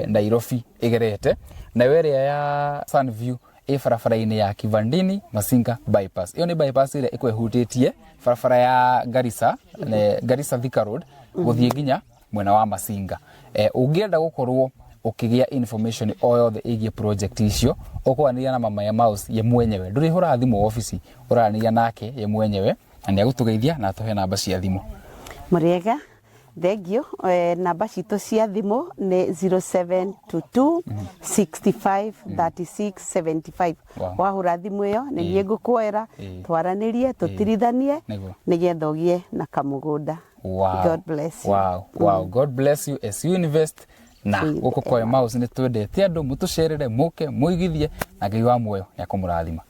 Nairobi ĩgerete, nayo ĩrĩa ya Sunview ĩ barabara-inĩ ya Kivandini Masinga bypass. Ĩyo nĩ bypass ĩrĩa ĩkoragwo ĩhutĩtie barabara ya Garissa, Garissa Thika Road gũthiĩ nginya mwena wa Masinga. Ũngĩenda gũkorwo ũkĩgĩa information o yothe ĩgiĩ project icio, ũkwaranĩria na Mama Emmaus ye mwenyewe. Ndũrĩhũraga thimũ obici, ũraranĩria nake ye mwenyewe, na nĩ agũtũgeithia na atũhe namba cia thimũ. Mũrĩega, thengio. Namba citũ cia thimũ nĩ 0722 65 36 75. Wahũra thimũ ĩyo, nĩ niĩ ngũkuoera, twaranĩrie, tũtirithanie, nĩgetha ũgĩe na kamũgũnda. God bless you. Wow. God bless you as you invest na gũkũ kwa Emmaus. Nĩ twendete andũ mũtũcerere, mũke mũigithie, na Ngai wa muoyo nĩ akũmũrathima.